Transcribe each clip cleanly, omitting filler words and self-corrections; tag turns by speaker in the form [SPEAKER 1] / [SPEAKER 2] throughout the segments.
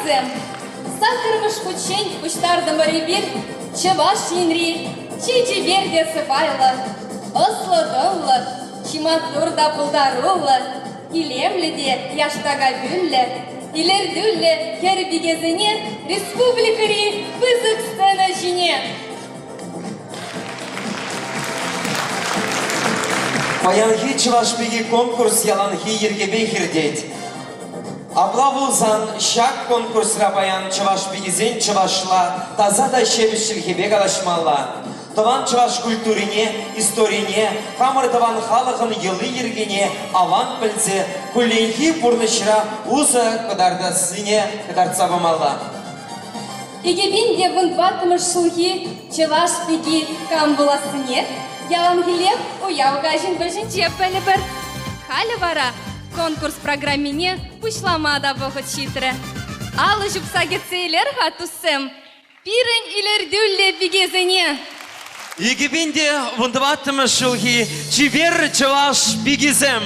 [SPEAKER 1] Тӑвансем, саккӑрмӗш хутчен пуҫтартӑмӑр эпир Чӑваш Енри чи чипер те сӑпайлӑ, ӑслӑ-тӑнлӑ, чи маттур та пултаруллӑ, илемлӗ те яштака пӳллӗ, илӗртӳллӗ хӗр-пикесене республикӑри пысӑк сцена ҫине.
[SPEAKER 2] Паянхи Чӑваш пики конкурс яланхи йӗркепех иртет. Апла пулсан ҫак конкурсра паян чӑваш пикисен чӑвашла таса та ҫепӗҫ чӗлхепе калаҫмалла. Тӑван чӑваш культурине, историне, хамӑр тӑван халӑхӑн йӑли-йӗркине аван пӗлсе кулленхи пурнӑҫра усӑ кӑтартассине кӑтартса памалла.
[SPEAKER 1] 2014 ҫулхи чӑваш пики кам пулассине яланхиллех уяв каҫӗн вӗҫӗнче пӗлӗпӗр. Халӗ вара конкурс программине пуҫлама та вӑхӑт ҫитрӗ. Алӑ ҫупса кӗтсе илер-ха, туссем, пирӗн илӗртӳллӗ пикесене!
[SPEAKER 2] 2014 ҫулхи чипер чӑваш пикисем!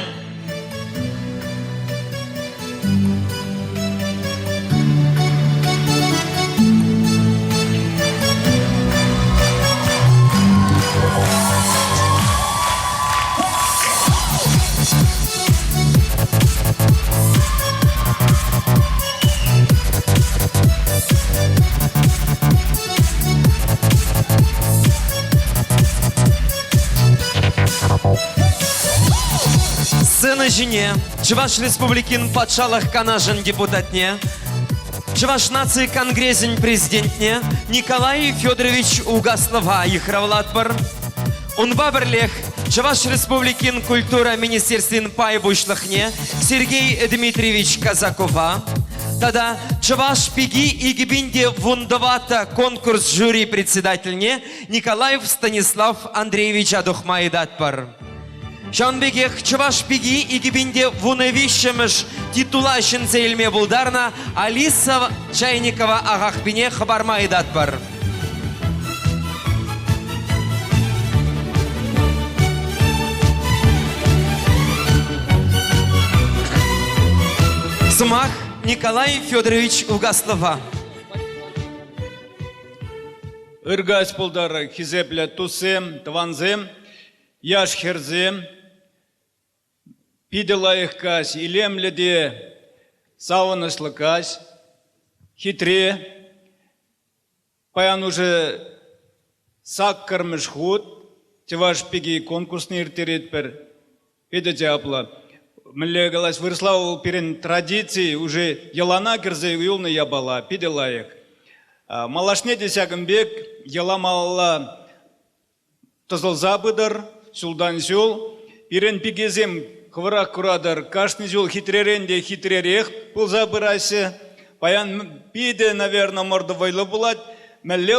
[SPEAKER 2] Сцена ҫине Чӑваш Республикин Патшалӑх Канашӗн депутатне, Чӑваш наци конгресӗн президентне Николай Федорович Угаслова йыхравлатпӑр. Унпа пӗрлех Чӑваш Республикин культура министерствин пай пуҫлӑхне Сергей Дмитриевич Казакова тата Чӑваш пики 2014 конкурс жюри председательне Николаев Станислав Андреевича тухма ыйтатпӑр. Ҫавӑн пекех Чӑваш пики 2013-мӗш титула ҫӗнсе илме пултарнӑ Алиса Чайникова ахахпине хӑпарма ыйтатпӑр. Сӑмах Николай Федорович Угаслова.
[SPEAKER 3] Ыркаҫ пултӑр, хисеплӗ туссем, тӑвансем, яш хӗрсем. Питӗ лайӑх каҫ, илемлӗ те савӑнӑҫлӑ каҫ, хитре. Паян уже саккӑрмӗш хут Чӑваш пики конкурсне ирттеретпӗр. Питӗ чаплӑ. Мӗнле калас, вырӑсла вӑл пирӗн традици, уже йӑлана кӗрсе юлнӑ япала, питӗ лайӑх. Малашне те ҫакӑн пек йӑла малалла тӑсӑлса пытӑр ҫултан ҫул. Пирӗн пикесем хӑвӑрах куратӑр, кашни ҫул хитререн те хитререх пулса пыраҫҫӗ. Паян питӗ, наверное, ӑмӑрту вӑйлӑ пулать. Мӗнле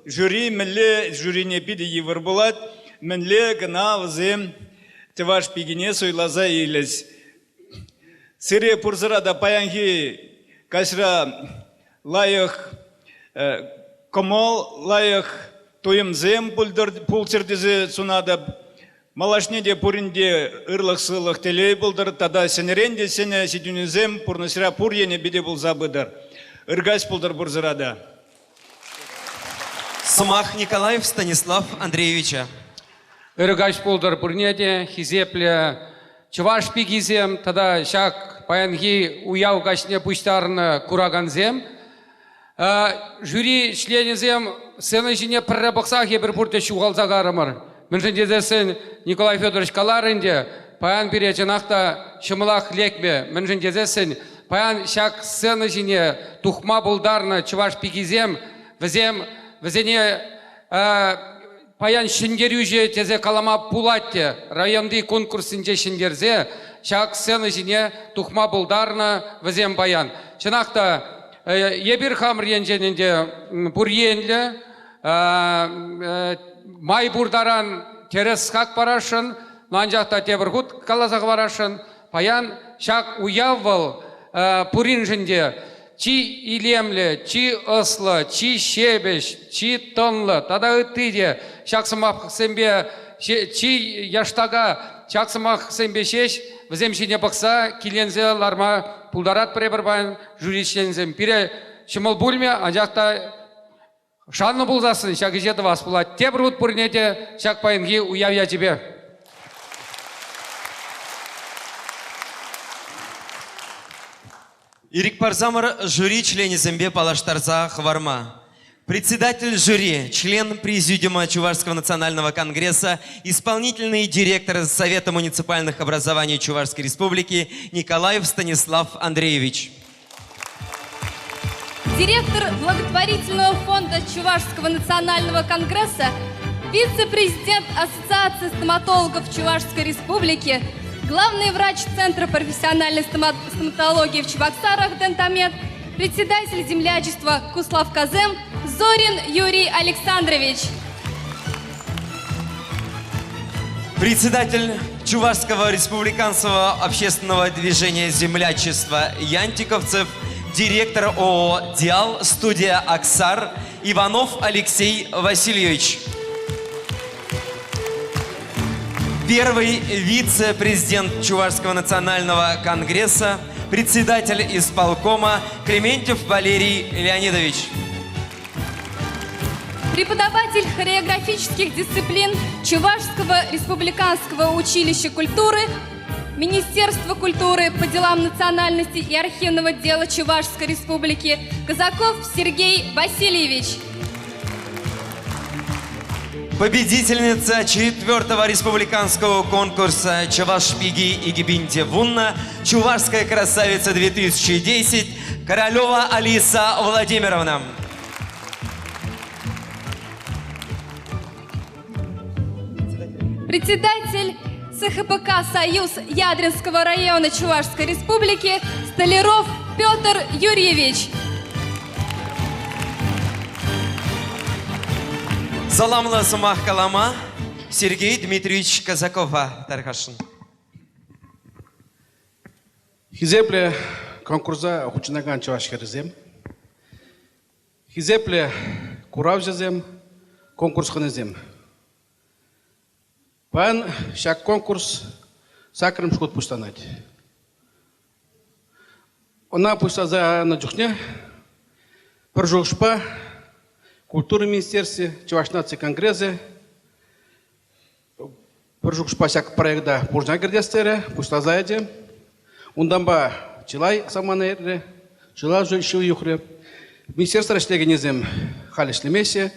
[SPEAKER 3] жюри, мӗнле жюрине питӗ йывӑр пулать, мӗнле кӑна вӗсем чӑваш пикине суйласа илӗҫ. Сире пурсӑра та паянхи каҫра лайӑх кӑмӑл, лайӑх туйӑмсем пулччӑр тесе сунатӑп. Малашне те пурин те ырлӑх-сывлӑх, телей пултӑр тата ҫӗнӗрен те ҫӗнӗ ҫитӗнӳсем пурнӑҫра пур енӗпе те пулса пытӑр. Ыркаҫ пултӑр пурсӑра та.
[SPEAKER 2] Сӑмах Николаев Станислав Андреевича.
[SPEAKER 4] Ырӑ каҫ пултӑр пурне те, хисеплӗ чӑваш пикисем тата ҫак паянхи уяв каҫне пуҫтарнӑ куракансем. Жюри членӗсем сцена ҫине пӗрре пӑхсах эпир пурте ҫухалса карӑмӑр. Мӗншӗн тесессӗн Николай Федорович каларӗ ӗнтӗ, паян пире чӑнах та ҫӑмӑлах лекмӗ. Мӗншӗн тесессӗн паян ҫак сцена ҫине тухма пултарнӑ чӑваш пикисем, вӗсем вӗсене паян ҫӗнтерӳҫӗ тесе калама пулать те районти конкурссенче ҫӗнтерсе ҫак сцена ҫине тухма пултарнӑ вӗсем паян. Чӑнах та эпир хамӑр енчен ӗнтӗ пур енлӗ май пур таран тӗрӗс хак парасшӑн, анчах та тепӗр хут каласа хӑварасшӑн, паян ҫак уяв вӑл пуриншӗн те чи илемлӗ, чи ӑслӑ, чи ҫепӗҫ, чи тӑнлӑ тата ытти те ҫак сӑмахсемпе чи яштака ҫак сӑмахсемпе ҫеҫ. вӗсем ҫине пӑхса киленсе ларма пултаратпӑр эпир паян жюри членӗсем. Пире ҫӑмӑл пулмӗ, анчах та шаннӑ пулсассӑн ҫак ӗҫе тӑвас пулать. Тепӗр хут пурне те ҫак паянхи уяв ячӗпе.
[SPEAKER 2] Ирӗк парсамӑр жюри членӗсемпе паллаштарса хӑварма. Председатель жюри, член Президиума Чувашского национального конгресса, исполнительный директор Совета муниципальных образований Чувашской Республики Николаев Станислав Андреевич.
[SPEAKER 1] Директор благотворительного фонда Чувашского национального конгресса, вице-президент Ассоциации стоматологов Чувашской Республики, главный врач Центра профессиональной стоматологии в Чебоксарах «Дентамед», председатель землячества Куслав Казем Зорин Юрий Александрович.
[SPEAKER 2] Председатель Чувашского республиканского общественного движения землячества Янтиковцев, директор ООО «Диал», студия «Аксар» Иванов Алексей Васильевич. Первый вице-президент Чувашского национального конгресса, председатель исполкома Клементьев Валерий Леонидович.
[SPEAKER 1] Преподаватель хореографических дисциплин Чувашского республиканского училища культуры, Министерства культуры по делам национальности и архивного дела Чувашской республики Казаков Сергей Васильевич.
[SPEAKER 2] Победительница четвертого республиканского конкурса «Чувашпиги и Гибинте Вунна» «Чувашская красавица-2010» Королева Алиса Владимировна.
[SPEAKER 1] Председатель СХПК «Союз» Ядринского района Чувашской Республики Столяров Петр Юрьевич.
[SPEAKER 2] Саламлӑ сӑмах калама Сергей Дмитриевич Казакова тархасшӑн.
[SPEAKER 5] Хисеплӗ конкурса хутшӑнакан чӑваш хӗрӗсем, хисеплӗ куравҫӑсем, конкурс хӑнисем. Паян ҫак конкурс саккӑрмӗш хут пуҫланать. Ӑна пуҫласа янӑ чухне пӗр шухӑшпа культура министерстви, Чӑваш наци конгресӗ пӗр шухӑшпа ҫак проекта пурнӑҫа кӗртес терӗ, пуҫласа ячӗ. Унтанпа чылай самана иртрӗ, чылай шыв юхрӗ. Министерствора ӗҫлекенӗсем халь ӗҫлемеҫҫӗ.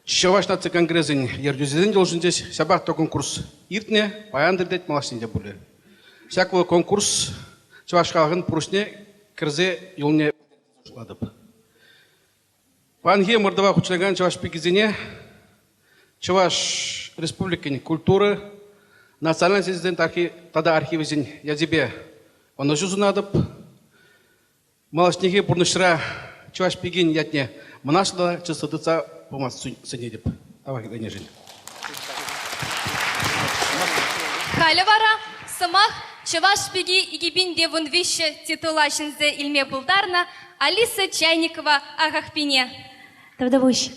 [SPEAKER 5] Чӑваш наци конгресӗн ертӳҫисен должнинче ҫапах та конкурс иртнӗ, паян иртет, малашне те пулӗ. Ҫак вӑл конкурс чӑваш халӑхӗн пурнӑҫне кӗрсе юлни шутлатӑп. Паянхи ӑмӑртӑва хутшӑнакан чӑваш пикисене Чӑваш Республикин культура, национальноҫсен тата архивӗсен ячӗпе ӑнӑҫу сунатӑп. Малашнехи пурнӑҫра чӑваш пикин ятне мӑнаҫлӑ чыслӑ тытса пыма сӗнетӗп. Тавах итленӗшӗн.
[SPEAKER 1] Халӗ вара сӑмах Чӑваш пики 2013 титула ҫӗнсе илме пултарнӑ Алиса Чайникова Ахахпине.
[SPEAKER 6] Тавтапуҫ.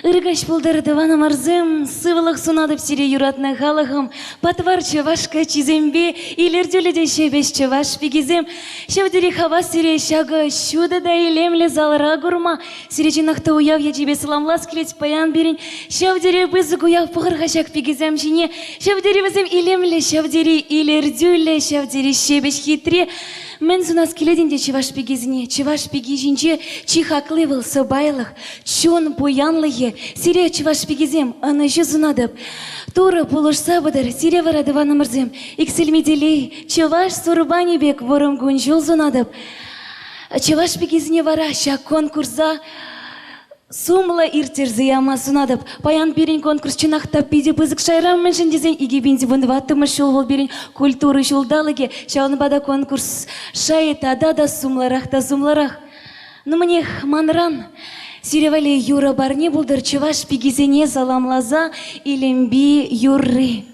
[SPEAKER 6] Ыр каҫ пултӑр, тӑванӑмӑрсем, сывлӑх сунатӑп сире юратнӑ халӑхӑм, патвар чӑваш каччисемпе илӗртӳллӗ те ҫепӗҫ чӑваш пикисем. Ҫав тери хавас сире ҫакӑ ҫутӑ та илемлӗ залра курма. Сире чӑнах та уяв ячӗпе саламлас килет паян пирӗн. Ҫав тери пысӑк уяв пӑхӑр-ха ҫак пикесем ҫине. Ҫав тери вӗсем илемлӗ, ҫав тери илӗртӳллӗ, ҫав тери ҫепӗҫ хитре. Мӗн сунас килет ӗнтӗ чӑваш пикисене? Чӑваш пики ҫинче чи хакли вӑл сӑпайлӑх, чун пуянлӑхӗ. Сире, чӑваш пикисем, ӑнӑҫу сунатӑп. Турӑ пулӑшса пытӑр, сире вара, тӑванӑмӑрсем, иксӗлми телей, чӑваш сурпанӗ пек вӑрӑм кун-ҫул сунатӑп. Чӑваш пикисене вара ҫак конкурса Сумлӑ ирттерсе яма сунатӑп. Паян пирӗн конкурс чӑнах та питӗ пысӑк шайра, мӗншӗн тесен 2014 ҫул вӑл пирӗн культура ҫулталӑкӗ. Ҫавӑнпа та конкурс шайӗ тата та сумлӑрах та сумлӑрах. Ну, мӗнех, манран сире валли юрӑ парне пултӑр чӑваш пикисене саламласа Илемпи юрри.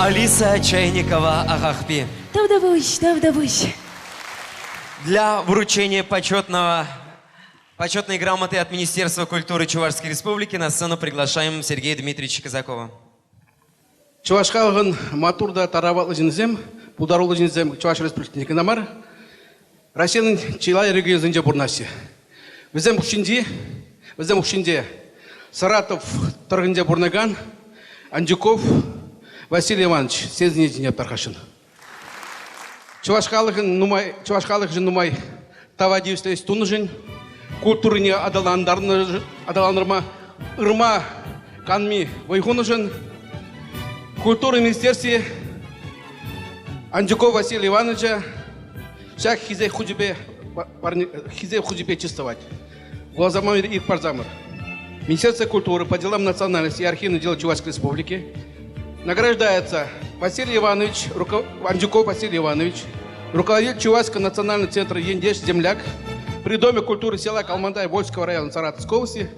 [SPEAKER 2] Алиса Чайникова Ахахпи.
[SPEAKER 6] Тавтапуҫ, тавтапуҫ.
[SPEAKER 2] Для вручения почетного Почетной грамоты от Министерства культуры Чувашской Республики на сцену приглашаем Сергея Дмитриевича Казакова.
[SPEAKER 5] Чӑваш халӑхӑн маттур та тараватлӑ ҫынсем, пултаруллӑ ҫынсем Чӑваш Республикинче кӑна мар, Раҫҫейӗн чылай регионӗсенче пурӑнаҫҫӗ. Вӗсем хушшинчи, вӗсем хушшинче Саратов тӑрӑхӗнче пурӑнакан Андюков Василий Иванович сенсене чӗнеп тархасшӑн. Чӑваш халӑхӗн нумай, чӑваш халӑхӗшӗн нумай тава тивӗҫлӗ ӗҫ тунӑшӑн, культурине аталантарма ырма канми вӑй хунӑшӑн культура министерстви Андюков Василий Ивановича ҫак хисеп хучӗпе хисеп хучӗпе чыс тӑвать. Вуласа их парсамӑр. Министерство культуры по делам национальности и архивных дел Чувашской Республики награждается Василий Иванович, Андюков Василий Иванович, руководитель Чувашского национального центра «Ендеш Земляк» при Доме культуры села Калмандай Вольского района Саратовской области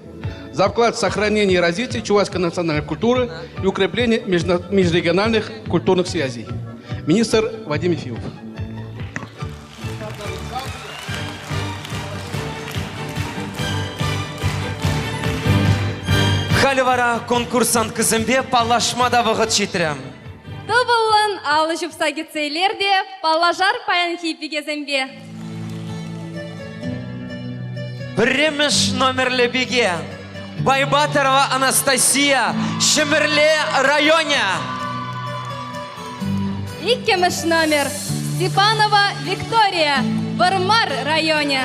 [SPEAKER 5] за вклад в сохранение и развитие чувашской национальной культуры и укрепление межрегиональных культурных связей. Министр Вадим Ефимов.
[SPEAKER 2] Халӗ вара конкурсанткӑсемпе паллашма та вӑхӑт ҫитрӗ.
[SPEAKER 1] Тӑвӑллӑн алӑ ҫупса кӗтсе илер те паллашар паянхи пикесемпе.
[SPEAKER 2] Пӗрремӗш номерлӗ пике Байбатарова Анастасия, Ҫӗмӗрле районӗ.
[SPEAKER 1] Иккӗмӗш номер Степанова Виктория, Вӑрмар районӗ.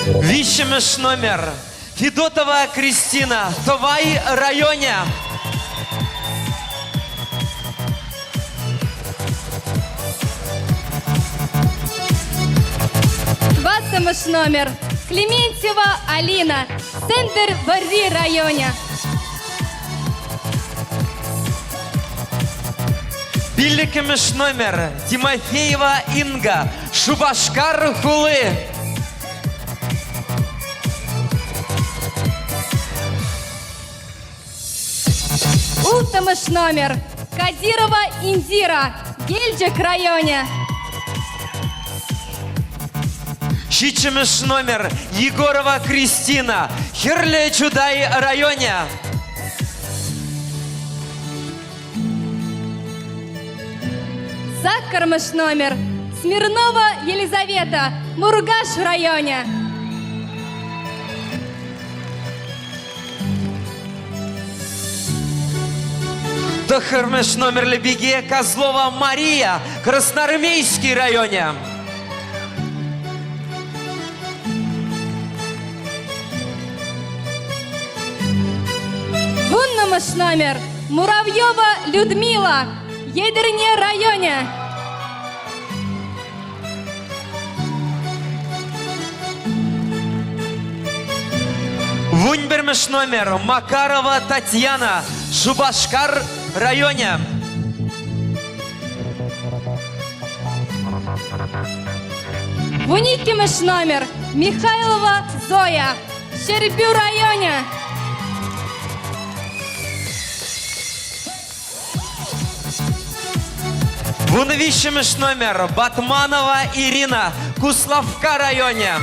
[SPEAKER 2] Виҫҫӗмӗш номер Федотова Кристина, Тӑвай районӗ.
[SPEAKER 1] Тӑваттӑмӗш номер Клементьева Алина, Сӗнтӗрвӑрри районӗ.
[SPEAKER 2] Пиллӗкмӗш номер Тимофеева Инга, Шупашкар хули.
[SPEAKER 1] Улттӑмӗш номер Кадирова Индира, Елчӗк районӗ.
[SPEAKER 2] Ҫиччӗмӗш номер Егорова Кристина, Хӗрлӗ Чутай районӗ.
[SPEAKER 1] Саккӑрмӗш номер Смирнова Елизавета, Муркаш районӗ.
[SPEAKER 2] Тӑххӑрмӗш номерлӗ пике Козлова Мария, Красноармейски районӗ.
[SPEAKER 1] Вуннӑмӗш номер Муравьева Людмила, Етӗрне районӗ.
[SPEAKER 2] Вунпӗрмӗш номер Макарова Татьяна, Шупашкар районӗ.
[SPEAKER 1] Вуниккӗмӗш номер Михайлова Зоя, Ҫӗрпӳ районӗ.
[SPEAKER 2] Вунвиҫҫӗмӗш номер Батманова Ирина, Куславкка районӗ.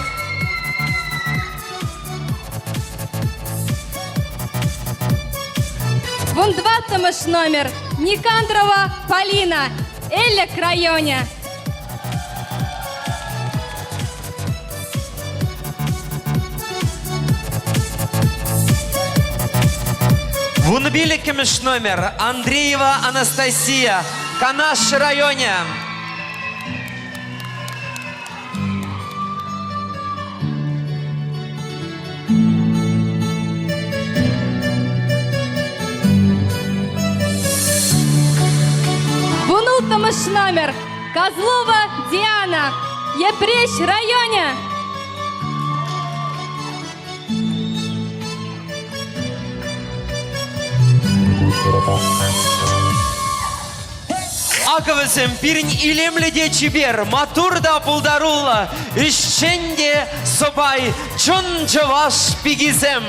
[SPEAKER 1] Вунтӑваттӑмӗш номер Никандрова Полина, Элӗк районӗ.
[SPEAKER 2] Вунпиллӗкмӗш номер Андреева Анастасия, Канаш районӗ.
[SPEAKER 1] Вунулттӑмӗш номер Козлова Диана, Йӗпреҫ районӗ.
[SPEAKER 2] Акӑ вӗсем пирӗн илемлӗ те чипер, маттур та пултаруллӑ, ӗҫчен те сӑпай, чӑн чӑваш пикисем.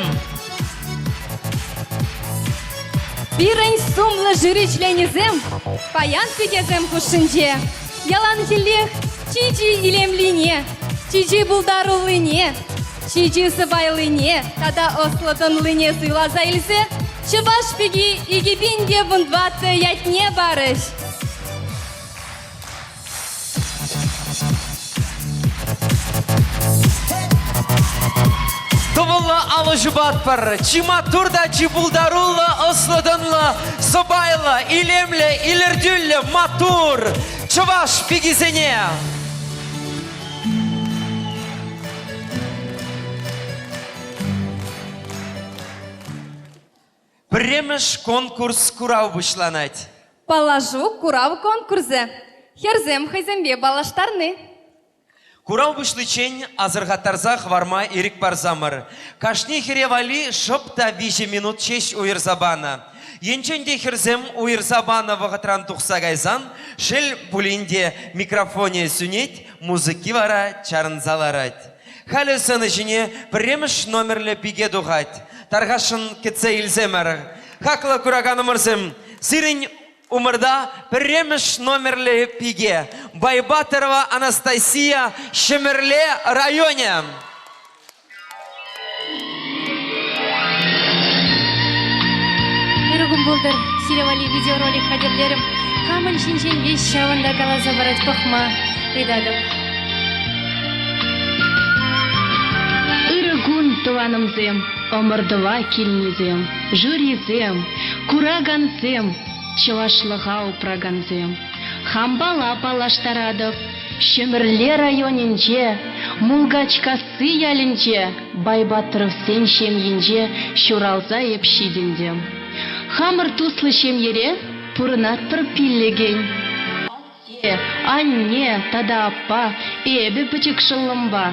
[SPEAKER 1] Пирӗн сумлӑ жюри членӗсем паян пикесем хушшинче яланхиллех чи-чи илемлине, чи-чи пултаруллине, чи-чи сӑпайлине тата ӑслӑ-тӑнлине суйласа илсе Чӑваш пики 2014 ятне парӗҫ.
[SPEAKER 2] Тӑвӑллӑ алӑ ҫупатпӑр. Чи маттур та чи пултаруллӑ, ӑслӑ-тӑнлӑ, сӑпайлӑ, илемлӗ, илӗртӳллӗ, маттур чӑваш пикисене! Пӗрремӗш конкурс курав пуҫланать.
[SPEAKER 1] Паллашу курав конкурсӗ. Хӗрсем хӑйсемпе паллаштарни.
[SPEAKER 2] Курав пуҫличчен асӑрхаттарса хӑварма ирӗк парсамӑр. Кашни хӗре валли шӑп та виҫӗ минут ҫеҫ уйӑрса панӑ. Енчен те хӗрсем уйӑрса панӑ вӑхӑтран тухса кайсан, шел пулин те, микрофонӗ сӳнет, музыки вара чарӑнса ларать. Халӗ сцена ҫине пӗрремӗш номерлӗ пике тухать. Тархасшӑн кӗтсе илсемӗр. Хаклӑ кураканӑмӑрсем, сирӗн умӑрта пӗрремӗш номерлӗ пике Байбатырова Анастасия Ҫӗмӗрле районӗ.
[SPEAKER 7] Ырӑ кун пултӑр. Сире валли видеоролик хатӗрлерӗм. Хамӑн ҫинчен веҫ ҫавӑнта каласа парать пӑхма ыйтатӑп.
[SPEAKER 8] Ырӑ кун, тӑванӑмсем, ӑмӑртӑва килнисем, жюрисем, куракансем, чӑвашлӑха упракансем. Хампала паллаштаратӑп. Ҫӗмӗрле районӗнче, Мулкачкасси ялӗнче Байбатровсен ҫемйинче ҫуралса эп ҫитӗнтӗм. Хамӑр туслӑ ҫемьере пурӑнатпӑр пиллӗкӗн. Атте, анне тата аппа, эпӗ пӗчӗк шӑллӑмпа.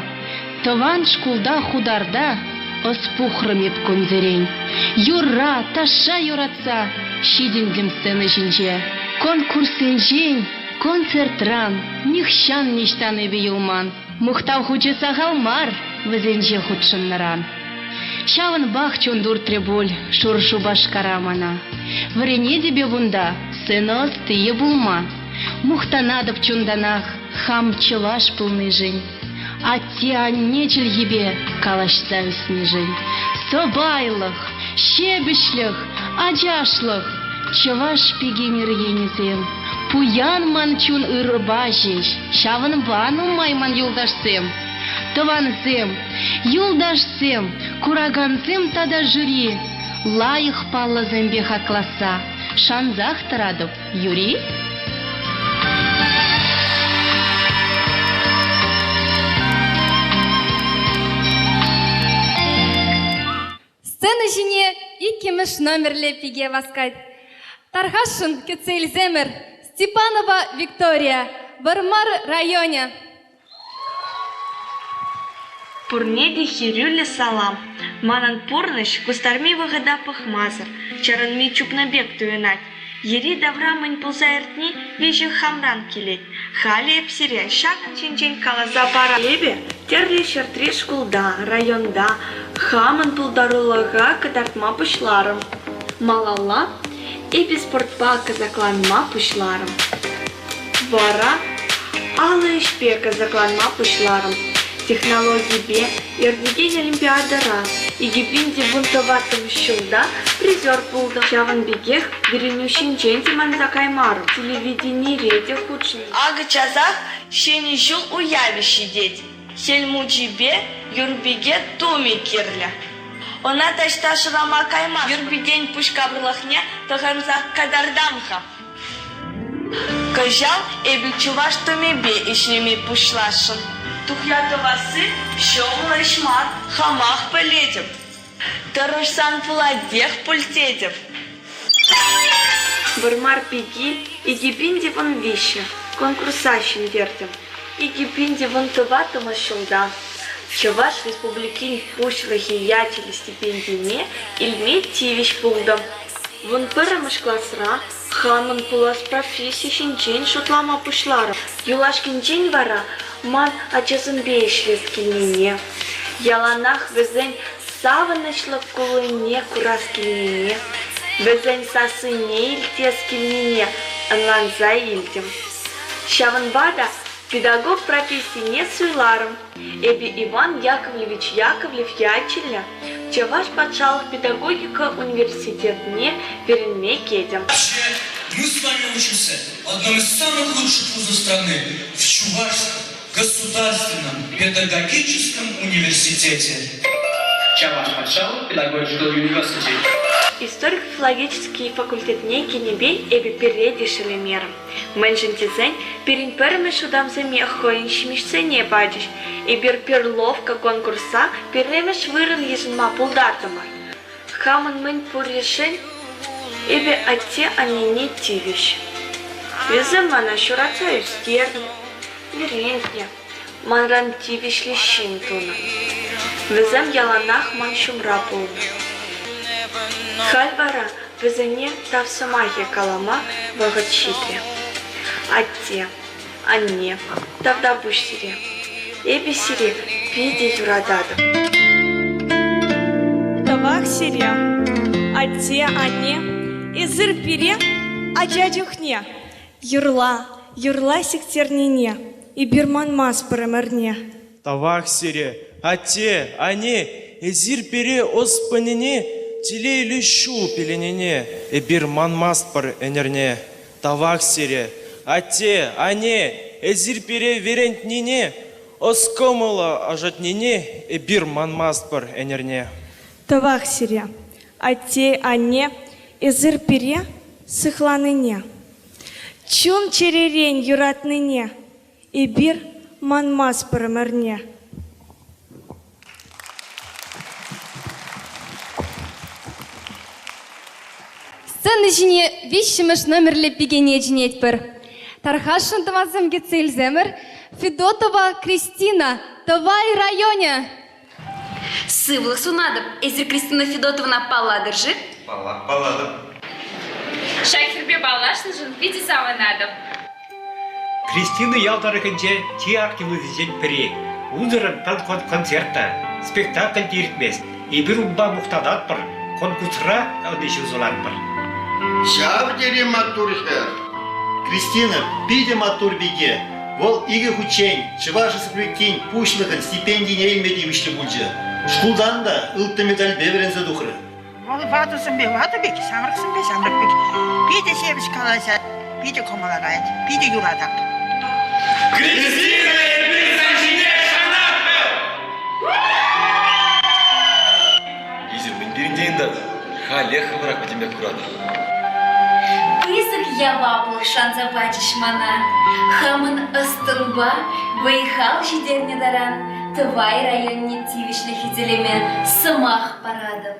[SPEAKER 8] Тӑван шкулта Хутарта ӑс пухрӑм эп кунсерен. Юрра, ташша юратса ҫитӗнтӗм сцена ҫинче. Конкурссенчен, концертран нихҫан ниҫтан эпӗ юлман. Мухтав хучӗ сахал мар вӗсенче хутшӑннӑран. Ҫавӑнпах чун туртрӗ пуль шур Шупашкара мана. Вӗренетӗп эп унта сцена ӑстийӗ пулма. Мухтанатӑп чунтанах хам чӑваш пулнишӗн, атте-анне чӗлхипе калаҫса ӳснишӗн. Сӑпайлӑх, ҫепӗҫлӗх, ачашлӑх, чӑваш пикин ыр енӗсем. Пуян ман чун ырӑпа ҫеҫ, ҫавӑнпа нумай ман юлташсем. Тӑвансем, юлташсем, куракансем тата жюри лайӑх паллӑсемпе хакласса шансах тӑратӑп. Юрий?
[SPEAKER 1] Сцена ҫине иккӗмӗш номерлӗ пике васкать. Тархасшӑн кӗтсе илсемӗр Степанова Виктория, Вӑрмар районӗ.
[SPEAKER 9] Пурне те хӗрӳллӗ салам. Манӑн пурнӑҫ кустарми вӑхӑта пӑхмасӑр, чарӑнми чупнӑ пек туйӑнать. Йӗри-тавра мӗн пулса иртни веҫех хамран килет. Халӗ эп сире ҫакӑн ҫинчен каласа парам. Эпӗ тӗрлӗ ҫӗртри шкулта, районта хамӑн пултарулӑха кӑтартма пуҫларӑм. Малалла эпӗ спортпа кӑсӑкланма пуҫларӑм. Вара алӑ ӗҫпе кӑсӑкланма пуҫларӑм. Технологипе иртекен олимпиадӑра 2014 ҫулта призер пултӑм. Ҫавӑн пекех вӗренӳ ҫинчен те манса каймарӑм, телевиденире те хутшӑнтӑм.
[SPEAKER 10] Акӑ часах Ҫӗнӗ ҫул уявӗ ҫитет. Хӗл Мучипе Юрпике тумӗ кирлӗ. Ӑна таҫта шырама кайман. Юрпикен пуҫ капӑрлӑхне тӑхӑнса кӑтартам-ха. Кӑҫал эпӗ чӑваш тумӗпе ӗҫлеме пуҫласшӑн. Тухья тӑвасси ҫӑмӑл ӗҫ мар, хамах пӗлетӗп. Тӑрӑшсан пулатех пуль тетӗп.
[SPEAKER 9] Вӑрмар пики 2013 конкурса ҫӗнтертӗм. 2014 ҫулта Чӑваш Республикин Пуҫлӑхӗ ячӗллӗ стипендине илме тивӗҫ пултӑм. Вун пӗрремӗш класра. Хамӑн пулас професси ҫинчен шутлама пуҫларӑм. Юлашкинчен вара ман ачасемпе ӗҫлес килнине, яланах вӗсен савӑнӑҫлӑ куллине курас килнине, вӗсен сассине илтес килнине ӑнланса илтӗм. Ҫавӑнпа та педагог профессине суйларӑм. Эпӗ Иван Яковлевич Яковлев ячӗллӗ Чӑваш патшалӑх педагогика университетне вӗренме кӗтӗм.
[SPEAKER 11] Мы с вами учимся в одном из самых лучших вузов страны, в Чувашском государственном педагогическом университете.
[SPEAKER 12] Чӑваш патшалӑх педагогика университечӗ.
[SPEAKER 9] Историк-филологический факультетне кӗнипе эпӗ пӗрре те шеллемерӗм. Мӗншӗн тесен пирӗн пӗрремӗш утамсемех хӑйӗн ҫимӗҫсене пачӗҫ. Эпир Перловка конкурса пӗрремӗш вырӑн йышӑнма пултартӑмӑр. Хамӑн мӗн пурришӗн эпӗ атте-аннене тивӗҫ. Вӗсем мана ҫуратса ӳстернӗ, вӗрентнӗ, манран тивӗҫлӗ ҫын тунӑ. Вӗсем яланах ман ҫумра пулнӑ. Халь вара вӗсене тав сӑмахӗ калама вӑхӑт ҫитрӗ. Атте, анне, тавтапуҫ сире. Эпӗ сире питӗ юрататӑп.
[SPEAKER 10] Тавах сире, атте, анне, эсир пире ача чухне Юрла, юрла сиктернине эпир манмастпӑр ӗмӗрне.
[SPEAKER 13] Тавах сире, атте, анне, эсир пире ӑс панине, телейлӗ ҫул пиленине эпир манмастпӑр ӗнерне. Тавах сире, атте, анне, эсир пире вӗрентнине, ӑс-кӑмӑла ӑшӑтнине эпир манмастпӑр ӗнерне.
[SPEAKER 10] Тавах сире, атте, анне, эсир пире сыхланине. Чун-чӗререн юратнине эпир манмастпӑр ӗмӗрне.
[SPEAKER 1] Сцена ҫине виҫҫӗмӗш номерлӗ пикене чӗнетпӗр. Тархасшӑн тӑвансем кӗтсе илсемӗр Федотова Кристина, Тӑвай районӗ.
[SPEAKER 14] Сывлӑх сунатӑп. Эсир Кристина Федотовна паллатӑр-ши?
[SPEAKER 15] Паллах, паллатӑп.
[SPEAKER 16] Ҫак хӗрпе паллашнӑшӑн питӗ савӑнатӑп.
[SPEAKER 17] Кристина ял тӑрӑхӗнче чи активлисенчен пӗри. Унсӑрӑн пӗр концерт та, спектакль те иртмест. Эпир унпа мухтанатпӑр, конкурсра ӑнӑҫу сунатпӑр.
[SPEAKER 18] Ҫав тери маттур хӗр. Кристина питӗ маттур пике. Вӑл икӗ хутчен Чӑваш Республикин Пуҫлӑхӗн стипендине илме тивӗҫлӗ пулчӗ. Шкултан та ылтӑн медальпе вӗренсе тухрӗ.
[SPEAKER 19] Вӑл ватӑсемпе ватӑ пек, ҫамрӑксемпе ҫамрӑк пек. Питӗ ҫепӗҫ калаҫать, питӗ кӑмӑла каять, питӗ юратап.
[SPEAKER 11] Кристина, эпир сан ҫине шанатпӑр!
[SPEAKER 15] Эсир мӗн пирӗнтен тата? Халех хӑвӑрах пӗтӗмпех куратӑр.
[SPEAKER 6] Пысӑк яваплӑх шанса пачӗҫ мана. Хамӑн ӑс-тӑнпа вӑй-хал ҫитернӗ таран Тӑвай районне тивӗҫлӗ хӳтӗлеме сӑмах паратӑп.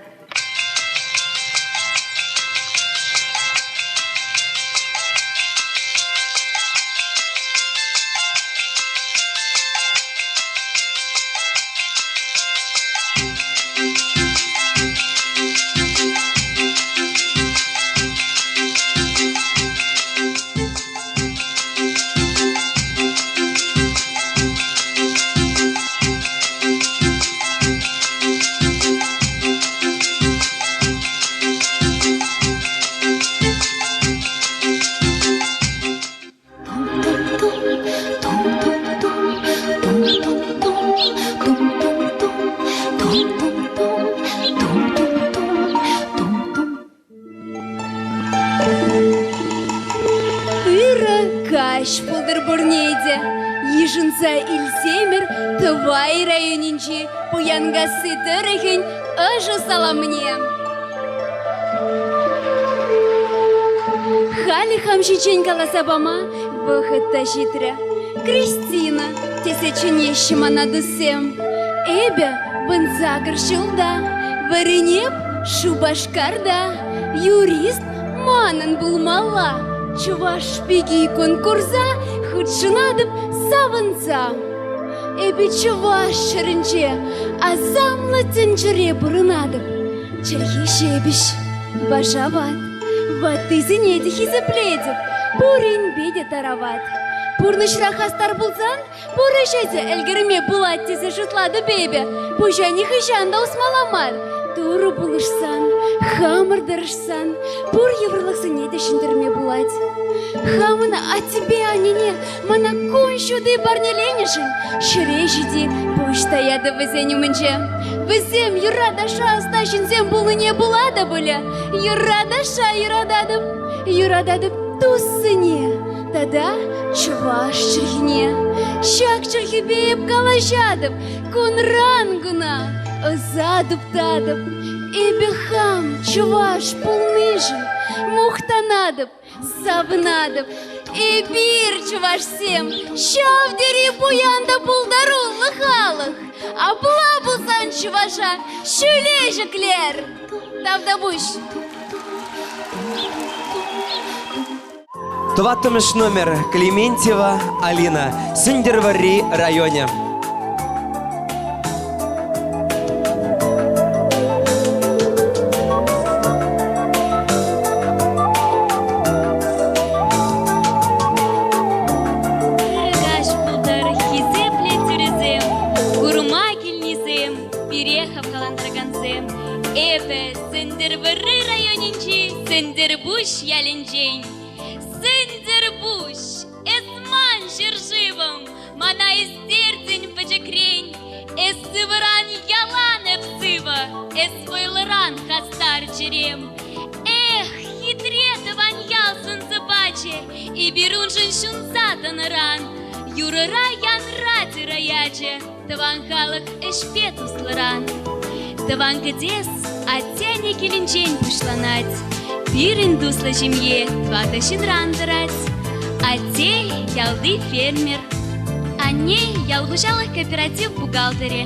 [SPEAKER 1] Ырӑ каҫ пултӑр пурне те. Йышӑнса илсемӗр Тӑвай районӗнчи Пуянкасси тӑрӑхӗн ӑшӑ саламне. Халӗ хам ҫинчен каласа пама вӑхӑт та ҫитрӗ. Кристина тесе чӗнеҫҫӗ мана туссем. Эпӗ вунсакӑр ҫулта, вӗренеп Шупашкарта. Юрист манӑн пулмалла. Чӑваш пики конкурса хутшӑнатӑп савӑнса. Эпӗ чӑваш ҫӗрӗнче асамлӑ тӗнчере пурӑнатӑп. Чӗлхи ҫепӗҫ, вашават. Ваттисене те хисеплетӗп, пуринпе те тарават. Пурнӑҫра хастар пулсан пур ӗҫе те ӗлкӗрме пулать тесе шутлатӑп эпӗ. Пуҫа нихӑҫан та усмалла мар. Турӑ пулӑшсан, хамӑр тӑрӑшсан пур йывӑрлӑхсене те ҫӗнтерме пулать. Хамӑн аттепе аннене мана кун ҫути парнеленӗшӗн ҫӗре ҫити пуҫ таятӑп вӗсен умӗнче. Вӗсем юрра-ташша ӑста ҫынсем пулнине пула та пулӗ. Юрра-ташша юрататӑп, юрататӑп туссене тата чӑваш чӗлхине. Ҫак чӗлхепе эп калаҫатӑп кунран куна, ӑса туптатӑп. Эпӗ хам чӑваш пулнишӗн мухтанатӑп, Савӑнатӑп, эпир, чӑвашсем, ҫав тери пуян та пултаруллӑ халӑх. Апла пулсан чӑваша ҫӳле ҫӗклер. Тавтапуҫ.
[SPEAKER 2] Тӑваттӑмӗш номер Клементьева Алина, Сӗнтӗрвӑрри районӗ.
[SPEAKER 16] Каҫ пултӑр, хисеплӗ тӳресем, курма килнисем, пире хавхалантаракансем. Эпӗ Сӗнтӗрвӑрри районӗнчи Сӗнтӗрпуҫ ялӗнчен. Сӗнтӗрпуҫ, эс ман ҫӗршывӑм, Мана ӳстертӗн пӗчӗкрен, Эс сывӑран ялан эп сывӑ, Эс вӑйлӑран хастар чӗрем. Эх, хитре тӑван ял сӑн-сӑпачӗ, Эпир уншӑн ҫунса тӑнӑран. Юрӑра янрать ырӑ ячӗ, Тӑван халӑх ӗҫпе туслӑран. Тӑван кӗтес атте-анне килӗнчен пуҫланать. Пирӗн туслӑ ҫемье ватӑ ҫынран тӑрать. Атте ялти фермер, анне ял хуҫалӑх кооператив бухгалтерӗ,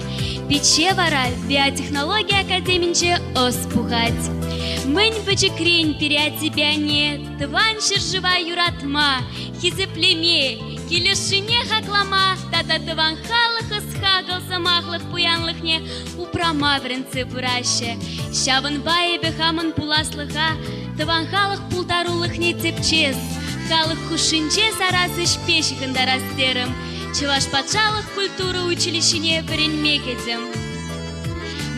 [SPEAKER 16] пичче вара биотехнологи академинче ӑс пухать. Мӗн пӗчӗкрен пире аттепе анне тӑван ҫӗршыва юратма, хисеплеме, килӗшӳне хаклама тата тӑван халӑх ӑс-хакӑл сӑмахлӑх пуянлӑхне упрама вӗрентсе пыраҫҫӗ. Ҫавӑнпа эпӗ хамӑн пуласлӑха тӑван халӑх пултарулӑхне тӗпчес, халӑх хушшинче сарас ӗҫпе ҫыхӑнтарас терӗм. Чӑваш патшалӑх культура училищине вӗренме кӗтӗм.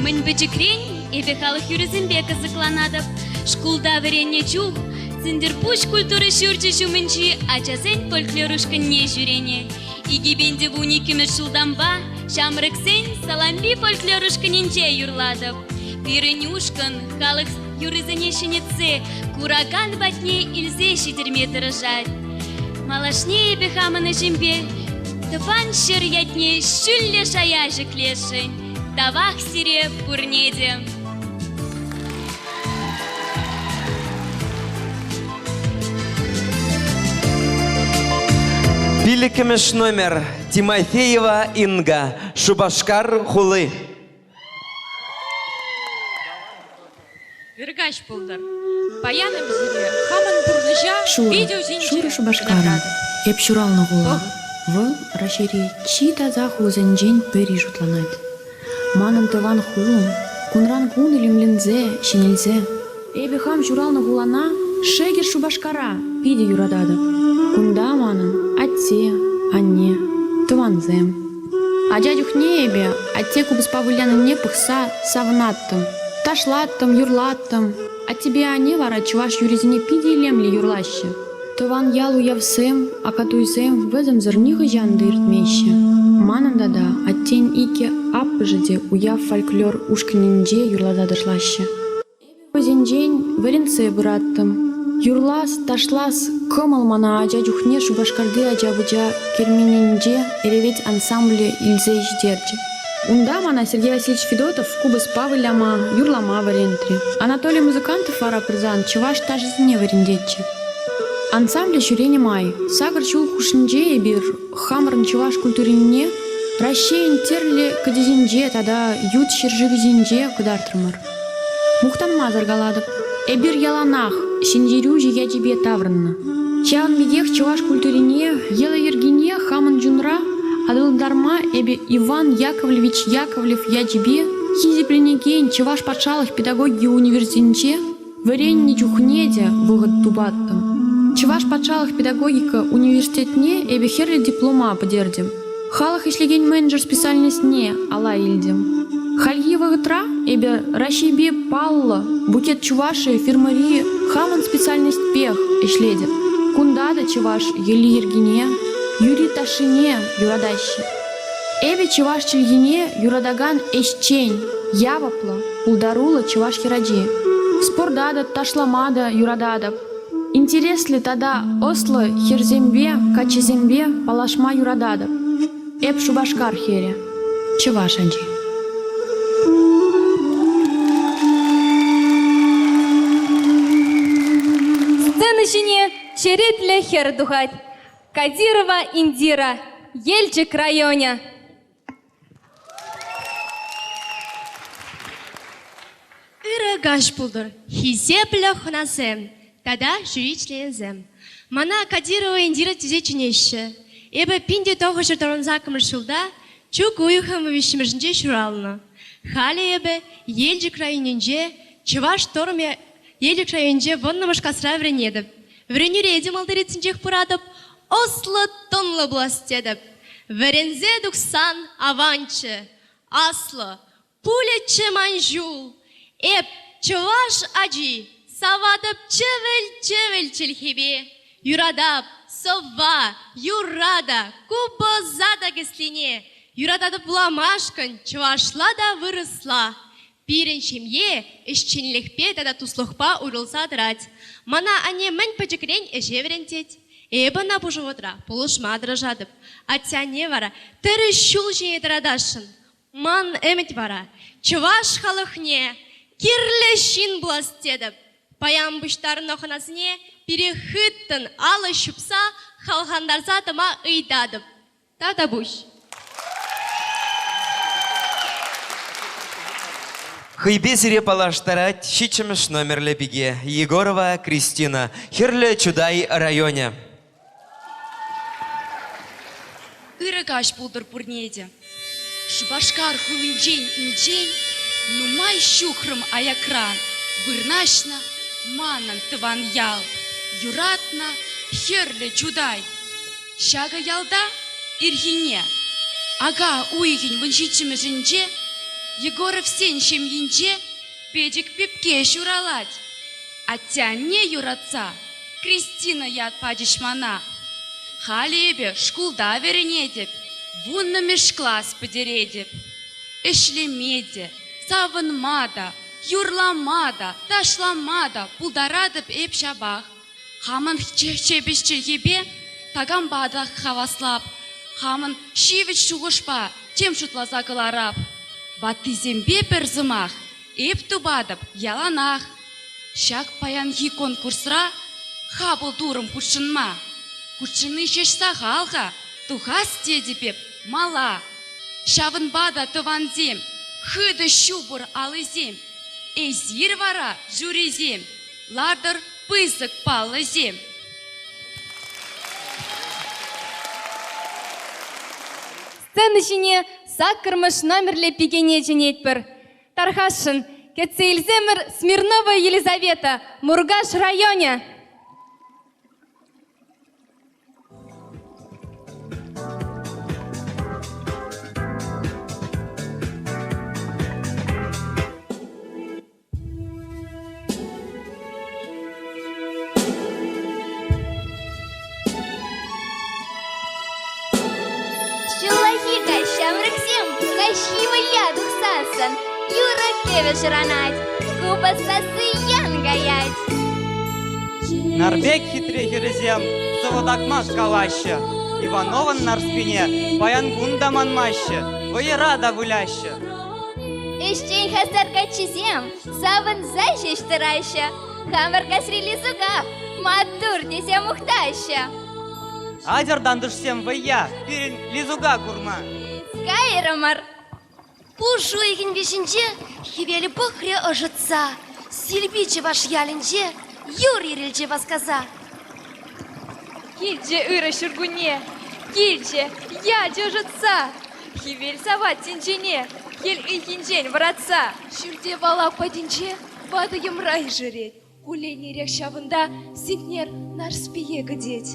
[SPEAKER 16] Мӗн пӗчӗкрен эпӗ халӑх юррисемпе кӑсӑкланатӑп. Шкулта вӗреннӗ чух Сӗнтӗрпуҫ культура ҫурчӗ ҫумӗнчи ачасен фольклор ушкӑнне ҫӳренӗ. 2012 ҫултанпа ҫамрӑксен Салампи фольклор ушкӑнӗнче юрлатӑп. Пирӗн ушкӑн халӑх юррисене ҫӗнетсе куракан патне илсе ҫитерме тӑрӑшать. Малашне эпӗ хамӑн ӗҫӗмпе тӑван ҫӗр ятне ҫӳллӗ шая ҫӗклесшӗн. Тавах сире пурне те!
[SPEAKER 2] Пиллӗкмӗш номер Тимофеева Инга, Шупашкар хули.
[SPEAKER 16] Ыркаҫ пултӑр. Паян эп сире хамӑн пурнӑҫа
[SPEAKER 20] Шурӑ,
[SPEAKER 16] видео ҫинче
[SPEAKER 20] шурӑ Шупашкарӑн
[SPEAKER 16] кӑтартатӑп.
[SPEAKER 20] эп ҫуралнӑ хула. Вӑл Раҫҫейри чи таса хуласенчен пӗри шутланать. Манӑн тӑван хулӑм кунран-кун илемленсе, ҫӗнелсе. Эпӗ хам ҫуралнӑ хулана, шӗкӗр Шупашкара, питӗ юрататӑп. Кунта манӑн атте, анне, тӑвансем. Ача чухне эпӗ атте купӑспа вылянине пӑхса савӑнаттӑм. Ташлаттӑм, юрлаттӑм. Аттепе анне вара чӑваш юррисене питӗ илемлӗ юрлаҫҫӗ. Тӑван ял уявсем, акатуйсем вӗсемсӗр нихӑҫан та иртмеҫҫӗ. Манӑн тата аттен икӗ аппӑшӗ те уяв фольклор ушкӑнӗнче юрласа ташлаҫҫӗ. Эпӗ вӗсенчен вӗрентсе пыраттӑм. Юрлас, ташлас кӑмӑл мана ача чухне Шупашкарти ача-пӑча керменӗнче Эревет ансамблӗ илсе ҫитерчӗ. Унта мана Сергей Васильевич Федотов купӑспа выляма, юрлама вӗрентрӗ. Анатолий Музыкантов вара пырсан чӑваш ташӑсене вӗрентетчӗ. Ансамбле ҫӳренӗ май сакӑр ҫул хушшинче эпир хамӑрӑн чӑваш культурине Раҫҫейӗн тӗрлӗ кӗтесӗнче тата ют ҫӗршывсенче кӑтартрӑмӑр. Мухтанмасӑр калатӑп, эпир яланах ҫӗнтерӳҫӗ ячӗпе таврӑннӑ. Ҫавӑн пекех чӑваш культурине, йӑла-йӗркине хамӑн чунра аталантарма эпӗ Иван Яковлевич Яковлев ячӗпе хисепленекен Чӑваш патшалӑх педагогика университетӗнче. Вӗреннӗ чухне те вӑхӑт тупаттӑм. Чӑваш патшалӑх педагогика университетне эпӗ хӗрлӗ диплома пӗтертӗм. Халӑх ӗҫлекен менеджер специальностьне алла илтӗм. Хальхи вӑхӑтра эпӗ Раҫҫейпе паллӑ Букет Чувашии фирмӑри хамӑн специальностьпех ӗҫлетӗп. Кунта та чӑваш йӑли-йӗркине, юрри-ташшине юратаҫҫӗ. Эпӗ чӑваш чӗлхине юратакан ӗҫчен, яваплӑ, пултаруллӑ чӑваш хӗрачи. Спорта та, ташлама та юрататӑп. Интереслӗ тата ӑслӑ хӗрсемпе, каччӑсемпе паллашма юрататӑп. Эп Шупашкар хӗрӗ, чӑваш ачи.
[SPEAKER 1] Сцена ҫине черетлӗ хӗр тухать. Кадирова Индира, Елчӗк районӗ.
[SPEAKER 21] Ырӑ каҫ пултӑр, хисеплӗ хӑнасем тата жюри членӗсем. Мана Кадирова Индира тесе чӗнеҫҫӗ. Эпӗ 1998 ҫулта чӳк уйӑхӗн виҫҫӗмӗшӗнче ҫуралнӑ. Халӗ эпӗ Елчӗк районӗнче Чӑваш Тӑрӑмӗ Елчӗк районӗнче вуннӑмӗш класра вӗренетӗп. Вӗренӳре те малти ретсенчех пыратӑп, ӑслӑ-тӑнлӑ пулас тетӗп. Вӗренсе тухсан аванччӗ, аслӑ, пулӗччӗ ман ҫул. Эп, чӑваш ачи, саватӑп чӗвӗл-чӗвӗл чӗлхепе. Юратап сӑвва, юрра та, купӑса та кӗслине. Юрататӑп вуламашкӑн чӑвашла та вырӑсла. Пирӗн ҫемье ӗҫченлӗхпе тата туслӑхпа уйрӑлса тӑрать. Мана анне мӗн пӗчӗкрен ӗҫе вӗрентет. Эпӗ ӑна пушӑ вӑхӑтра пулӑшма тӑрӑшатӑп. Атте-анне вара тӗрӗс ҫул ҫине тӑратасшӑн. Ман ӗмӗт вара чӑваш халӑхне кирлӗ ҫын пулас тетӗп. Паян пуҫтарӑннӑ хӑнасене пире хыттӑн алӑ ҫупса хавхалантарса тӑма ыйтатӑп. Тавтапуҫ.
[SPEAKER 2] Хӑйпе сире паллаштарать ҫиччӗмӗш номерлӗ пике Егорова Кристина, Хӗрлӗ Чутай районӗ.
[SPEAKER 22] Ырӑ каҫ пултӑр пурне те. Шупашкар хулинчен инҫен нумай ҫухрӑм аякран вырнаҫнӑ манӑн тӑван ял, юратнӑ Хӗрлӗ Чутай. Ҫакӑ ялта ирхине, ака уйӑхӗн вунҫиччӗмӗшӗнче, Егоровсен ҫемйинче пӗчӗк пепке ҫуралать. Атте-анне юратса Кристина ят пачӗҫ мана. Халӗ эпӗ шкулта вӗренетӗп, вуннӑмӗш класс пӗтеретӗп. Ӗҫлеме те, савӑнма та, юрлама та, ташлама та пултаратӑп эп ҫапах. Хамӑн ҫепӗҫ чӗлхепе такампа та хаваслап, хамӑн ҫивӗч шухӑшпа тем шутласа кӑларап. Ваттисемпе пӗр сӑмах эп тупатӑп яланах. Ҫак паянхи конкурсра хапӑл турӑм хутшӑнма. Хутшӑнни ҫеҫ сахал-ха, тухас тетӗп эп мала. Ҫавӑнпа та, тӑвансем, хытӑ ҫупӑр алӑсем. Эсир вара, жюрисем, лартӑр пысӑк паллӑсем.
[SPEAKER 1] Сцена ҫине саккӑрмӗш номерлӗ пикене чӗнетпӗр. Тархасшӑн, кӗтсе илсемӗр Смирнова Елизавета, Муркаш районӗ. Ҫуллахи каҫ ҫамрӑксем каҫхи вӑййа тухсассӑн юрӑ-кӗвӗ шӑранать, купӑс сасси ян каять.
[SPEAKER 23] Нарпек хитре хӗрӗсем сӑвӑ-такмак калаҫҫӗ. Ивановӑн Нарспине паян кун та манмаҫҫӗ, вӑйӑра та выляҫҫӗ.
[SPEAKER 1] Ӗҫчен хастар каччисем савӑнса ҫеҫ тӑраҫҫӗ. Хамӑр касри Лисука маттур тесе мухтаҫҫӗ.
[SPEAKER 23] Атьӑр, тантӑшсем, вӑййа, пирӗн Лисука курма.
[SPEAKER 1] Кайрӑмӑр.
[SPEAKER 24] Пуш уйӑхӗн вӗҫӗнче хӗвел пӑхрӗ ӑшӑтса, Силпи чӑваш ялӗнче юр ирӗлчӗ васкаса.
[SPEAKER 16] Килчӗ ырӑ ҫуркунне, килчӗ, ячӗ ӑшӑтса. Хӗвел савать тӗнчене, хӗл ыйхинчен вӑратса.
[SPEAKER 25] Ҫӳлте валак патӗнче ватӑ йӑмра ешерет.
[SPEAKER 16] Куллен ирех ҫавӑнта Сетнер Нарспие кӗтет.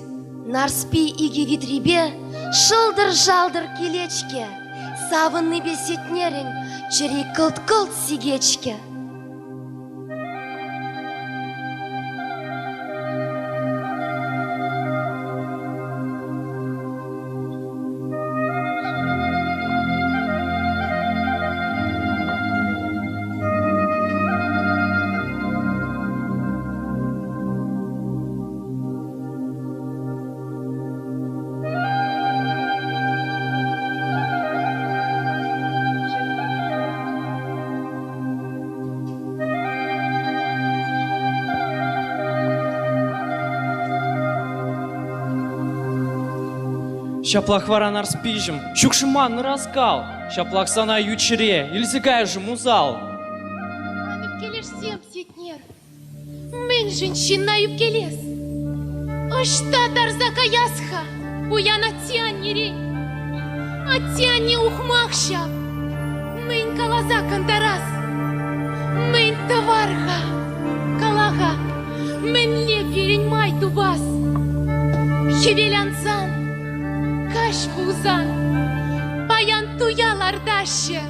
[SPEAKER 24] Нарспи икӗ витрипе шӑлтӑр-шалтӑр килет-ҫке, савӑннипе Сетнерӗн чӗри кӑлт-кӑлт сикет-ҫке.
[SPEAKER 3] Ҫаплах вара Нарспиҫӗм, ҫук-ши ман ӑраскал? Ҫаплах сана ют ҫӗре илсе кайрӗ-шим усал?
[SPEAKER 21] Ан ӳпкелешсем, Сетнер. Мӗншӗн ҫынна ӳпкелес? Ӑҫта тарса каяс-ха пуян атте-аннерен? Атте-анне ухмах ҫав. Мӗн каласа кантарас? Мӗн тӑвар-ха? Кала-ха, мӗнле пирӗн май тупас? Хӗвел ансан, каҫ пулсан, паян туя лартаҫҫӗ.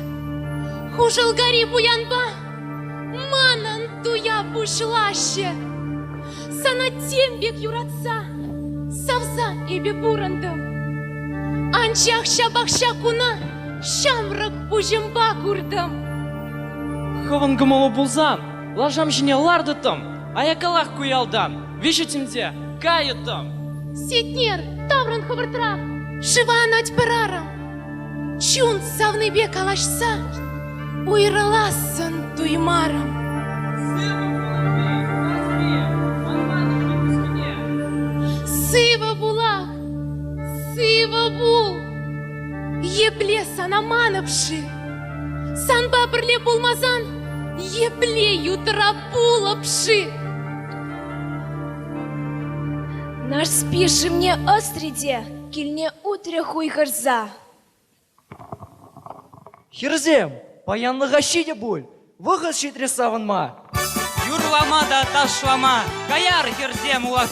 [SPEAKER 21] Хушӑлкари пуянпа манӑн туя пуҫлаҫҫӗ. Сана тем пек юратса, савса эпӗ пурӑнтӑм.
[SPEAKER 1] Анчах ҫапах ҫак куна ҫамрӑк пуҫӑмпа куртӑм.
[SPEAKER 3] Хӑвӑн кӑмӑлу пулсан, лашам ҫине лартӑттӑм, аяккалах ку ялтан, виҫӗттӗм те кайӑттӑм.
[SPEAKER 21] Сетнер, таврӑн хӑвӑртрах, шыва анать пӗр арӑм. Чун савнипе калаҫса уйрӑлассӑн туймарӑм. Сывӑ пулах, сывӑ пул. Епле сана манӑп-ши? Санпа пӗрле пулмасан епле ютра пулӑп-ши?
[SPEAKER 16] Нарспи шывне ӑсрӗ те килне утрӗ хуйхӑрса.
[SPEAKER 4] Хӗрсем, паянлӑха ҫитӗ пуль, вӑхӑт ҫитрӗ савӑнма.
[SPEAKER 23] Юрлама та ташлама каяр хӗрсем улах.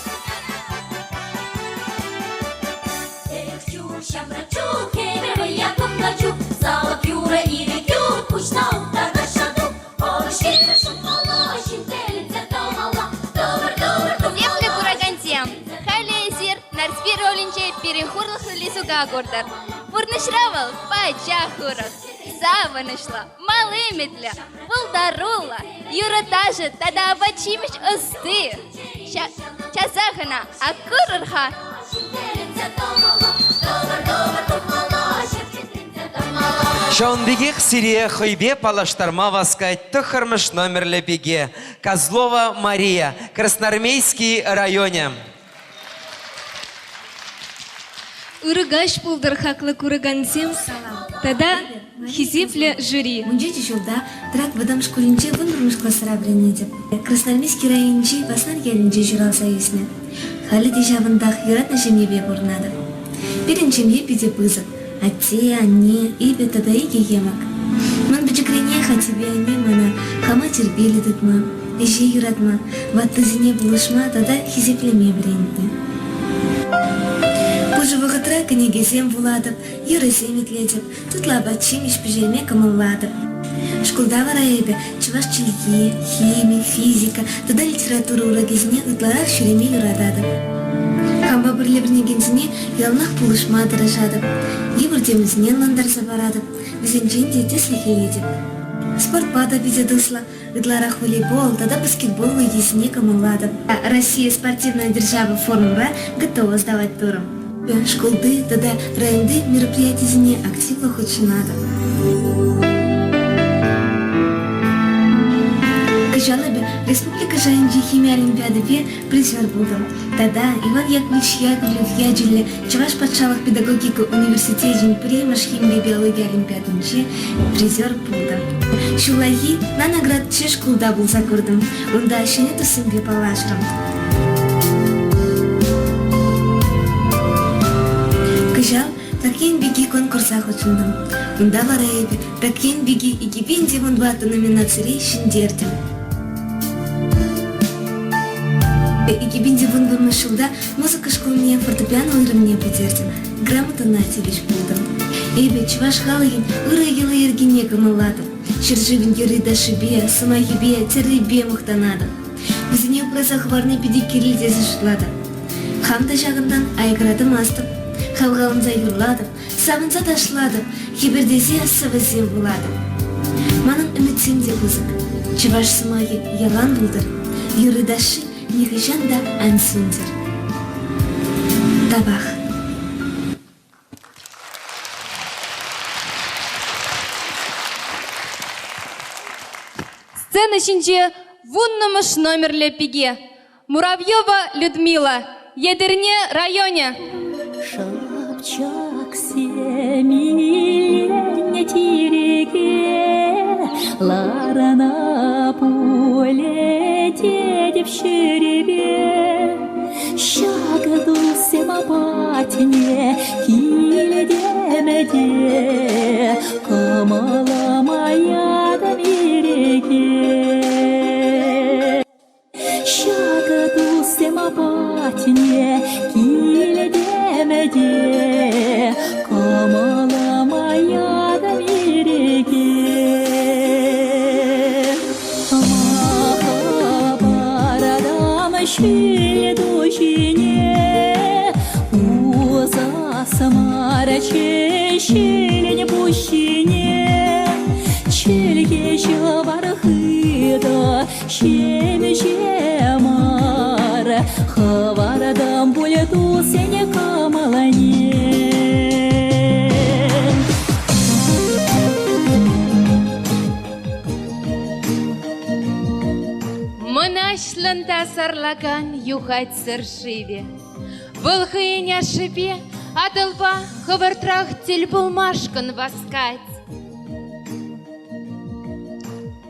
[SPEAKER 5] Эх, чух, ҫамрӑк чух, эпӗ вӑййа тухнӑ чух, савӑк юрӑ ирӗк юр, пуҫна ухтарнӑ шатук,
[SPEAKER 1] Хисеплӗ куракансем, халӗ эсир Нарспи ролӗнче пирӗн хурлӑхлӑ Лисука куртӑр. Пурнӑҫра вӑл пачах урӑх, савӑнӑҫлӑ, мал ӗмӗтлӗ, пултаруллӑ, юрӑ-ташӑ тата апат-ҫимӗҫ ӑсти. Часах ӑна ак курӑр-ха.
[SPEAKER 2] Ҫавӑн пекех сире хӑйпе паллаштарма васкать тӑххӑрмӗш номерлӗ пике Козлова Мария, Красноармейски районӗ.
[SPEAKER 1] Ырӑ каҫ пултӑр, хаклӑ куракансем тата хисеплӗ жюри.
[SPEAKER 7] Вунҫичӗ ҫулта Трак вӑтам шкулӗнче вунпӗрмӗш класра вӗренетӗп. Красноармейски районӗнчи Васнар ялӗнче ҫуралса ӳснӗ. Халӗ те ҫавӑнтах юратнӑ ҫемьепе пурӑнатӑп. Пирӗн ҫемье питӗ пысӑк. Атте, анне, эпӗ тата икӗ йӑмӑк. Мӑн пӗчӗкренех аттепе анне мана хама тирпейлӗ тытма, ӗҫе юратма, ваттисене пулӑшма тата хисеплеме вӗрентнӗ. Пушӑ вӑхӑтра кӗнекесем вулатӑп, юрӑсем итлетӗп, тутлӑ апат-ҫимӗҫ пӗҫерме кӑмӑллатӑп. Шкулта вара эпӗ чӑваш чӗлхи, хими, физика тата литература урокӗсене ытларах ҫӳреме юрататӑп. Хампа пӗрле вӗренекенсене яланах пулӑшма тӑрӑшатӑп, йывӑр темӑсене ӑнлантарса паратӑп, вӗсенчен те тӗслӗх илетӗп. Спортпа та питӗ туслӑ, ытларах волейбол тата баскетбол вӑййисене кӑмӑллатӑп. Россия спортивная держава форумра ГТО сдавать турӑм. Шкулти тата районти мероприятисене активлӑ хутшӑнатӑп. Кӑҫал эпӗ республика шайӗнчи хими олимпиадипе призер пултӑм тата Иван Яковлевич Яковлев ячӗллӗ Чӑваш патшалӑх педагогика университечӗн пӗрремӗш химипе биологи олимпиадинче призер пултӑм. Ҫуллахи Наноградчи шкулта пулса куртӑм. Унта ҫӗнӗ туссемпе паллашрӑм. Кӑҫал Такьен пики конкурса хутшӑнтӑм. Унта вара эпӗ Такьен пики 2014 номинацире ҫӗнтертӗм. Эпӗ 2011 ҫулта музыка шкулне фортепиано уйрӑмне пӗтертӗм, грамотӑна тивӗҫ пултӑм. Эпӗ чӑваш халӑхӗн ырӑ йӑли-йӗркине кӑмӑллатӑп, ҫӗршывӑн юрри-ташшипе, сӑмахӗпе, тӗррипе мухтанатӑп. Вӗсене упраса хӑварни питӗ кирлӗ тесе шутлатӑп. Хам та ҫакӑнтан аякра тӑмастӑп. Хавхаланса юрлатӑп, Савӑнса ташлатӑп, хӗпӗртесе сӑвӑсем вулатӑп. Манӑн ӗмӗтсем те пысӑк. Чӑваш сӑмахӗ ялан пултӑр, юрри-ташши нихӑҫан та ан сӳнтӗр. Тавах.
[SPEAKER 1] Сцена ҫинче вуннӑмӗш номерлӗ пике Муравьева Людмила, Етӗрне районӗ.
[SPEAKER 5] Шӑпчӑксем иленнӗ тирӗке ларана пулӗ тетӗп ҫӗрӗпе. Ҫакӑ туссем патне килтӗм те кӑмӑлӑма ятӑм ирӗке. Ҫакӑ туссем патне килтӗм те кӑмӑлӑма ятӑм ирӗке. Махапаратам ҫӳллӗ ту ҫине, пусас марччӗ ҫилӗн пуҫ ҫине. Чӗлхе ҫӑвар хытӑ Ҫемҫе мар, хӑвартӑм пуль туссен кӑмӑлне.
[SPEAKER 1] Мӑнаҫлӑн та сарлакан юхать Сӑр шывӗ. Вӑл хӑйӗн ашшӗпе Атӑлпа хӑвӑртрах тӗл пулмашкӑн васкать.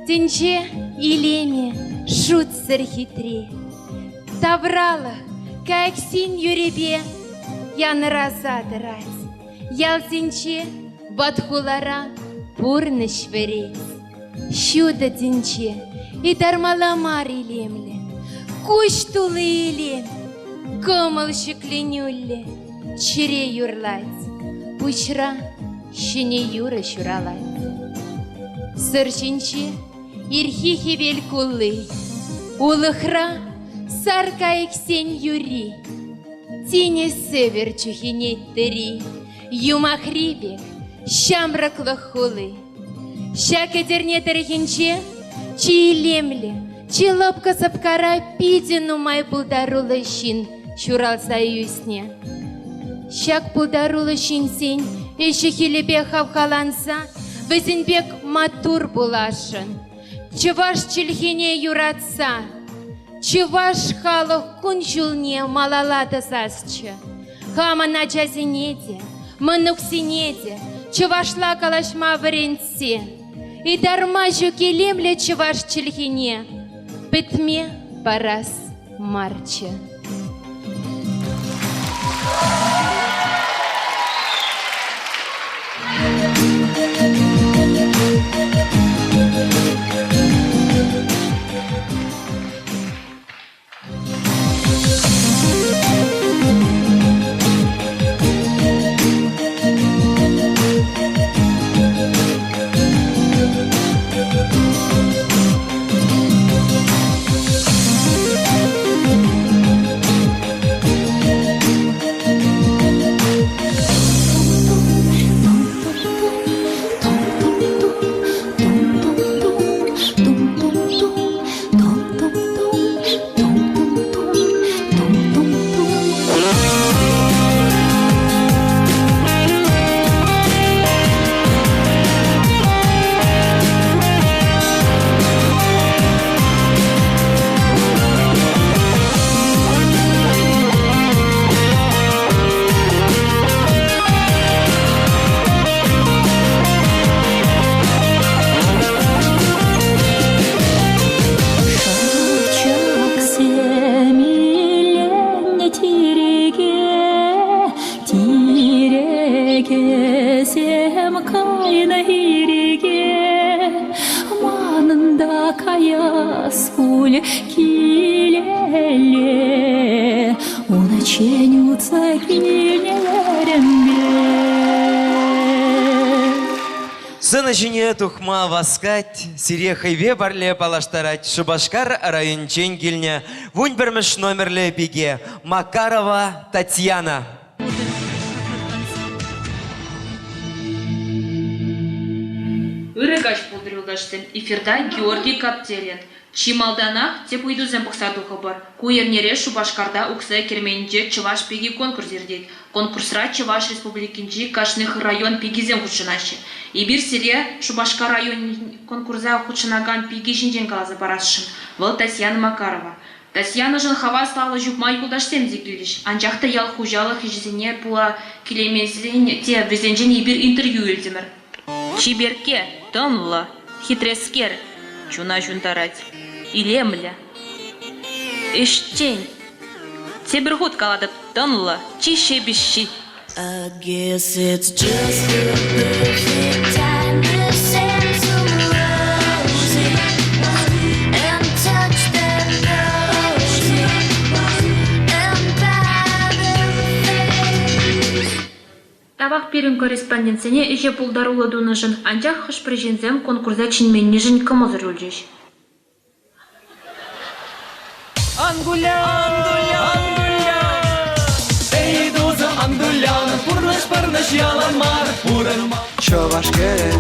[SPEAKER 1] Тӗнче илемӗ шутсӑр хитре. Тавралӑх кайӑксен юррипе янӑраса тӑрать. Ялсенче, ват хулара пурнӑҫ вӗрет. Ҫутӑ тӗнче ытармалла мар илемлӗ. Куҫ тулли илем, кӑмӑл ҫӗкленӳллӗ, чӗре юрлать. Пуҫра ҫӗнӗ юрӑ ҫуралать. Сӑр ҫинче ирхи хӗвел кулли, улӑхра сар кайӑксен юрри. Тинӗс сӗвӗр чӳхенет тӑри, юмахри пек ҫамрӑклӑх хули. Ҫак Етӗрне тӑрӑхӗнче чи илемлӗ, чи лӑпкӑ сӑпкара питӗ нумай пултаруллӑ ҫын ҫуралса ӳснӗ. Ҫак пултаруллӑ ҫынсен ӗҫӗ-хӗлӗпе хавхаланса вӗсен пек маттур пуласшӑн. Чӑваш чӗлхине юратса чӑваш халӑх кун-ҫулне малалла тӑсасчӗ. Хамӑн ачасене те, мӑнуксене те чӑвашла калаҫма вӗрентсе ытарма ҫук илемлӗ чӑваш чӗлхине пӗтме парас марччӗ.
[SPEAKER 5] Шӑпчӑксем иленнӗ тирӗке, тирӗкесем кайнӑ ирӗке. Манӑн та каяс пуль килелле.
[SPEAKER 8] Пӗччен утса килнӗ йӗрӗмпе.
[SPEAKER 2] Сцена ҫине тухма васкать, сире хӑйпе пӗрле паллаштарать Шупашкар районӗнчен килнӗ вунпӗрмӗш номерлӗ пике Макарова Татьяна.
[SPEAKER 9] Ырӑ каҫ пултӑр, юлташсем. Эфирта Георгий Каптерин. Чи малтанах тӗп ыйтусем пӑхса тухӑпӑр. Ку эрнере Шупашкарта Уксай керменӗнче Чӑваш пики конкурс иртет. Конкурсра Чӑваш Республикинчи кашни район пикисем хутшӑнаҫҫӗ. Эпир сире Шупашкар районӗн конкурса хутшӑнакан пики ҫинчен каласа парасшӑн. Вӑл Татьяна Макарова. Татьянӑшӑн хаваслӑ алӑ ҫупма юлташсем те килӗҫ. Анчах та ял хуҫалӑх ӗҫӗсене пула килеймесен те вӗсенчен эпир интервью илтӗмӗр. Чиперкке, тӑнлӑ, хитрескер, чуна ҫунтарать. Илемлӗ. Ӗҫчен. Тепӗр хут калатӑп, тӑнлӑ, чи ҫепӗҫҫи.
[SPEAKER 8] I guess it's just the perfect time to send some roses and touch their noses and buy them things.
[SPEAKER 9] Тавах пирӗн корреспондентсене ӗҫе пултаруллӑ тунӑшӑн, анчах хӑш-пӗр ҫынсем конкурса чӗнменнишӗн кӑмӑлсӑр юлчӗҫ.
[SPEAKER 8] Ан кулян, ан кулян, ан кулян.
[SPEAKER 12] Эй, тусӑм, ан кулян, пурнӑҫ пӑрнӑҫ ялан мар, пурӑнма.
[SPEAKER 13] Чӑваш хӗрӗ.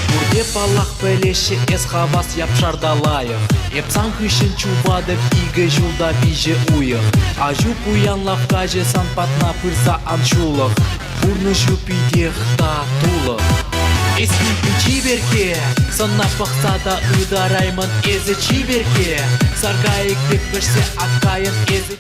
[SPEAKER 12] Пурте паллах пӗлеҫҫӗ эс хавас япшар та лайӑх. Эп сан хыҫҫӑн чупатӑп икӗ ҫулта виҫӗ уйӑх. Аҫу пуян лавккаҫӑ сан патна пырса ан ҫулӑх. Пурнӑҫу питех татулӑх. Эс килти чиперкке, сӑнна пӑхса та ытараймӑн эсӗ чиперкке. Саркайӑк пек вӗҫсе аккайӑн эсӗ.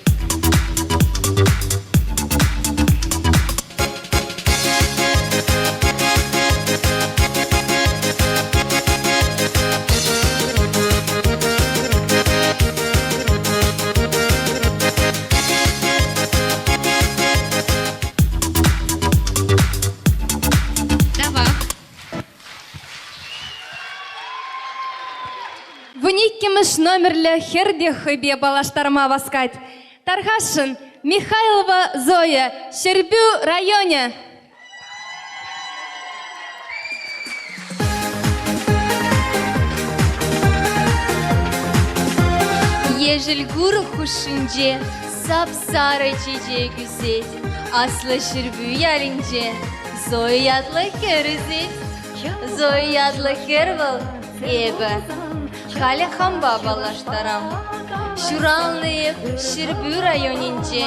[SPEAKER 1] Тавах. Вуниккӗмӗш номерлӗ хӗр те хӑйпе паллаштарма васкать. Тархасшӑн, Михайлова Зоя, Ҫӗрпӳ районӗ. Ешӗл курӑк хушшинче сап-сарӑ чечек ӳсет. Аслӑ Ҫӗрпӳ ялӗнче Зоя ятлӑ хӗр ӳсет. Зоя ятлӑ хӗр вӑл эпӗ. Халӗ хампа паллаштарам. Ҫуралнӑ эп Ҫӗрпӳ районӗнче,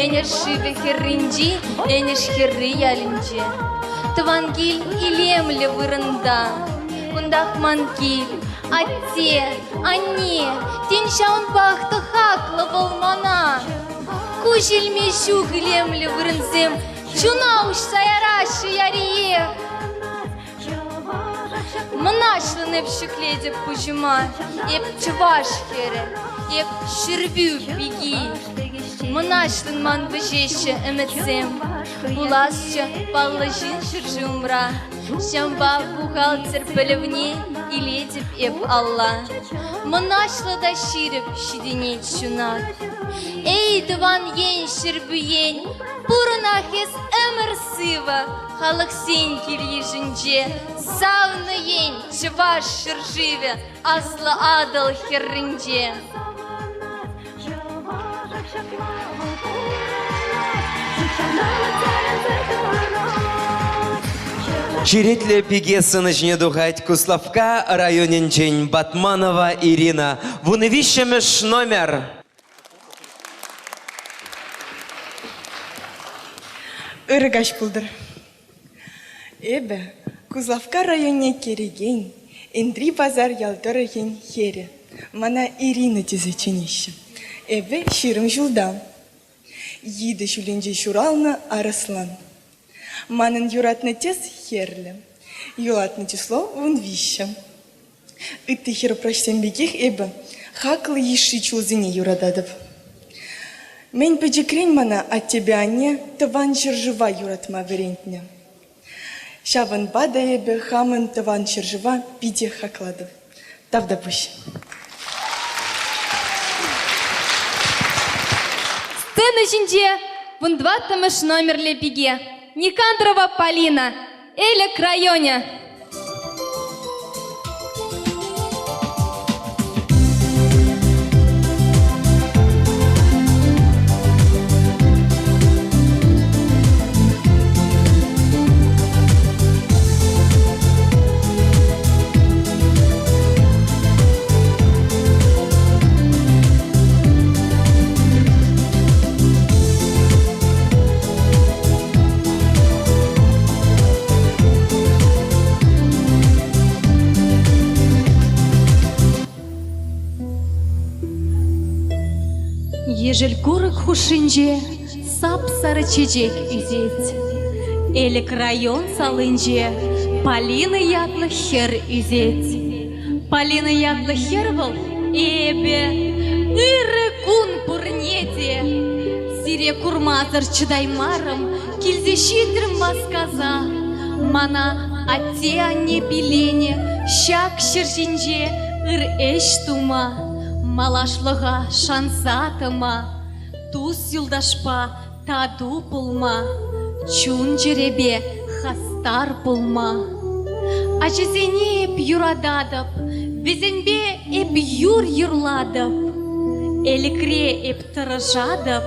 [SPEAKER 1] Энӗш шывӗ хӗрринчи Энӗш хӗрри ялӗнче. Тӑван кил илемлӗ вырӑнта. Кунтах ман кил, атте, анне, тен, ҫавӑнпах та хаклӑ вӑл мана. Куҫ илме ҫук илемлӗ вырӑнсем чуна уҫса яраҫҫӗ яриех. Мӑнаҫлӑн эп ҫӗклетӗп пуҫӑма, Эп чӑваш хӗрӗ, эп Ҫӗрпӳ пики. Мӑнаҫлӑн ман вӗҫеҫҫӗ ӗмӗтсем, Пуласчӗ паллӑ ҫын ҫӗршывӑмра. Ҫавӑнпа бухгалтер пӗлӗвне илетӗп эп алла. Мӑнаҫлӑ та ҫирӗп ҫитӗнет ҫунат. Эй, тӑван ен, Ҫӗрпӳ ен, пурӑнах эс ӗмӗр сывӑ, Халӑхсен кил-йышӗнче савнӑ ен Чӑваш ҫӗршывӗ Аслӑ Атӑл хӗрринче.
[SPEAKER 2] Черетлӗ пике сцена ҫине тухать Куславкка районӗнчен Батманова Ирина. Вунӑ виҫҫӗмӗш номер.
[SPEAKER 25] Ырӑ каҫ пултӑр. Эпӗ Куславкка районне кӗрекен Энтри Пасар ял тӑрӑхӗн хӗрӗ. Мана Ирина тесе чӗнеҫҫӗ. Эпӗ 20 ҫулта. Йытӑ ҫулӗнче ҫуралнӑ арӑслан. Манӑн юратнӑ тӗс хӗрлӗ. Юратнӑ число 13. Ытти хӗр-упраҫсем пекех эпӗ хаклӑ йышши чулсене юрататӑп. Мӗн пӗчӗкрен мана аттепе анне тӑван ҫӗршыва юратма вӗрентнӗ. Ҫавӑнпа та эпӗ хамӑн тӑван ҫӗршыва питӗ хаклатӑп. Тавтапуҫ.
[SPEAKER 1] Сцена ҫинче вунтӑваттӑмӗш номерлӗ пике Никандрова Полина, Элӗк районӗ.
[SPEAKER 10] Ешӗл курӑк хушшинче сап-сарӑ чечек ӳсет. Элӗк район салинче Полина ятлӑ хӗр ӳсет. Полина ятлӑ хӗр вӑл эпӗ. Ырӑ кун пурне те. Сире курмасӑр чӑтаймарӑм, килсе ҫитрӗм васкаса. Мана атте-анне пиленӗ ҫак ҫӗр ҫинче ыр ӗҫ тума, малашлӑха шанса тӑма, тус-юлташпа тату пулма, чун-чӗрепе хастар пулма. Ачасене эп юрататӑп, вӗсемпе эп юр юрлатӑп. Элӗкре эп тӑрӑшатӑп,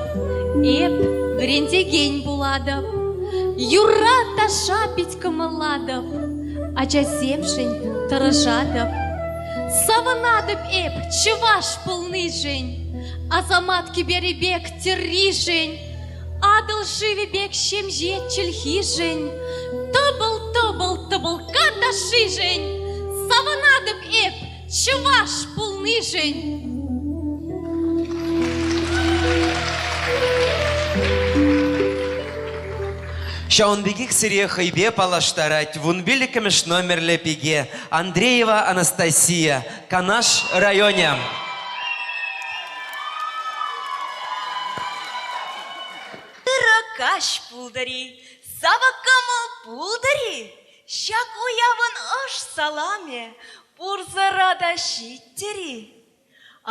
[SPEAKER 10] эп вӗрентекен пулатӑп. Юрра-таша пит кӑмӑллатӑп, ачасемшӗн тӑрӑшатӑп. Савӑнатӑп эп чӑваш пулнишӗн, Асамат кӗперӗ пек тӗрришӗн, Атӑл шывӗ пек ҫемҫе чӗлхишӗн, тӑпӑл-тӑпӑл тӑпӑлкка ташшишӗн савӑнатӑп эп чӑваш пулнишӗн.
[SPEAKER 2] Ҫавӑн пекех сире хӑйпе паллаштарать вунпиллӗкмӗш номерлӗ пике Андреева Анастасия, Канаш районӗ.
[SPEAKER 13] Ырӑ каҫ пултӑр-и, савӑк кӑмӑл пултӑр-и? Ҫак уявӑн ӑш саламӗ пурсӑра та ҫиттӗр-и?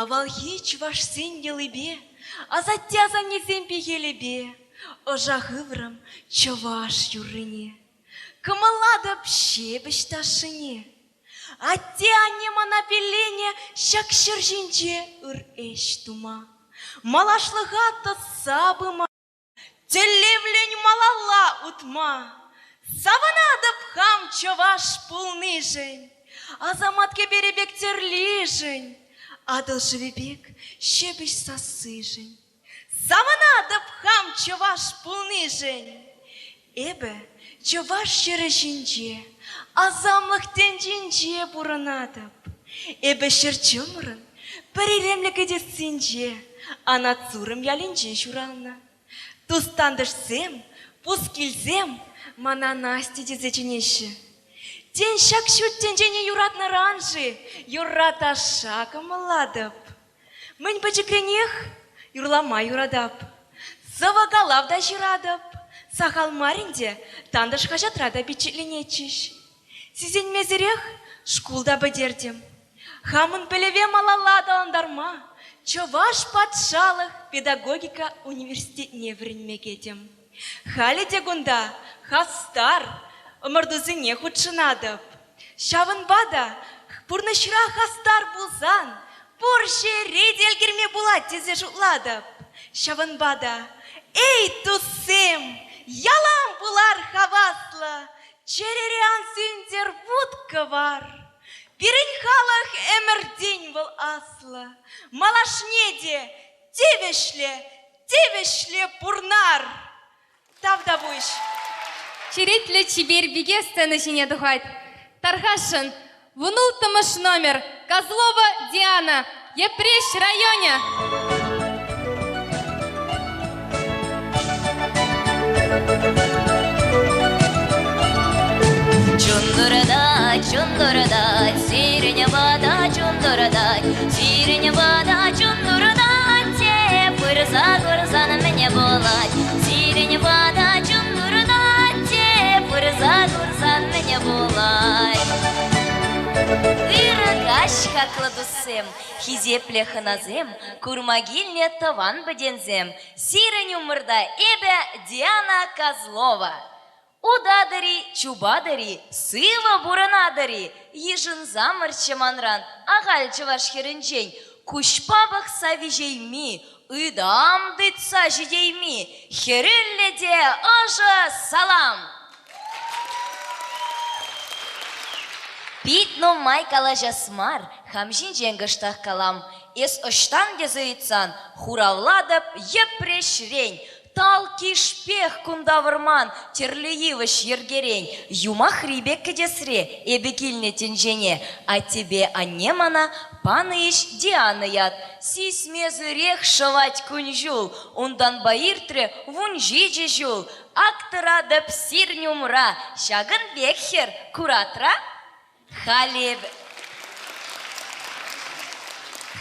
[SPEAKER 13] Авалхи чӑвашсен йӑлипе, асатте-асаннесен пехилӗпе ӑша хыврӑм чӑваш юррине. Кӑмӑллатӑп ҫепӗҫ ташшине. Атте-анне мана пилленӗ ҫак ҫӗр ҫинче ыр ӗҫ тума, малашлӑха тӑсса пыма, тӗллевлӗн малалла утма. Савӑнатӑп хам чӑваш пулнишӗн, Асамат кӗперӗ пек тӗрлишӗн, Атӑл шывӗ пек ҫепӗҫ сассишӗн. Савӑнатӑп хам чӑваш пулнишӗн. Эпӗ чӑваш ҫӗрӗ ҫинче, асамлӑх тӗнчинче пурӑнатӑп. Эпӗ ҫӗр чӑмӑрӑн пӗр илемлӗ кӗтессинче, Анат Сурӑм ялӗнче ҫуралнӑ. Тус-тантӑшсем, пускилсем мана Настя тесе чӗнеҫҫӗ. Тен, ҫак ҫут тӗнчене юратнӑран-ши юрра-ташша кӑмӑллатӑп. Мӗн пӗчӗкренех юрлама юратап. Сӑвӑ-калав та ҫыратӑп. Сахал мар ӗнтӗ Тантӑш хаҫатра та пичетленетчӗҫ. Сисӗнмесӗрех шкул та пӗтертӗм. Хамӑн пӗлӗве малалла аталантарма Чӑваш патшалӑх педагогика университетне вӗренме кӗтӗм. Халӗ те кунта хастар ӑмӑртусене хутшӑнатӑп. Ҫавӑнпа та пурнӑҫра хастар пулсан пур ҫӗре те ӗлкӗрме пулать тесе шутлатӑп. Ҫавӑнпа та, эй, туссем, ялан пулар хаваслӑ, чӗрере ан сӳнтӗр вут-кӑвар. Пирӗн халӑх ӗмӗртен вӑл аслӑ, малашне те тивӗҫлӗ, тивӗҫлӗ пурнар. Тавтапуҫ.
[SPEAKER 1] Черетлӗ чипер пике сцена ҫине тухать. Тархасшӑн, вунулттӑмӗш номер, Козлова Диана, Йӗпреҫ районӗ.
[SPEAKER 5] Чун туртать, чун туртать, сирӗн пата чун туртать, сирӗн пата чун туртать те пырса курсан мӗне пулать? Сирӗн пата чун туртать те пырса курсан. каҫ, хаклӑ туссем, хисеплӗ хӑнасем, курма килнӗ тӑван-пӗтенсем. Сирӗн умӑрта эпӗ, Диана Козлова. Утатӑр-и, чупатӑр-и, сывӑ пурӑнатӑр-и, йышӑнсамӑрччӗ манран ахаль чӑваш хӗрӗнчен куҫпа пӑхса виҫейми, ытам тытса ҫитейми хӗрӳллӗ те ӑшӑ салам! Пит нумай калаҫас мар, хам ҫинчен кӑштах калам. Эс ӑҫтан тесе ыйтсан, хуравлатӑп Йӗпреҫрен. Талккишпех кунта вӑрман, тӗрлӗ йывӑҫ йӗркерен. Юмахри пек кӗтесре эпӗ килнӗ тӗнчене. Аттепе анне мана панӑ-иҫ Диана ят. Сисмесӗрех шӑвать кун-ҫул. Унтанпа иртрӗ 17 ҫул. Ак тӑратӑп сирӗн умра, ҫакӑн пек хӗр, куратра? Халӗ эпӗ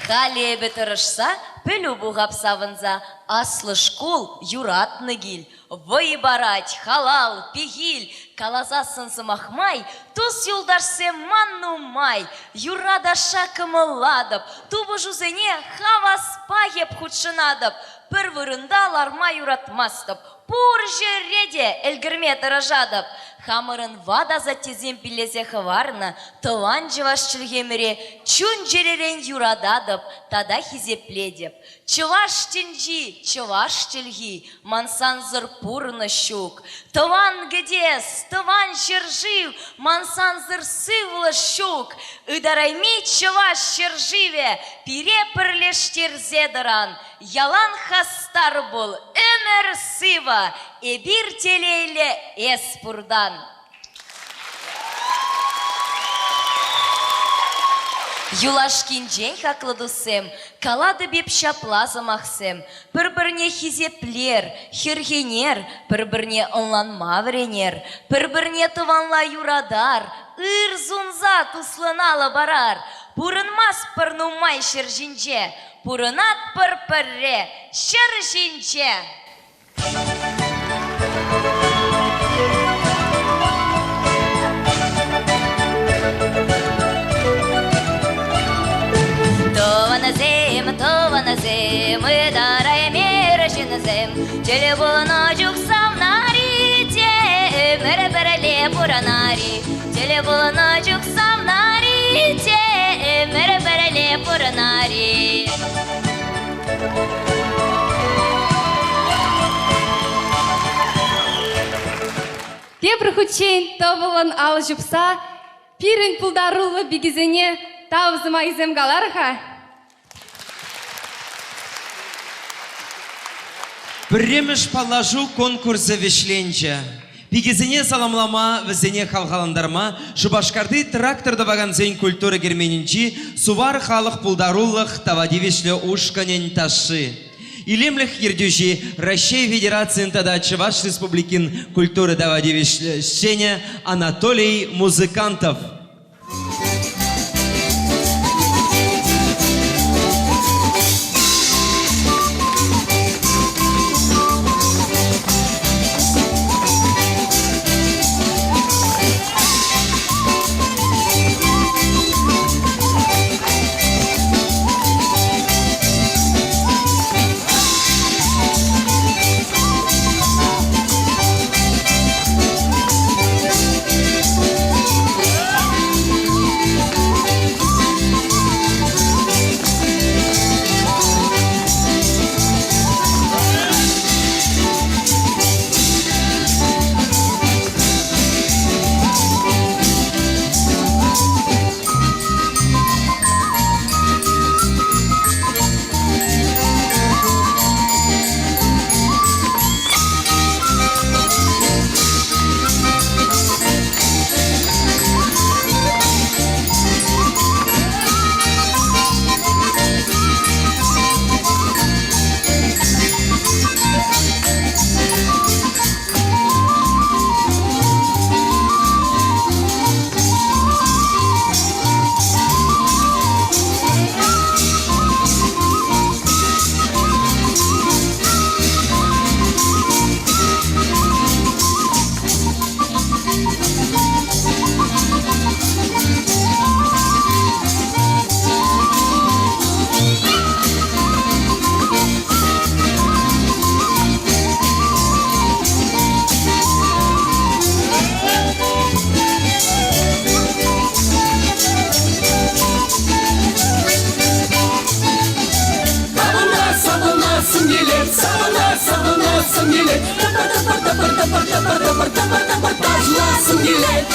[SPEAKER 5] Халӗ эпӗ тӑрӑшса, пӗлӳ пухап савӑнса, аслӑ шкул, юратнӑ кил. Вӑй парать, халал, пехил, каласассӑн сӑмах май, тус-юлташсем ман нумай. Юрра-ташша кӑмӑллатӑп, тупӑшусене хаваспах эп хутшӑнатӑп. Пӗр вырӑнта ларма юратмастӑп, Пур ҫӗре те ӗлкӗрме тӑрӑшатӑп. Хамӑрӑн ват асаттесем пиллесе хӑварнӑ тӑван чӑваш чӗлхемӗре чун-чӗререн юрататӑп тата хисеплетӗп. Чӑваш тӗнчи, чӑваш чӗлхи, ман сансӑр пурнӑҫ ҫук. Тӑван кӗтес, тӑван ҫӗршыв, ман сансӑр сывлӑш ҫук. Ытарайми чӑваш ҫӗршывӗ пире пӗрлештерсе тӑран. Ялан хастар пул, ӗмӗр сывӑ, эпир телейлӗ эс пуртан. Юлашкинчен, хаклӑ туссем, калатӑп эп ҫапла сӑмахсем: пӗр-пӗрне хисеплер, хӗрхенер, пӗр-пӗрне ӑнланма вӗренер, пӗр-пӗрне тӑванла юратар, ыр сунса туслӑн алӑ парар. Пурӑнмастпӑр нумай ҫӗр ҫинче, Пурӑнатпӑр пӗрре ҫӗр ҫинче. Тӑванӑсем, тӑванӑсем, ытараймерӗ ҫынсем. Тӗл пулнӑ чух савнари те ӗмӗр пӗрле пурӑнари. Тӗл пулнӑ чух савнари те ӗмӗр пӗрле пурӑнари.
[SPEAKER 1] Тепӗр хутчен тӑвӑллӑн алӑ ҫупса пирӗн пултаруллӑ пикесене тав сӑмахӗсем калар-ха.
[SPEAKER 2] Пӗрремӗш паллашу конкурсӗ вӗҫленчӗ. Пикесене саламлама, вӗсене хавхалантарма Шупашкарти трактор тӑвакансен культура керменӗнчи Сувар халӑх пултарулӑх тава тивӗҫлӗ ушкӑнӗн ташши. Илемлӗх ертӳҫи Раҫҫей Федерацийӗн тата Чӑваш Республикин культура тава тивӗҫлӗ ӗҫченӗ Анатолий Музыкантов.
[SPEAKER 8] килет, савӑнас, савӑнассӑм килет. Тӑпӑр, тӑпӑр, тӑпӑр, тӑпӑр, тӑпӑр, тӑпӑр, тӑпӑр, тӑпӑр, ташлассӑм килет.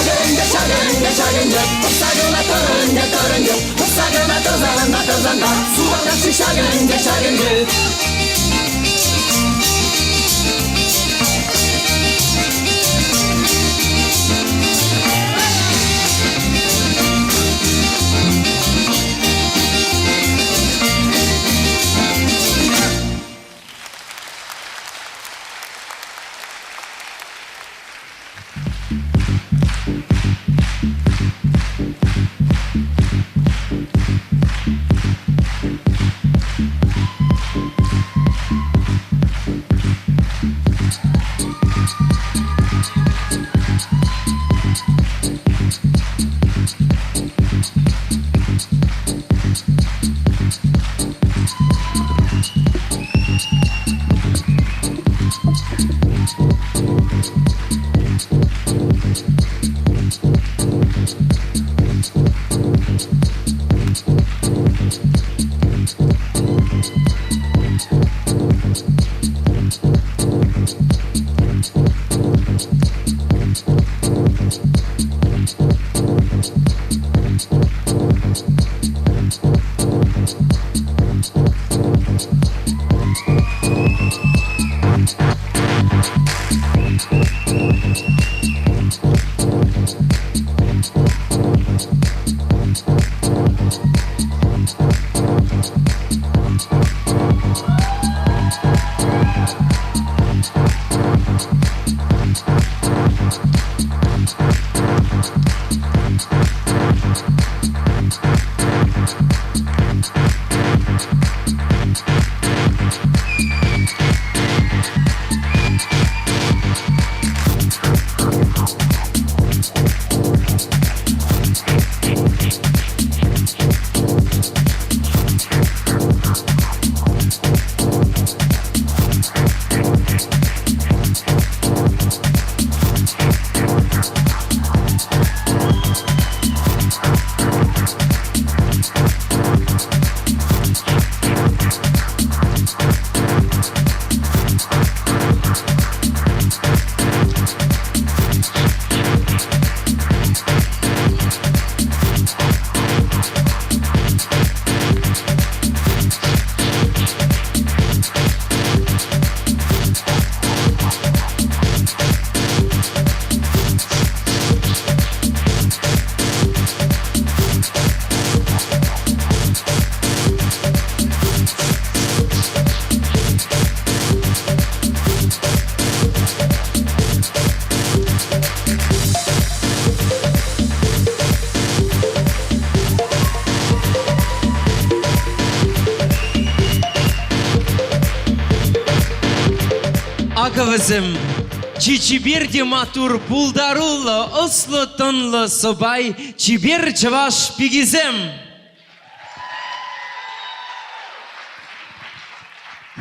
[SPEAKER 8] Акӑ ӗнтӗ, ҫакӑ ӗнтӗ, пӑхса кӑна тӑр ӗнтӗ, тӑр ӗнтӗ, пӑхса кӑна тӑрсан та тӑрсан та, сувартасси ҫакӑ ӗнтӗ, ҫакӑ ӗнтӗ.
[SPEAKER 2] Акӑ вӗсем чи чипер те маттур, пултаруллӑ, ӑслӑ-тӑнлӑ, сӑпай, чипер чӑваш пикисем.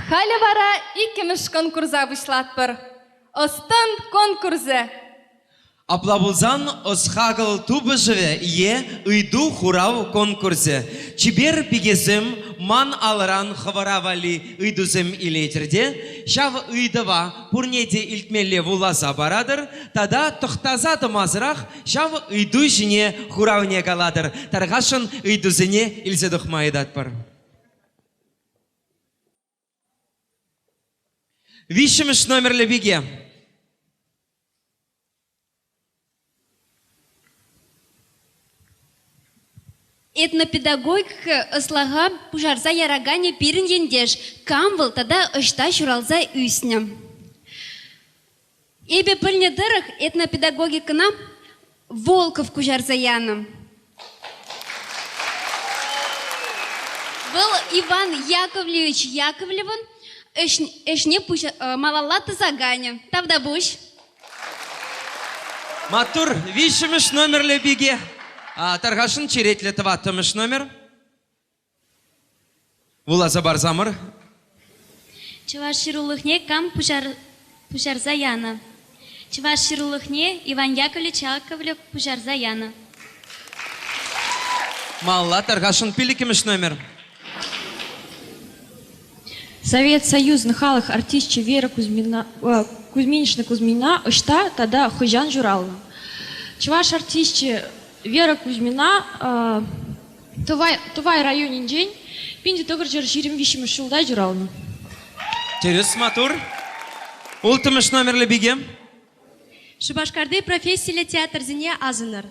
[SPEAKER 1] Халӗ вара иккӗмӗш конкурса пуҫлатпӑр. Ӑс-тӑн конкурсӗ.
[SPEAKER 2] Апла пулсан ӑс-хакӑл тупӑшӑвӗ е ыйту-хурав конкурсӗ. Чипер пикесем ман алӑран хӑвӑра валли ыйтусем илетӗр те ҫав ыйтӑва пурне те илтмелле вуласа паратӑр тата тӑхтаса тӑмасӑрах ҫав ыйту ҫине хуравне калатӑр. Тархасшӑн ыйтусене илсе тухма ыйтатпӑр. Виҫҫӗмӗш номерлӗ пике.
[SPEAKER 1] Этнопедагогика ӑслӑха пуҫарса яраканӗ пирӗн ентеш кам вӑл тата ӑҫта ҫуралса ӳснӗ? Эпӗ пӗлнӗ тӑрӑх этнопедагогикӑна Волков куҫарса янӑ. Вӑл Иван Яковлевич Яковлевӑн ӗҫне малалла тӑсаканӗ. Тавтапуҫ.
[SPEAKER 2] Маттур, виҫҫӗмӗш номерлӗ пике. Тархасшӑн черетлӗ тӑваттӑмӗш номер. Вуласа парсамӑр.
[SPEAKER 11] Чӑваш ҫырулӑхне кам пуҫарса янӑ? Чӑваш ҫырулӑхне Иван Яковлевич Яковлев пуҫарса янӑ.
[SPEAKER 2] Малалла тархасшӑн пиллӗкмӗш номер.
[SPEAKER 14] Совет Союзӗн халӑх артисчӗ Вера Кузьмина, Кузьминична Кузьмина ӑҫта тата хӑҫан ҫуралнӑ? Чӑваш артисчӗ Вера Кузьмина Тӑвай, Тӑвай районӗнчен 1923 ҫулта ҫуралнӑ.
[SPEAKER 2] Тӗрӗс, маттур. Улттӑмӗш номерлӗ пике.
[SPEAKER 21] Шупашкарти профессиллӗ театрсене асӑнӑр.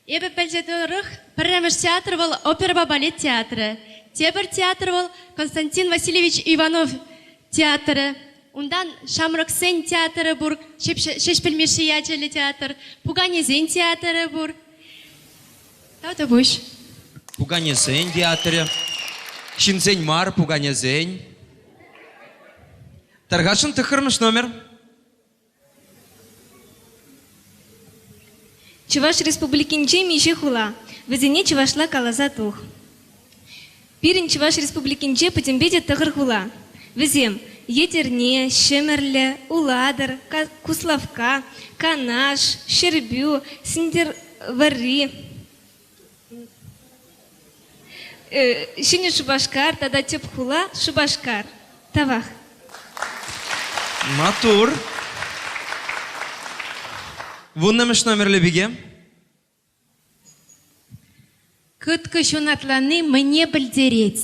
[SPEAKER 21] Эпӗ пӗлсе тӑрӑх, пӗрремӗш театр вӑл оперӑпа балет театрӗ. Тепӗр театр вӑл Константин Васильевич Иванов театрӗ. Унтан ҫамрӑксен театрӗ пур, Ҫеҫпӗл Мишши ячӗллӗ театр, пуканесен театрӗ пур. Тавтапуҫ.
[SPEAKER 2] Пуканесен театрӗ. Ҫынсен мар, пуканесен. Тархасшӑн тӑххӑрмӗш номер.
[SPEAKER 7] Чӑваш Республикинче миҫе хула? Вӗсене чӑвашла каласа тух. Пирӗн Чӑваш Республикинче пӗтӗмпе те тӑхӑр хула. Вӗсем, Етӗрне, Ҫӗмӗрле, Улатӑр, Куславкка, Канаш, Ҫӗрпӳ, Сӗнтӗрвӑрри, Ҫӗнӗ Шупашкар тата тӗп хула Шупашкар. Тавах.
[SPEAKER 2] Маттур. Вуннӑмӗш номерлӗ пике.
[SPEAKER 17] Кӑткӑ ҫунатланни мӗне пӗлтерет?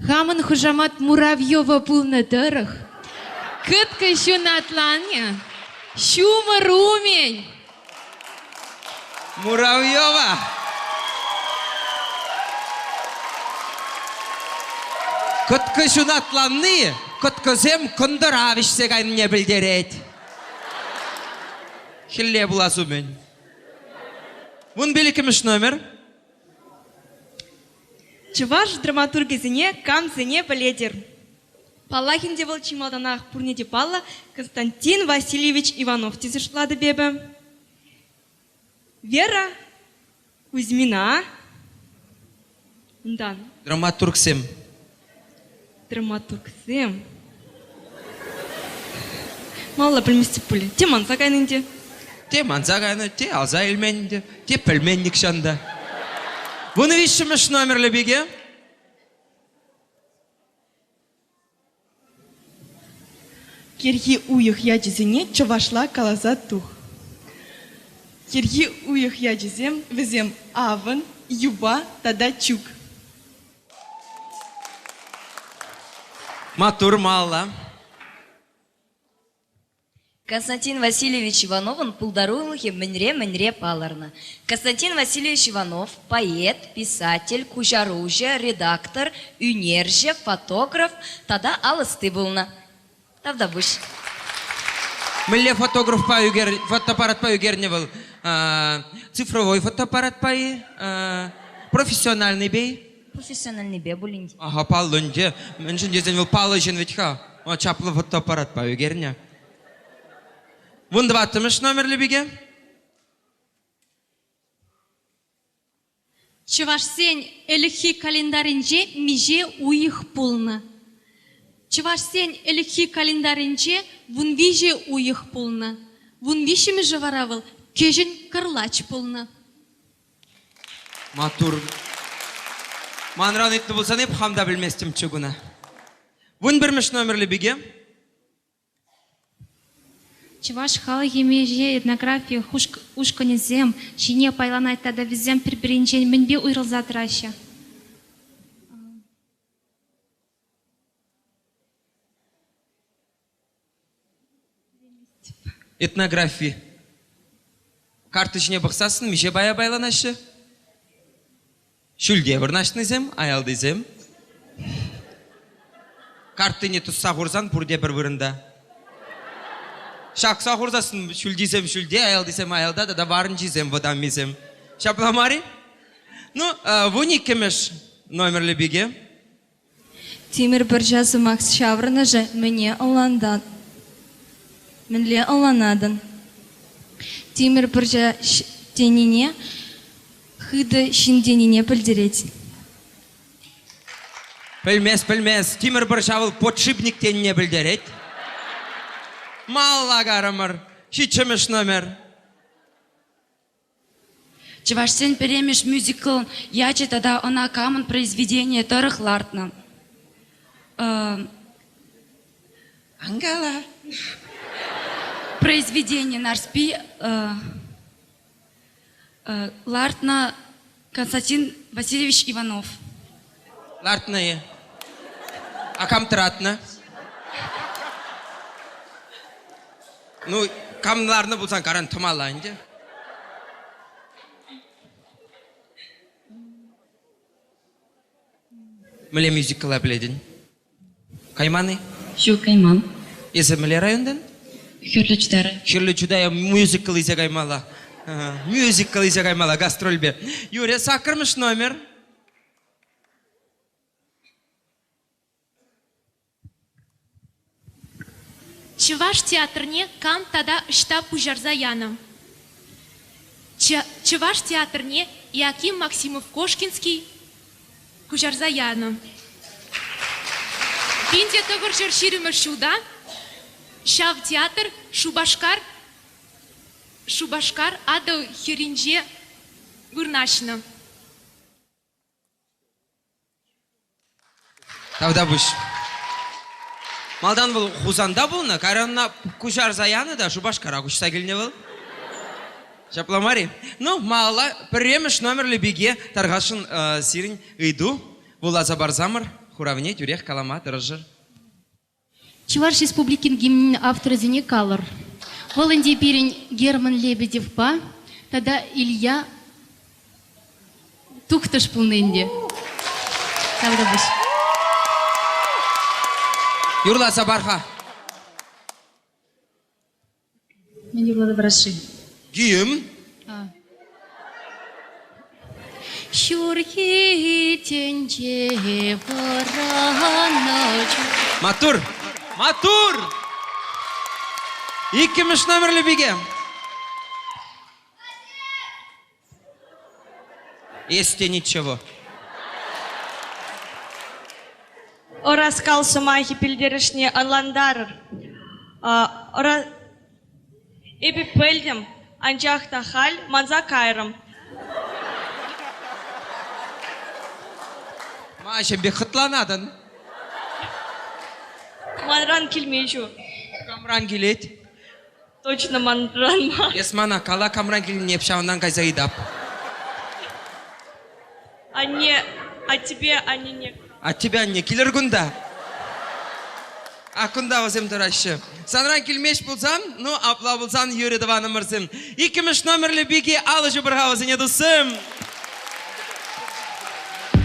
[SPEAKER 17] Хамӑн хушамат Муравьева пулнӑ тӑрӑх, кӑткӑ ҫунатланнӑ ҫумӑр умӗн.
[SPEAKER 2] Муравьева! Кӑткӑ ҫунатланни кӑткӑсем кӑнтӑра вӗҫсе кайнине пӗлтерет. Хӗлле пулас умӗн. Вунпиллӗкмӗш номер.
[SPEAKER 18] Чӑваш драматургӗсене камсене пӗлетӗр? Паллах ӗнтӗ вӑл чи малтанах пурне те паллӑ Константин Васильевич Иванов тесе шутлатӑп эпӗ. Вера Кузьмина. Унтан.
[SPEAKER 2] Драматургсем.
[SPEAKER 18] Драматургсем. Малалла пӗлместӗп пулӗ. Те манса кайнӑ ӗнтӗ.
[SPEAKER 2] Те манса кайнӑ, те аса илмен ӗнтӗ, те пӗлмен нихҫан та. Вунвиҫҫӗмӗш номерлӗ пике.
[SPEAKER 25] Кӗрхи уйӑх ячӗсене чӑвашла каласа тух. Кӗрхи уйӑх ячӗсем вӗсем авӑн, юпа тата чӳк.
[SPEAKER 2] Маттур, малалла.
[SPEAKER 5] Константин Васильевич Ивановӑн пултарулӑхӗ мӗнре-мӗнре палӑрнӑ. Константин Васильевич Иванов поэт, писатель, куҫаруҫӑ, редактор, ӳнерҫӗ, фотограф тата ал ӑсти пулнӑ. Тавтапуҫ.
[SPEAKER 2] Мӗнле фотографпа ӳкер, фотоаппаратпа ӳкернӗ вӑл? Цифровой фотоаппаратпа-и? Профессиональныйпе-и?
[SPEAKER 5] Профессиональныйпе пулин те.
[SPEAKER 2] Аха, паллӑ ӗнтӗ. Мӗншӗн тесен вӑл паллӑ ҫын вӗт-ха. Чаплӑ фотоаппаратпа ӳкернӗ. Вунтӑваттӑмӗш номерлӗ пике.
[SPEAKER 10] Чӑвашсен ӗлӗкхи календарӗнче миҫе уйӑх пулнӑ? Чӑвашсен ӗлӗкхи календарӗнче вунвиҫӗ уйӑх пулнӑ. Вунвиҫҫӗмӗшӗ вара вӑл кӗҫӗн кӑрлач пулнӑ.
[SPEAKER 2] Маттур. Манран ыйтнӑ пулсан эп хам та пӗлместӗмччӗ куна. Вунпӗрмӗш номерлӗ пике.
[SPEAKER 19] Чӑваш халӑхӗ миҫе этнографи ушкӑнӗсем ҫине пайланать тата вӗсем пӗр-пӗринчен мӗнпе уйрӑлса тӑраҫҫӗ?
[SPEAKER 2] Этнографи. Карта ҫине пӑхсассӑн миҫе пая пайланаҫҫӗ? Ҫӳлте вырнаҫнисем, аялтисем. Карттине тӑсса хурсан пурте пӗр вырӑнта. Ҫакса хурсассӑн ҫӳлтисем ҫӳлте, аялтисем аялта тата варӑнчисем вӑтаммисем. Ҫапла мар-и? Ну, 12-мӗш номерлӗ пике.
[SPEAKER 6] Тимӗр пӑрҫа сӑмах ҫаврӑнӑшӗ мӗне ӑнлантан? Мӗнле ӑнланатӑн? Тимӗр пӑрҫа тенине хытӑ ҫын тенине пӗлтерет.
[SPEAKER 2] Пӗлмес, пӗлмес. Тимӗр пӑрҫа вӑл подшипник тенине пӗлтерет. Малалла карӑмӑр. Ҫиччӗмӗш номер.
[SPEAKER 15] Чӑвашсен пӗрремӗш мюзикл ячӗ тата ӑна камӑн произведенийӗ тӑрӑх лартнӑ?
[SPEAKER 2] Ангала.
[SPEAKER 15] Произведение Нарспи лартнӑ Константин Васильевич Иванов.
[SPEAKER 2] Лартнӑ-и? А кам тӑратнӑ? Ну, кам ларнӑ пулсан каран тӑмалла ӗнтӗ. Мӗнле мюзикла пӗлетӗн? Кайман-и?
[SPEAKER 15] Ҫук, кайман.
[SPEAKER 2] Эсӗ мӗнле районтан?
[SPEAKER 15] Хӗрлӗ Чутайра.
[SPEAKER 2] Хӗрлӗ Чутая мюзикл илсе каймалла. Мюзикл илсе каймалла гастрольпе. Юрӗ, саккӑрмӗш номер.
[SPEAKER 10] Чӑваш театрне кам тата ӑҫта пуҫарса янӑ? Чӑваш театрне Иаким Максимов-Кошкинский куҫарса янӑ. 1920 ҫулта ҫав театр Шупашкар Шупашкар Атӑл хӗрринче вырнаҫнӑ.
[SPEAKER 2] Тавтапуҫ. Малтан вӑл Хусанта пулнӑ, кайран ӑна куҫарса янӑ та Шупашкара куҫса килнӗ вӑл. Ҫапла мар-и? Ну, малалла пӗрремӗш номерлӗ пике тархасшӑн сирӗн ыйту вуласа парсамӑр, хуравне тӳрех калама тӑрӑшӑр.
[SPEAKER 19] Чӑваш Республикин гимнӗн авторӗсене калӑр. Вӑл ӗнтӗ пирӗн Герман Лебедевпа тата Илья Тухтӑш пулнӑ ӗнтӗ. Тавтапуҫ.
[SPEAKER 2] Юрласа пар-ха.
[SPEAKER 19] Мӗн юрласа парас-ши?
[SPEAKER 2] Гимн.
[SPEAKER 19] Ҫурхи тӗнче вӑраннӑ чух.
[SPEAKER 2] Маттур! Маттур! Иккӗмӗш номерлӗ пике. Эс те ничего.
[SPEAKER 18] Ӑраскал сӑмахӗ пӗлтерӗшне ӑнлантарӑр. Эпӗ пӗлтӗм, анчах та халь манса кайрӑм.
[SPEAKER 2] Ма ҫын пек хӑтланатӑн?
[SPEAKER 18] Манран килмен ҫу.
[SPEAKER 2] Камран килет?
[SPEAKER 18] Точно манран мар.
[SPEAKER 2] Эс мана кала камран килнине эп ҫавӑнтан кайса ыйтап.
[SPEAKER 18] Анне, аттепе аннене.
[SPEAKER 2] Аттепе анне килӗр кунта. А кунта вӗсем тӑраҫҫӗ. Санран килмест пулсан, ну, апла пулсан юрӗ тӑванӑмӑрсем. Иккӗмӗш номерлӗ пике алӑ ҫупӑр-ха вӗсене туссем.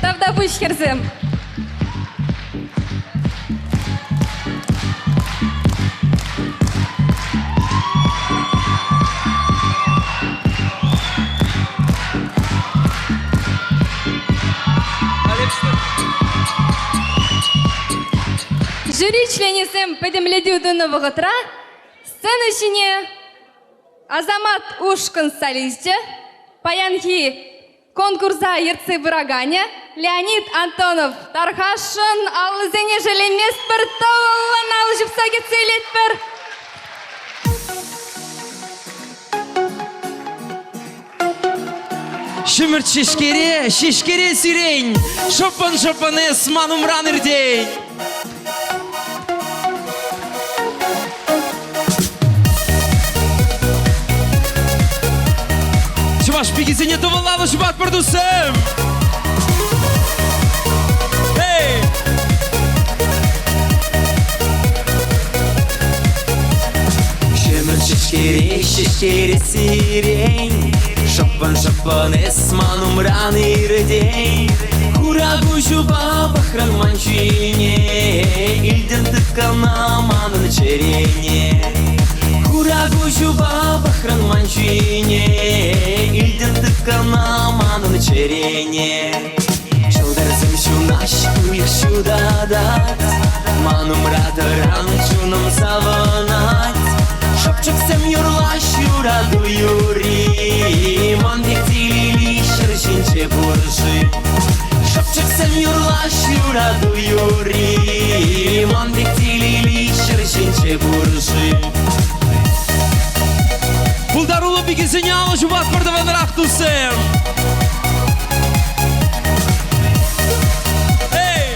[SPEAKER 1] Тавтапуҫ, хӗрсем. Жюри членӗсем пӗтӗмлетӳ тунӑ вӑхӑтра сцена ҫине Асамат ушкӑн солисчӗ, паянхи конкурса ертсе пыраканӗ Леонид Антонов тархасшӑн аллисене шеллеместпӗр, тӑвӑллӑн алӑ ҫупса кӗтсе илетпӗр.
[SPEAKER 2] Ҫӗмӗрт ҫеҫкере, ҫеҫкере сирен, шӑппӑн-шӑппӑн эс ман умран иртен. Чӑваш пикисене тӑвӑлланӑ ҫупатпӑр туссем! Эй!
[SPEAKER 8] Ҫӗмӗрт ҫеҫкере, ҫеҫкере сирен.
[SPEAKER 3] Шӑппӑн-шӑппӑн эс ман умран иртен. Хура куҫупа пӑхрӑн ман ҫине, Илтӗн тыткӑна манӑн чӗрене. Хура куҫупа пӑхрӑн ман ҫине, Илтӗн тыткӑна манӑн чӗрене. Ҫӑлтӑрсем ҫунаҫ, уйӑх ҫутатать, Ман умра тӑран чунӑм савӑнать. Шӑпчӑксем юрлаҫ юрату юрри, Ман пек телейли ҫӗр ҫинче пур-ши? Шӑпчӑксем юрлаҫ юрату юрри, Ман пек телейли ҫӗр ҫинче пур-ши?
[SPEAKER 2] Пултаруллӑ пикесене алӑ ҫупатпӑр тӑванрах, туссем! Эй!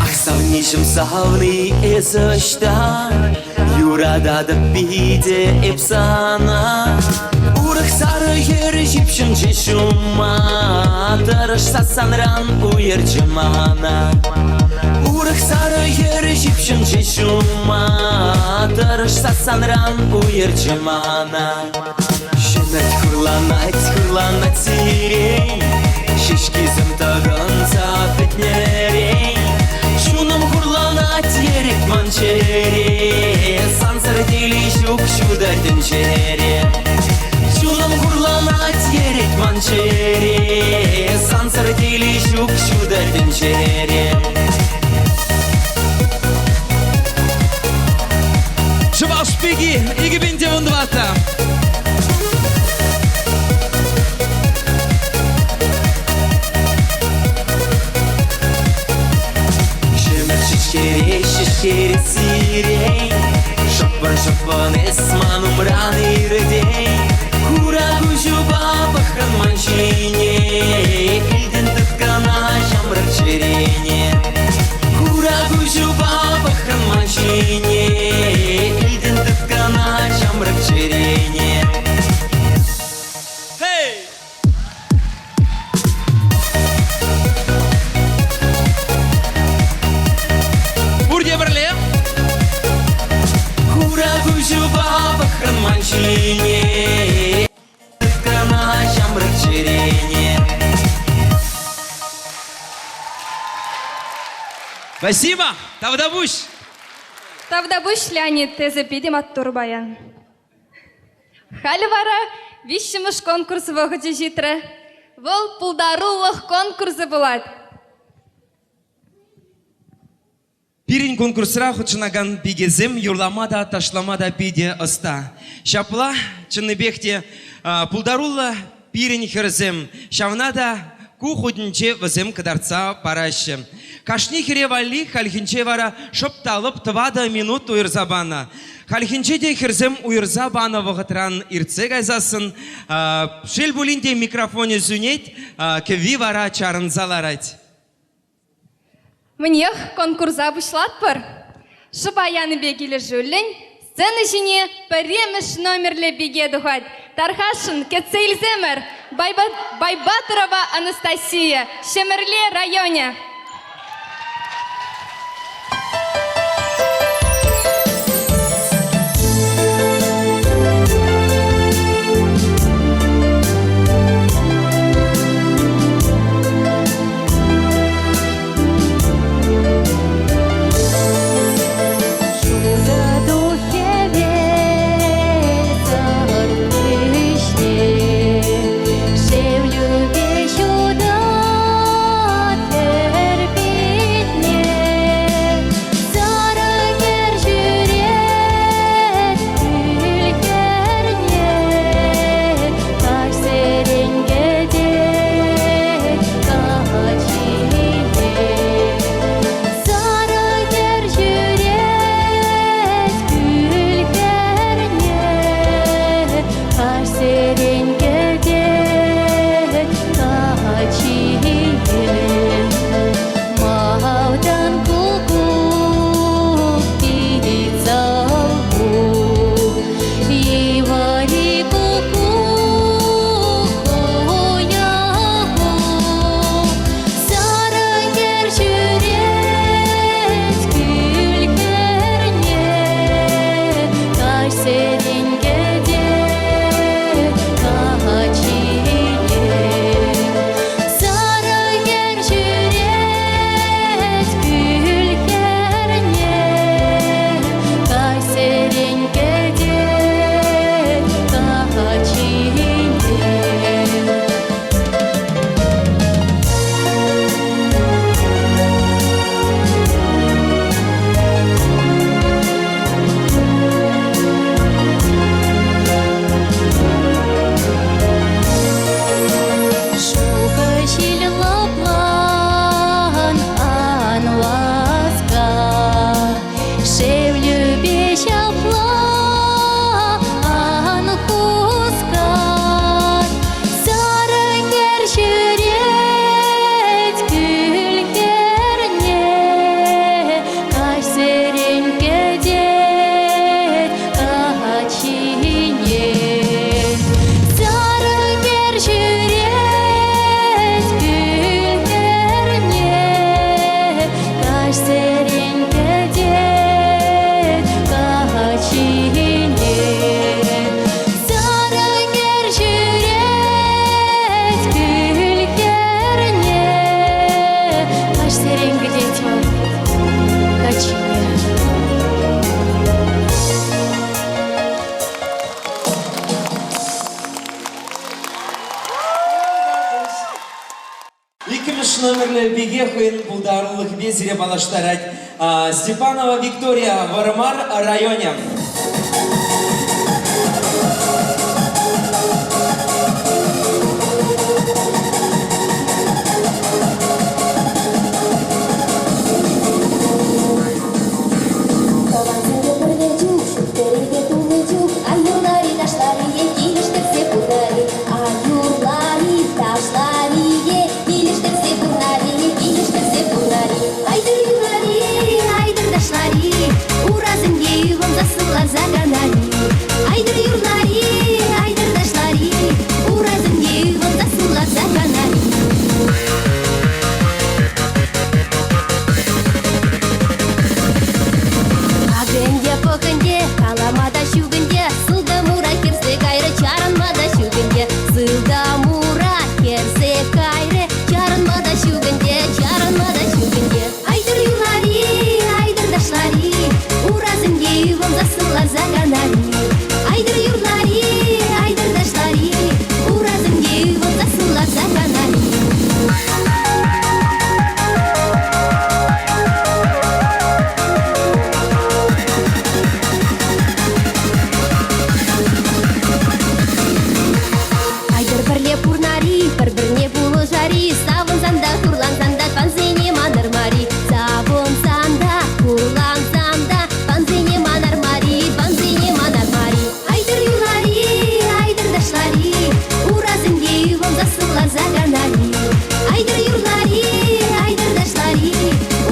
[SPEAKER 3] Ах, савниҫӗм, савни, эсӗ ӑҫта? Юрататӑп питӗ эп сана. Урӑх сарӑ хӗр ҫыпҫӑнчӗ ҫумма, Тӑрӑшса санран уйӑрчӗ мана. Урӑх сарӑ хӗр ҫыпҫӑнчӗ ҫумма, Тӑрӑшса санран уйӑрчӗ мана. Ҫӗмӗрт хурланать, хурланать сирень, Ҫеҫкисем тӑкӑнса пӗтнӗрен. Чунӑм хурланать, йӗрет ман чӗре, Сансӑр телей ҫук ҫутӑ тӗнчере. Чунӑм хурланать, йӗрет ман чӗре, Сансӑр телей ҫук ҫутӑ тӗнчере.
[SPEAKER 2] Чӑваш пики 2014.
[SPEAKER 3] Ҫӗмӗрт ҫеҫкере, ҫеҫкере сирень, Шӑппӑн-шӑппӑн эс ман умран иртен. Хура куҫупа пӑхрӑн ман ҫине, Илтӗн тыткӑна ҫамрӑк чӗрене. Хура куҫупа пӑхрӑн ман ҫине, Илтӗн тыткӑна ҫамрӑк чӗрене.
[SPEAKER 2] Hey! Пурте пӗрле.
[SPEAKER 3] Хура куҫупа пӑхрӑн ман ҫине, Тыткӑна ҫамрӑк чӗрене.
[SPEAKER 2] Спасибо! Тавтапуҫ!
[SPEAKER 1] Тавтапуҫ, Леонид, эсӗ питӗ маттур паян. Халӗ вара виҫҫӗмӗш конкурс вӑхӑчӗ ҫитрӗ. Вӑл пултарулӑх конкурсӗ пулать.
[SPEAKER 2] Пирӗн конкурсра хутшӑнакан пикесем юрлама та, ташлама та питӗ ӑста. Ҫапла, чӑннипех те, пултаруллӑ пирӗн хӗрсем. Ҫавна та ку хутӗнче вӗсем кӑтартса параҫҫӗ. Кашни хӗре валли хальхинче вара шӑп та лӑп тӑватӑ минут уйӑрса панӑ. Хальхинче те хӗрсем уйӑрса панӑ вӑхӑтран иртсе кайсассӑн, шел пулин те микрофонӗ сӳнет, кӗвви вара чарӑнса ларать.
[SPEAKER 1] Мӗнех, конкурса пуҫлатпӑр. Шӑпа янипе килӗшӳллӗн сцена ҫине пӗрремӗш номерлӗ пике тухать. Тархасшӑн, кӗтсе илсемӗр! Байбатырова Анастасия, Ҫӗмӗрле районӗ.
[SPEAKER 8] Ҫутӑ хӗвел сӑрт хыҫне шевлӳпе ҫутат хӗлле.
[SPEAKER 11] Каҫсерен кӗтет каччине. Сарӑ хӗр ҫӳрет кӳл хӗрне. Каҫсерен кӗтет вӑл каччине.
[SPEAKER 2] Иккӗмӗш номерлӗ пике хӑйӗн пултарулӑхӗпе сире паллаштарать. Степанова Виктория, Вӑрмар районӗ.
[SPEAKER 4] Тӑвансемпе пӗрле чух, ҫут тулли чух, ай юрлар-и, ташлар-и е килӗштерсе пурнар-и, ай юрлар-и, ташлар-и е килӗштерсе пурнар-и, е килӗштерсе пурнар-и. Айтӑр юрлар-и, айтӑр ташлар-и, урасемпе ывӑнса сывласа канар-и. Айтӑр юрлар-и, айтӑр ташлар-и, урасемпе ывӑнса сывласа канар-и. Акӑ ӗнтӗ, пӑх ӗнтӗ, калама та ҫук ӗнтӗ, сылтӑм ура хӗрсе кайрӗ, чарӑнма та ҫук ӗнтӗ. Сылтӑм ура хӗрсе кайрӗ, чарӑнма та ҫук ӗнтӗ, чарӑнма та ҫук ӗнтӗ. Айтӑр юрлар-и, айтӑр ташлар-и, урасемпе ывӑнса сывласа канар-и. Айтӑр юрлар-и, айтӑр ташлар-и, урасемпе ывӑнса сывласа канар-и. Айтӑр пӗрле пурнар-и, пӗр-пӗрне пулӑшар-и, савӑнсан та хурлансан та тӑвансене манар мар-и. Савӑнсан та, хурлансан та тӑвансене манар мар-и, тӑвансене манар мар-и. Айтӑр юрлар-и, айтӑр ташлар-и, урасемпе ывӑнса сывласа канар-и. Айтӑр юрлар-и, айтӑр ташлар-и,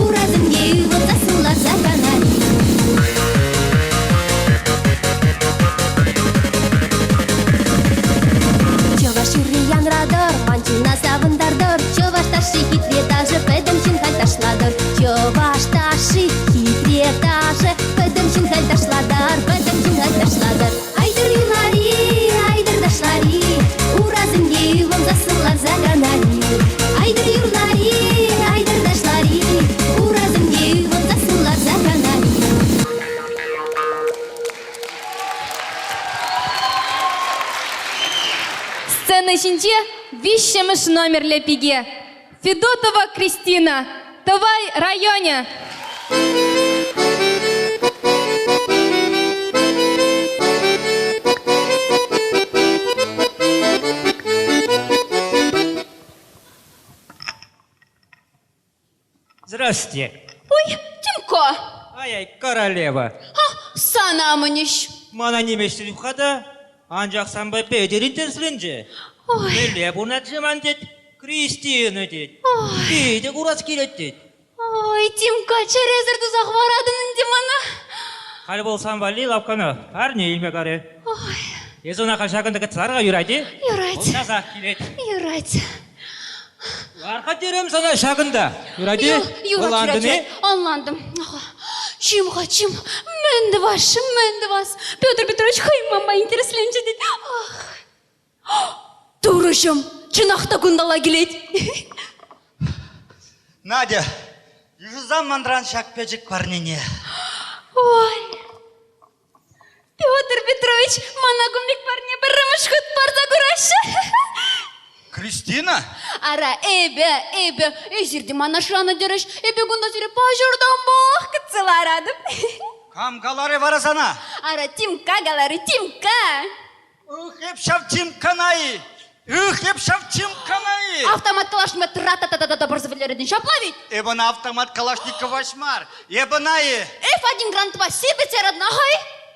[SPEAKER 4] урасемпе ывӑнса сывласа канар-и. Чӑваш юрри янратӑр, ман чуна савӑнтартӑр, чӑваш ташши хитре ташӑ, пӗтӗм ҫын халь ташлатӑр. Чӑваш ташши хитре ташӑ, пӗтӗм ҫын халь ташлатӑр, пӗтӗм ҫын халь ташлатӑр. Айтӑр юрлар-и, айтӑр ташлар-и, урасемпе ывӑнса сывласа канар-и. Айтӑр юрлар-и, айтӑр ташлар-и, урасемпе ывӑнса сывласа канар-и.
[SPEAKER 1] Сцена ҫинче виҫҫӗмӗш номерлӗ пике Федотова Кристина, Тӑвай районӗ.
[SPEAKER 16] Здрасте.
[SPEAKER 1] Ой, Тимка.
[SPEAKER 16] Ай-ай, королева.
[SPEAKER 1] А, сана амӑнӗҫ.
[SPEAKER 16] Мана нимеҫсен-ха та, анчах санпа Петӗр интересленчӗ.
[SPEAKER 1] Ой.
[SPEAKER 16] Мӗнле пурӑнать-ши ман тет, Кристина тет. Питӗ курас килет тет.
[SPEAKER 1] Ой, Тимка, чӗресӗр туса хӑваратӑн ӗнтӗ мана.
[SPEAKER 16] Халь вӑл сан валли лавккана парне илме карӗ.
[SPEAKER 1] Ой.
[SPEAKER 16] Эс ӑна халь ҫакӑнта кӗтсе лар-ха, юрать-и?
[SPEAKER 1] Юрать.
[SPEAKER 16] Вӑл часах килет.
[SPEAKER 1] Юрать.
[SPEAKER 16] Лар-ха терӗм сана ҫакӑнта. Юрать-и?
[SPEAKER 1] Юрать, юрать, юрать. Ӑнлантӑм. Чим-ха, чим. Мӗн тӑвас, мӗн тӑвас? Петр Петрович хӑй манпа интересленчӗ тет. Ах. Турӑҫӑм, чӑнах та кунталла килет.
[SPEAKER 23] Надя, йышӑнсам манран ҫак пӗчӗк парнене.
[SPEAKER 1] Ой, Петр Петрович, мана кун пек парне пӗрремӗш хут парса кураҫҫӗ.
[SPEAKER 23] Кристина?
[SPEAKER 1] Ара, эпӗ, эпӗ, эсир те мана шанӑ терӗҫ. Эпӗ кунта сире паҫӑртанпах кӗтсе ларатӑп.
[SPEAKER 23] Кам каларӗ вара сана?
[SPEAKER 1] Ара, Тимка каларӗ, Тимка.
[SPEAKER 23] Ых, эп ҫав Тимкана-и! Ых, эп ҫав Тимкана-и!
[SPEAKER 1] Автомат калашникова тра-та-та-та-та пӑрса вӗлеретӗн, ҫапла ведь?
[SPEAKER 23] Эп ӑна автомат Калашникова мар, эп ӑна-и!
[SPEAKER 1] F1 грантпа сирпӗтсе роднахай!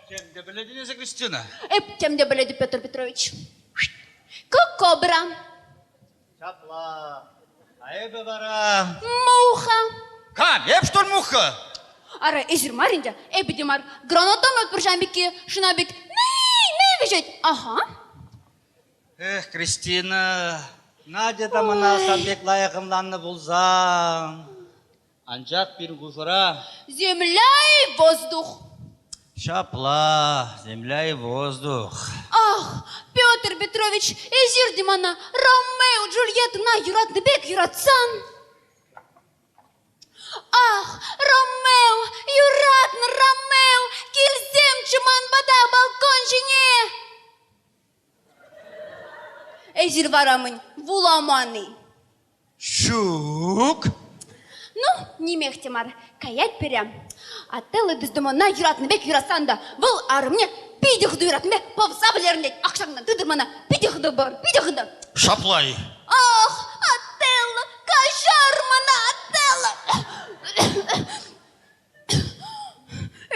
[SPEAKER 23] Тем те пӗлетӗн эсӗ, Кристина?
[SPEAKER 1] Эп тем те пӗлетӗп, Петр Петрович. Кобра.
[SPEAKER 23] Ҫапла. А эпӗ вара...
[SPEAKER 1] Муха.
[SPEAKER 23] Кам? Эп что ли муха?
[SPEAKER 1] Ара, эсир мар ӗнтӗ, эпӗ те мар. Гранатомет пӑрҫан пекки, шӑна пек мӗй-мӗй вӗҫет. Аха.
[SPEAKER 23] Эх, Кристина, Надя та мана сан пек лайӑх ӑнланнӑ пулсан.
[SPEAKER 9] Анчах пирӗн хушӑра...
[SPEAKER 1] Земля и воздух.
[SPEAKER 9] Ҫапла, земля и воздух.
[SPEAKER 1] Ах, Петр Петрович, эсир те мана Ромео Джульеттӑна юратнӑ пек юратсан... Ах, Ромео, юратнӑ Ромео, килсемччӗ ман пата балкон ҫине! Эсир вара мӗн, вуламан-и?
[SPEAKER 9] Ҫук.
[SPEAKER 1] Ну, нимех те мар, каять пире. Отелло Дездемона юратнӑ пек юратсан та, вӑл арӑмне питӗ хытӑ юратнӑ пек пӑвса вӗлернет. Ах, ҫакна тытӑр мана, питӗ хытӑ пӑр, питӗ хытӑ.
[SPEAKER 9] Ҫапла-и?
[SPEAKER 1] Ах, Отелло, каҫар мана, Отелло!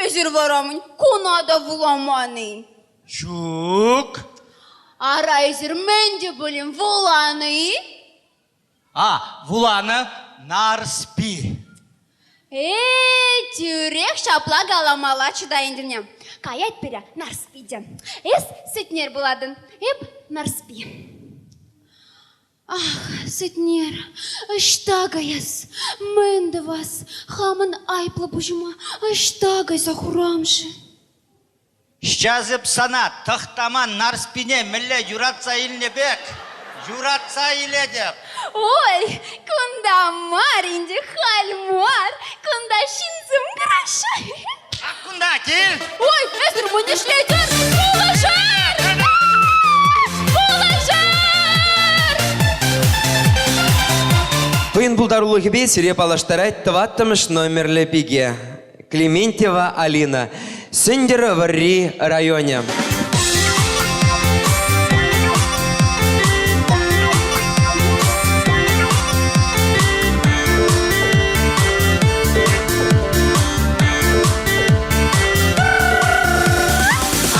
[SPEAKER 1] Эсир вара мӗн, куна та вуламан-и?
[SPEAKER 9] Ҫук.
[SPEAKER 1] Ара, эсир мӗн те пулин вуланӑ-и?
[SPEAKER 9] А, вуланӑ Нарспи.
[SPEAKER 1] Э, тӳрех ҫапла каламаллаччӗ та ӗнтӗ. Каять пире Нарспи те. Эс Сетнер пулатӑн, эп Нарспи. Ах, Сетнер, ӑҫта каяс, мӗн тӑвас, хамӑн айӑплӑ пуҫӑма ӑҫта кайса хурам-ши?
[SPEAKER 9] Ҫчас эп сана Тӑхтаман Нарспине мӗнле юратса илнӗ пек юратса илетӗп.
[SPEAKER 1] Ой, кунта мар ӗнтӗ, халь мар, кунта ҫынсем кӑраҫҫӗ.
[SPEAKER 9] Ак кунта кил.
[SPEAKER 1] Ой, эсир мӗн ӗҫлетӗр? Пулӑшӑр! Пулӑшӑр!
[SPEAKER 2] Хӑйӗн пултарулӑхӗпе сире паллаштарать тӑваттӑмӗш номерлӗ пике. Клементьева Алина, Сӗнтӗрвӑрри районӗ.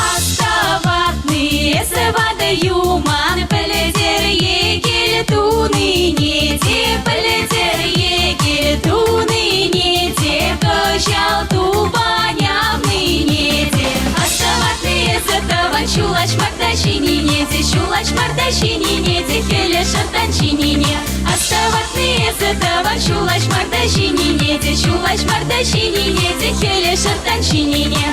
[SPEAKER 11] Астӑватни эсӗ ватӑ юман пӗлтер йӗкел тунине те пӗлтер йӗкел тунине те кӑҫал тупанявнине те Астӑватни эсӗ тӑван ҫулаҫ марта ҫинине те ҫулаҫ марта ҫинине те хӗле шӑртан ҫинине Астӑватни эсӗ тӑван ҫулаҫ марта ҫинине те ҫулаҫ марта ҫинине те хӗле шӑртан ҫинине.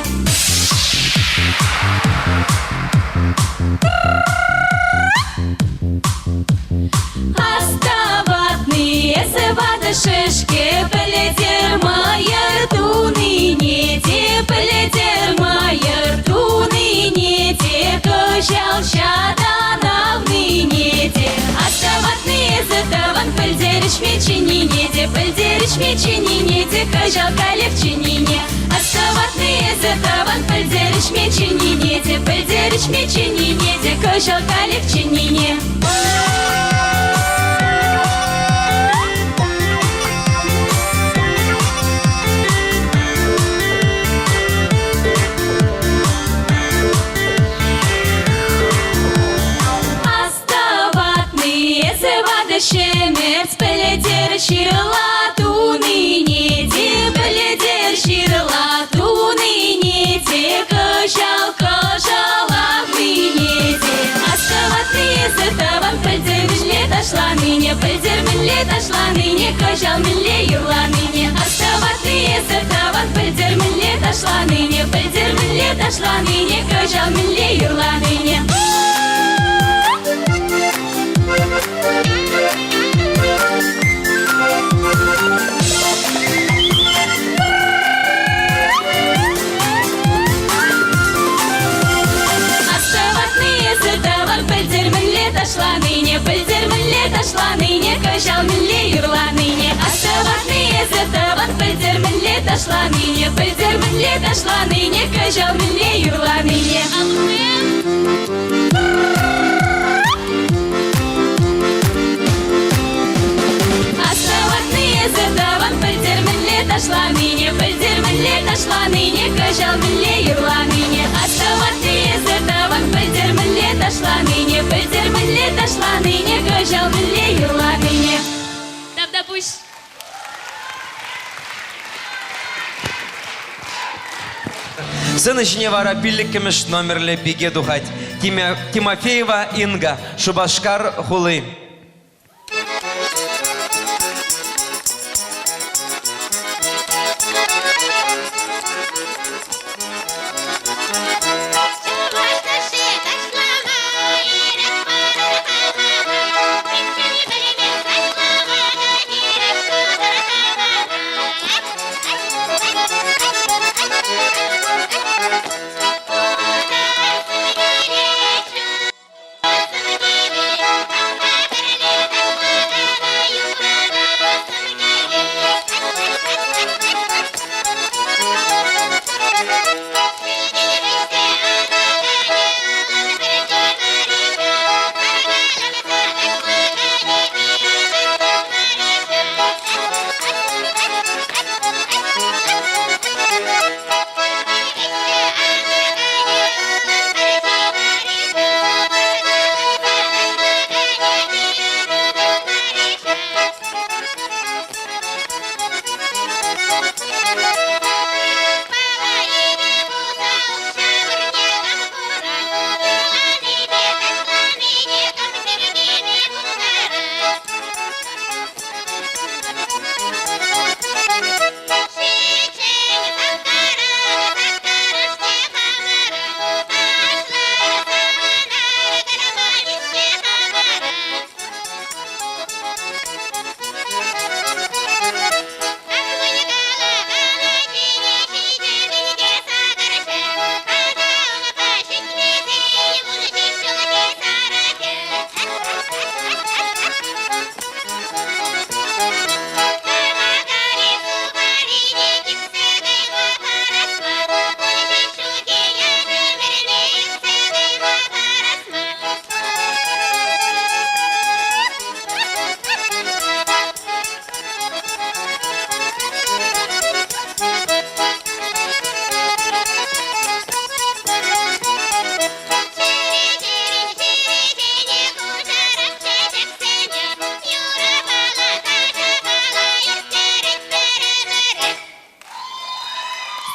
[SPEAKER 11] Астӑватни эсӗ ватӑ шӗшкӗ пӗлетер мӑйӑр тунине те пӗлетер мӑйӑр тунине те кӑҫал ҫатан авнине те Астӑватни эсӗ тӑван пӗлтерӗшме чӗннине те пӗлтерӗшме чӗннине те кӑҫал каллех чӗннине Астӑватни эсӗ тӑван пӗлтерӗшме чӗннине те пӗлтерӗшме чӗннине те кӑҫал каллех чӗннине. Астӑватни эсӗ ватӑ ҫӗмӗрт пӗлетер ҫырла тунине те пӗлетер ҫырла тунине те кӑҫал кӑшаланине те Астӑватни эсӗ тӑван пӗлтер мӗнле ташланине пӗлтер мӗнле ташланине кӑҫал мӗнле юрланине Астӑватни эсӗ тӑван пӗлтер мӗнле ташланине пӗлтер мӗнле ташланине кӑҫал мӗнле юрланине. Астӑватни эсӗ тӑван пӗлтер мӗнле ташланине, пӗлтер мӗнле ташланине, кӑҫал мӗнле юрланине. Астӑватни эсӗ тӑван пӗлтер мӗнле ташланине, пӗлтер мӗнле ташланине, кӑҫал мӗнле юрланине. Астӑватни эсӗ тӑван пӗлтер мӗнле ташланине, пӗлтер мӗнле ташланине, кӑҫал мӗнле юрланине. Астӑватни эсӗ тӑван пӗлтер мӗнле ташланине, пӗлтер мӗнле ташланине, кӑҫал мӗнле юрланине.
[SPEAKER 10] Тавтапуҫ.
[SPEAKER 2] Сцена ҫине вара пиллӗккӗмӗш номерлӗ пике тухать. Тимофеева Инга, Шупашкар хули.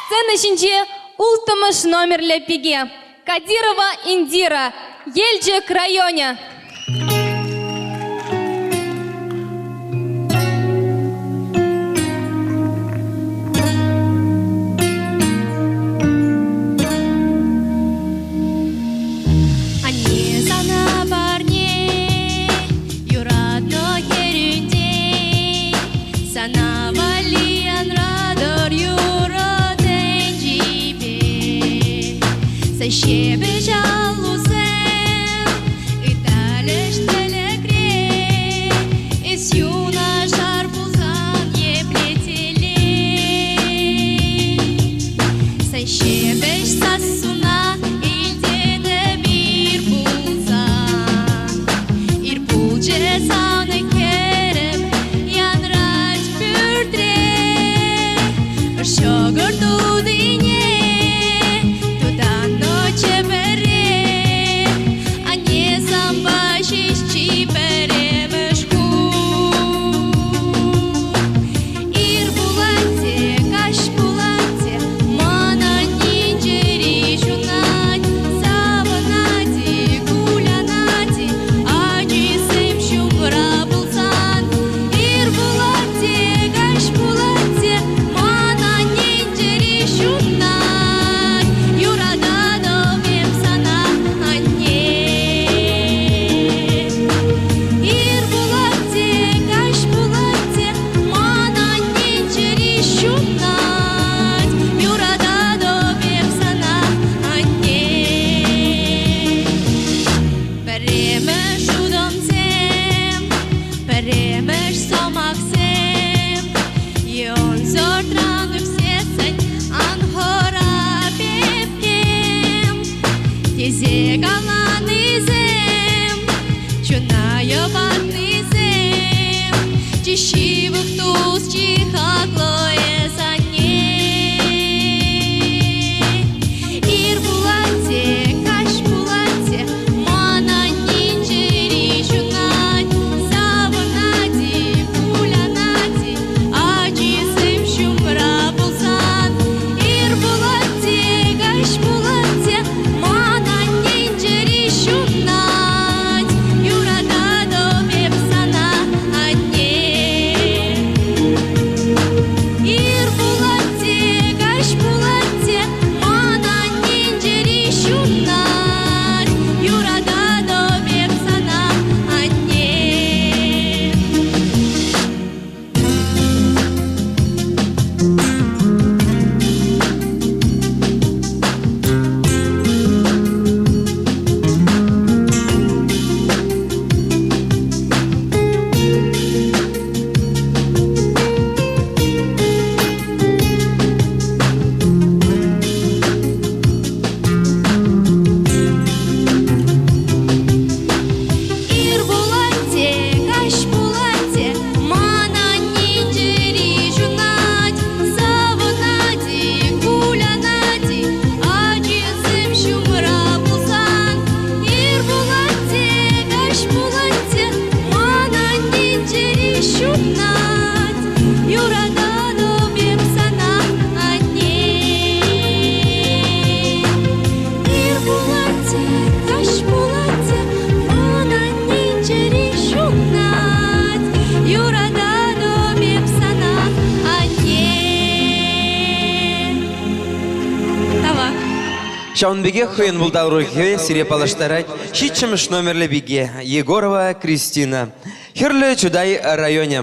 [SPEAKER 1] Сцена ҫинче улттӑмӗш номерлӗ пике Кадирова Индира, Елчӗк районӗ.
[SPEAKER 21] Анне сана парне юратнӑ хӗрӳнтен, Сана валли янратӑр юрӑ тӗнчипе. Сан ҫепӗҫ аллусем ыталӗҫ тӗлӗкре, Эс юнашар пулсан епле телей. Сан ҫепӗҫ сассуна илтетӗп ир пулсан. Ир пулчӗ савнӑ хӗрӗм, янрать пӳртре. Ҫӑкӑр тутине тутаннӑччӗ пӗрре. Анне санпа ҫеҫ чи пӗрремӗш хут. Ир пулать те, каҫ пулать те, ман аннен чӗри ҫунать. Савӑнать-и, кулянать-и, ачисем ҫумра пулсан. Ир пулать те, каҫ пулать те, ман аннен чӗри ҫунать.
[SPEAKER 2] Ҫавӑн пекех хӑйӗн пултарулӑхӗпе сире паллаштарать ҫиччӗмӗш номерлӗ пике Егорова Кристина. Хӗрлӗ Чутай районӗ.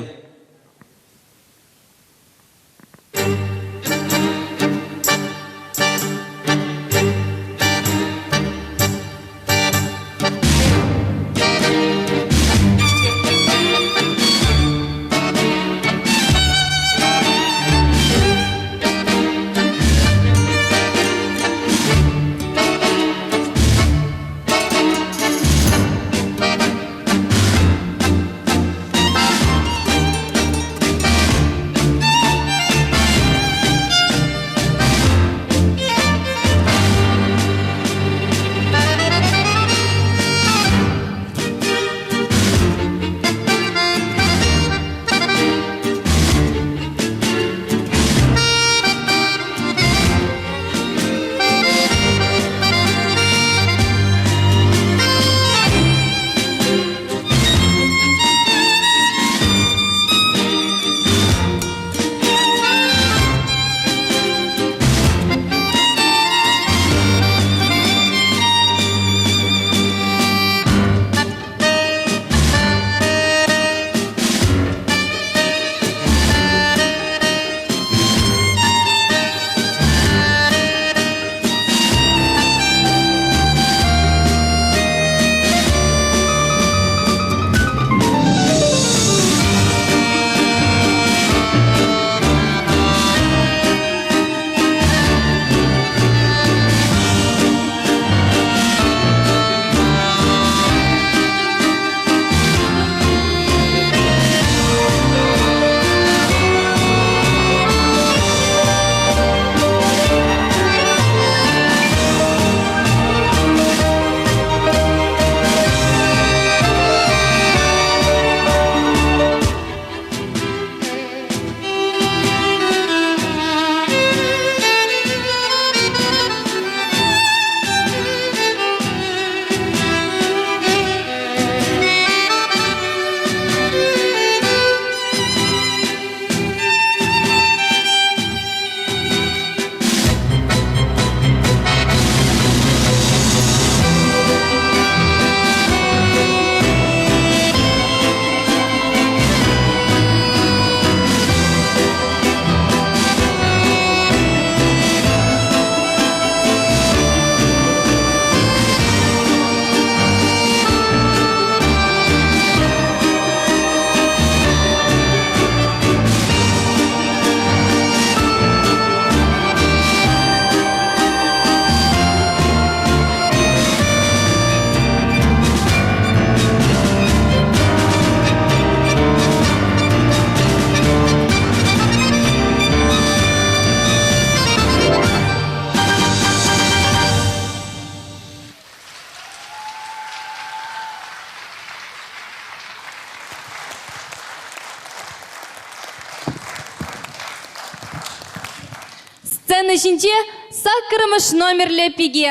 [SPEAKER 1] Сцена ҫинче саккӑрмӗш номерлӗ пике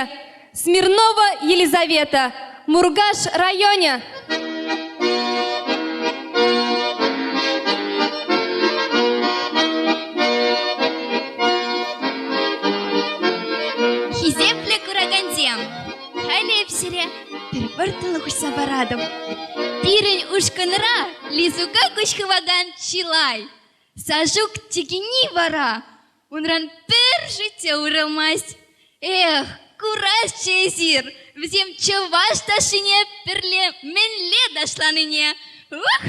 [SPEAKER 1] Смирнова Елизавета, Муркаш районӗ.
[SPEAKER 12] Хисеплӗ куракансем, халӗ эп сире пӗр вӑрттӑнлӑх уҫса паратӑп. Пирӗн ушкӑнра Лизука куҫ хывакан чылай. Сашук текенни вара унран пӗр шит те уйрӑлмасть. Эх, курасчӗ эсир, вӗсем чӑваш ташшине пӗрле мӗнле ташланине. Ух!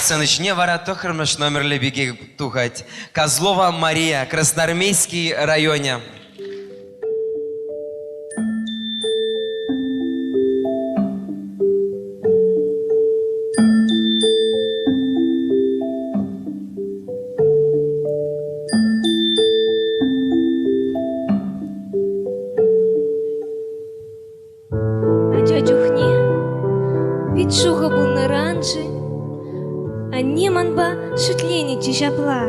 [SPEAKER 2] Сцена ҫине вара тӑххӑрмӗш номерлӗ пике тухать. Козлова Мария, Красноармейски районӗ.
[SPEAKER 13] Ача чухне пит шухӑ пулнӑран-ши анне манпа шӳтленӗччӗ ҫапла.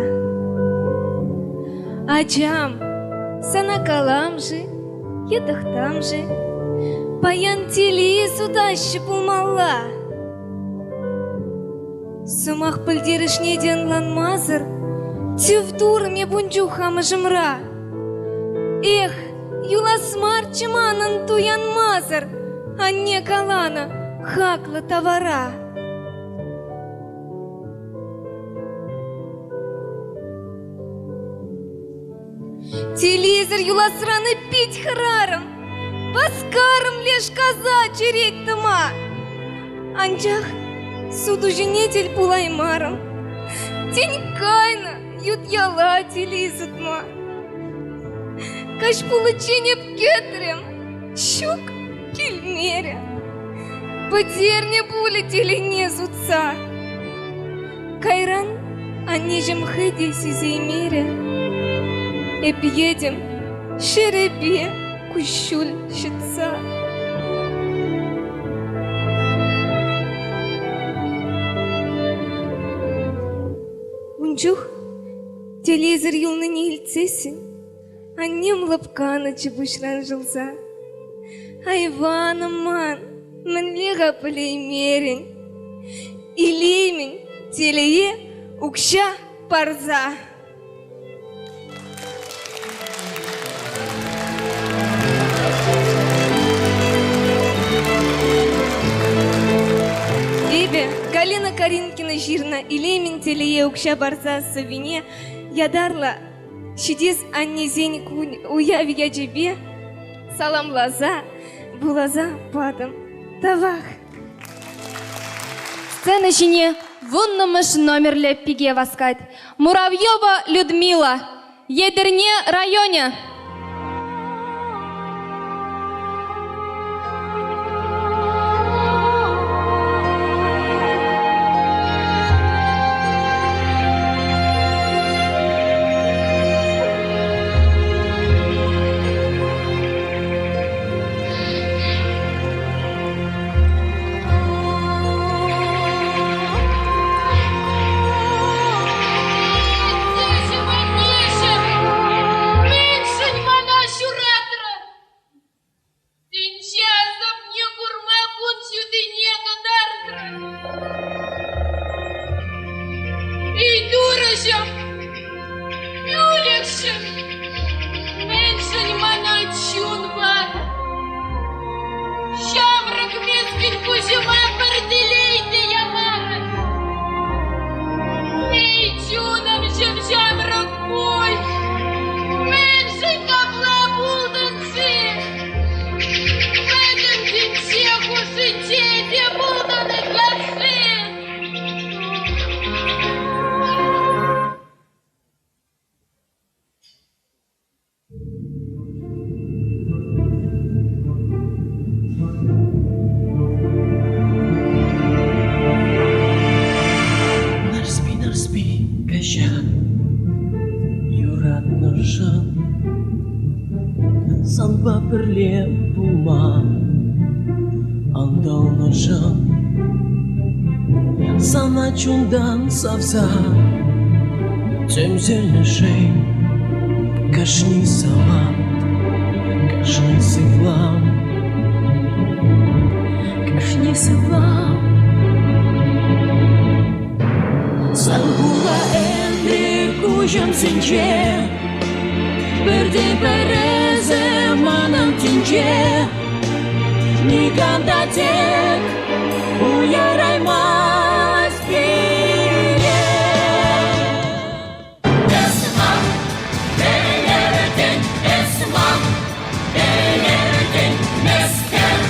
[SPEAKER 13] Ачам, сана калам-ши е тӑхтам-ши, паян телее сутаҫҫӗ пулмалла. Сӑмах пӗлтерӗшне те ӑнланмасӑр тӗв турӑм эп ун чух амӑшӑмра. Эх, юлас марччӗ манӑн туянмасӑр, анне каланӑ хаклӑ тавара. Телейсӗр юласран эп пит хӑрарӑм, васкарӑм леш каса черет тӑма. Анчах сутуҫине тӗл пулаймарӑм. Тен, кайнӑ ют яла телей сутма. Каҫ пуличчен эп кӗтрӗм, ҫук, килмерӗ. Пӗтернӗ пулӗ телейне сутса. Кайран аннеҫӗм хӑй те сисеймерӗ. Эп йӗтӗм ҫӗрӗпе куҫҫуль ҫӑтса. Ун чух телейсӗр юлнине илтсессӗн аннем лӑпканӑччӗ пуҫран шӑлса. Айванӑм ман, мӗнле-ха пӗлеймерӗн? Илеймӗн телее укҫа парса. Эпӗ Галина Каринкина ҫырнӑ Илеймӗн телее укҫа парса сӑввине ятарлӑ ҫитес аннесен кун уявӗ ячӗпе саламласа вуласа патӑм. Тавах!
[SPEAKER 1] Сцена ҫине вуннӑмӗш номерлӗ пике васкать. Муравьева Людмила, Етӗрне районӗ.
[SPEAKER 14] Мӗншӗн мана ҫуратрӑн? Тӗнче асапне курма кун ҫутине кӑтартрӑн. Эй, Турӑҫӑм, пӳлӗхҫӗм, мӗншӗн мана чун панӑ? Ҫамрӑк мӗскӗн пуҫӑма пӗр телей те ямарӑн. Эй, чунӑмҫӑм, ҫамрӑк пуҫ, мӗншӗн капла пултӑн-ши? Пӗтӗм тӗнче хушшинче те пултӑн ытлашши.
[SPEAKER 3] Нарспи, Нарспи, каҫа юратнӑшӑн санпа пӗрле пулма антӑлнӑшӑн сана чунтан савса тӗмсӗлнӗшӗн кашни самант, кашни сывлам, кашни сывлам. Сан хула ӗнтӗ куҫӑмсенче, пӗртен-пӗр эсӗ манӑн тӗнче. Никам та тек уйӑраймасть пире. Эс ман, телертен, эс ман, телертен, мӗскер,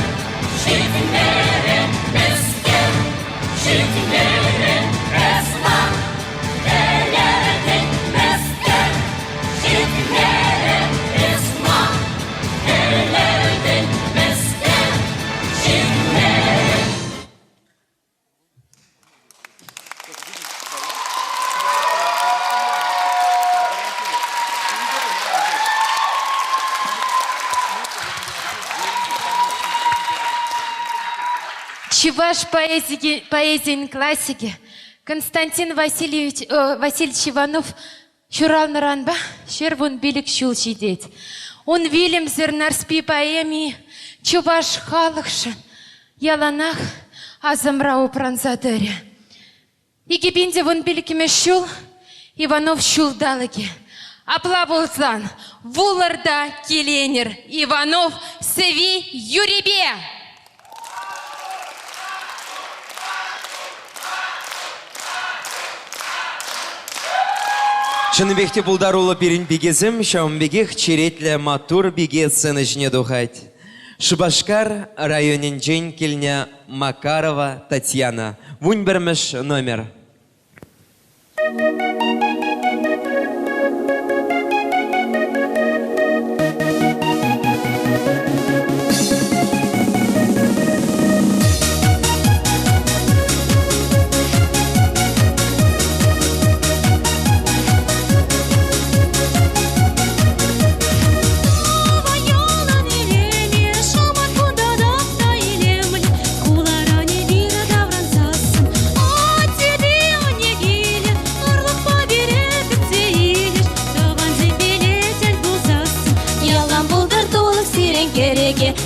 [SPEAKER 3] ҫитмерӗ, мӗскер, ҫитмерӗ, эс.
[SPEAKER 7] Чӑваш поэзийӗн классикӗ Константин Васильевич, Васильевич Иванов ҫуралнӑранпа 115 ҫул ҫитет. Ун вилӗмсӗр Нарспи поэми чӑваш халӑхшӑн яланах асӑмра упранса тӑрӗ. 2015 ҫул Иванов ҫулталӑкӗ. Апла пулсан вулӑр та киленӗр Иванов сӑвви юрипе!
[SPEAKER 2] Чӑннипех те пултаруллӑ пирӗн пикесем, ҫавӑн пекех черетлӗ маттур пике сцена ҫине тухать. Шупашкар районӗнчен килнӗ Макарова Татьяна. Вунпӗрмӗш номер.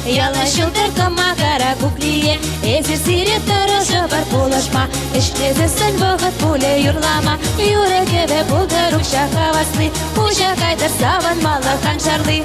[SPEAKER 11] Ялан ҫӑлтӑр кӑмакара куклие, Эсир сире тӑрӑшӑпӑр пулӑшма, Ӗҫлесессӗн вӑхӑт пулӗ юрлама. Юрӑ-кӗвӗ пултӑр укҫа хавасли, Пуҫа кайтӑр савӑнмалӑх аншарли.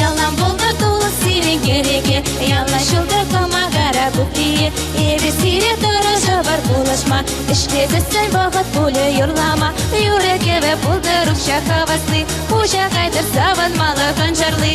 [SPEAKER 11] Ялан пултӑр тулӑх сирӗн кӗреке, Ялан ҫӑлтӑр кӑмакара куклие. Эпир сире тӑрӑшӑпӑр пулӑшма, Ӗҫлесессӗн вӑхӑт пулӗ юрлама. Юрӑ-кӗвӗ пултӑр укҫа хавасли, Пуҫа кайтӑр савӑнмалӑх аншарли.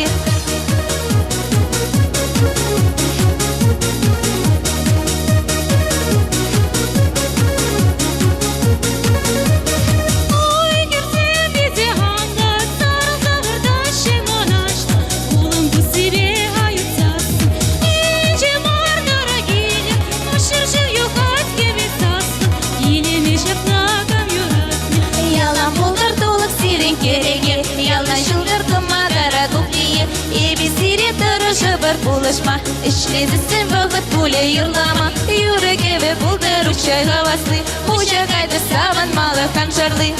[SPEAKER 11] Ялан пултӑр тулӑх сирӗн кӗреке, Ялан ҫӑлтӑр кӑмакара куклие. Эпир сире тӑрӑшӑпӑр пулӑшма, Ӗҫлесессӗн вӑхӑт пулӗ юрлама. Юрӑ-кӗвӗ пултӑр укҫа хавасли, Пуҫа кайтӑр савӑнмалӑх аншарли.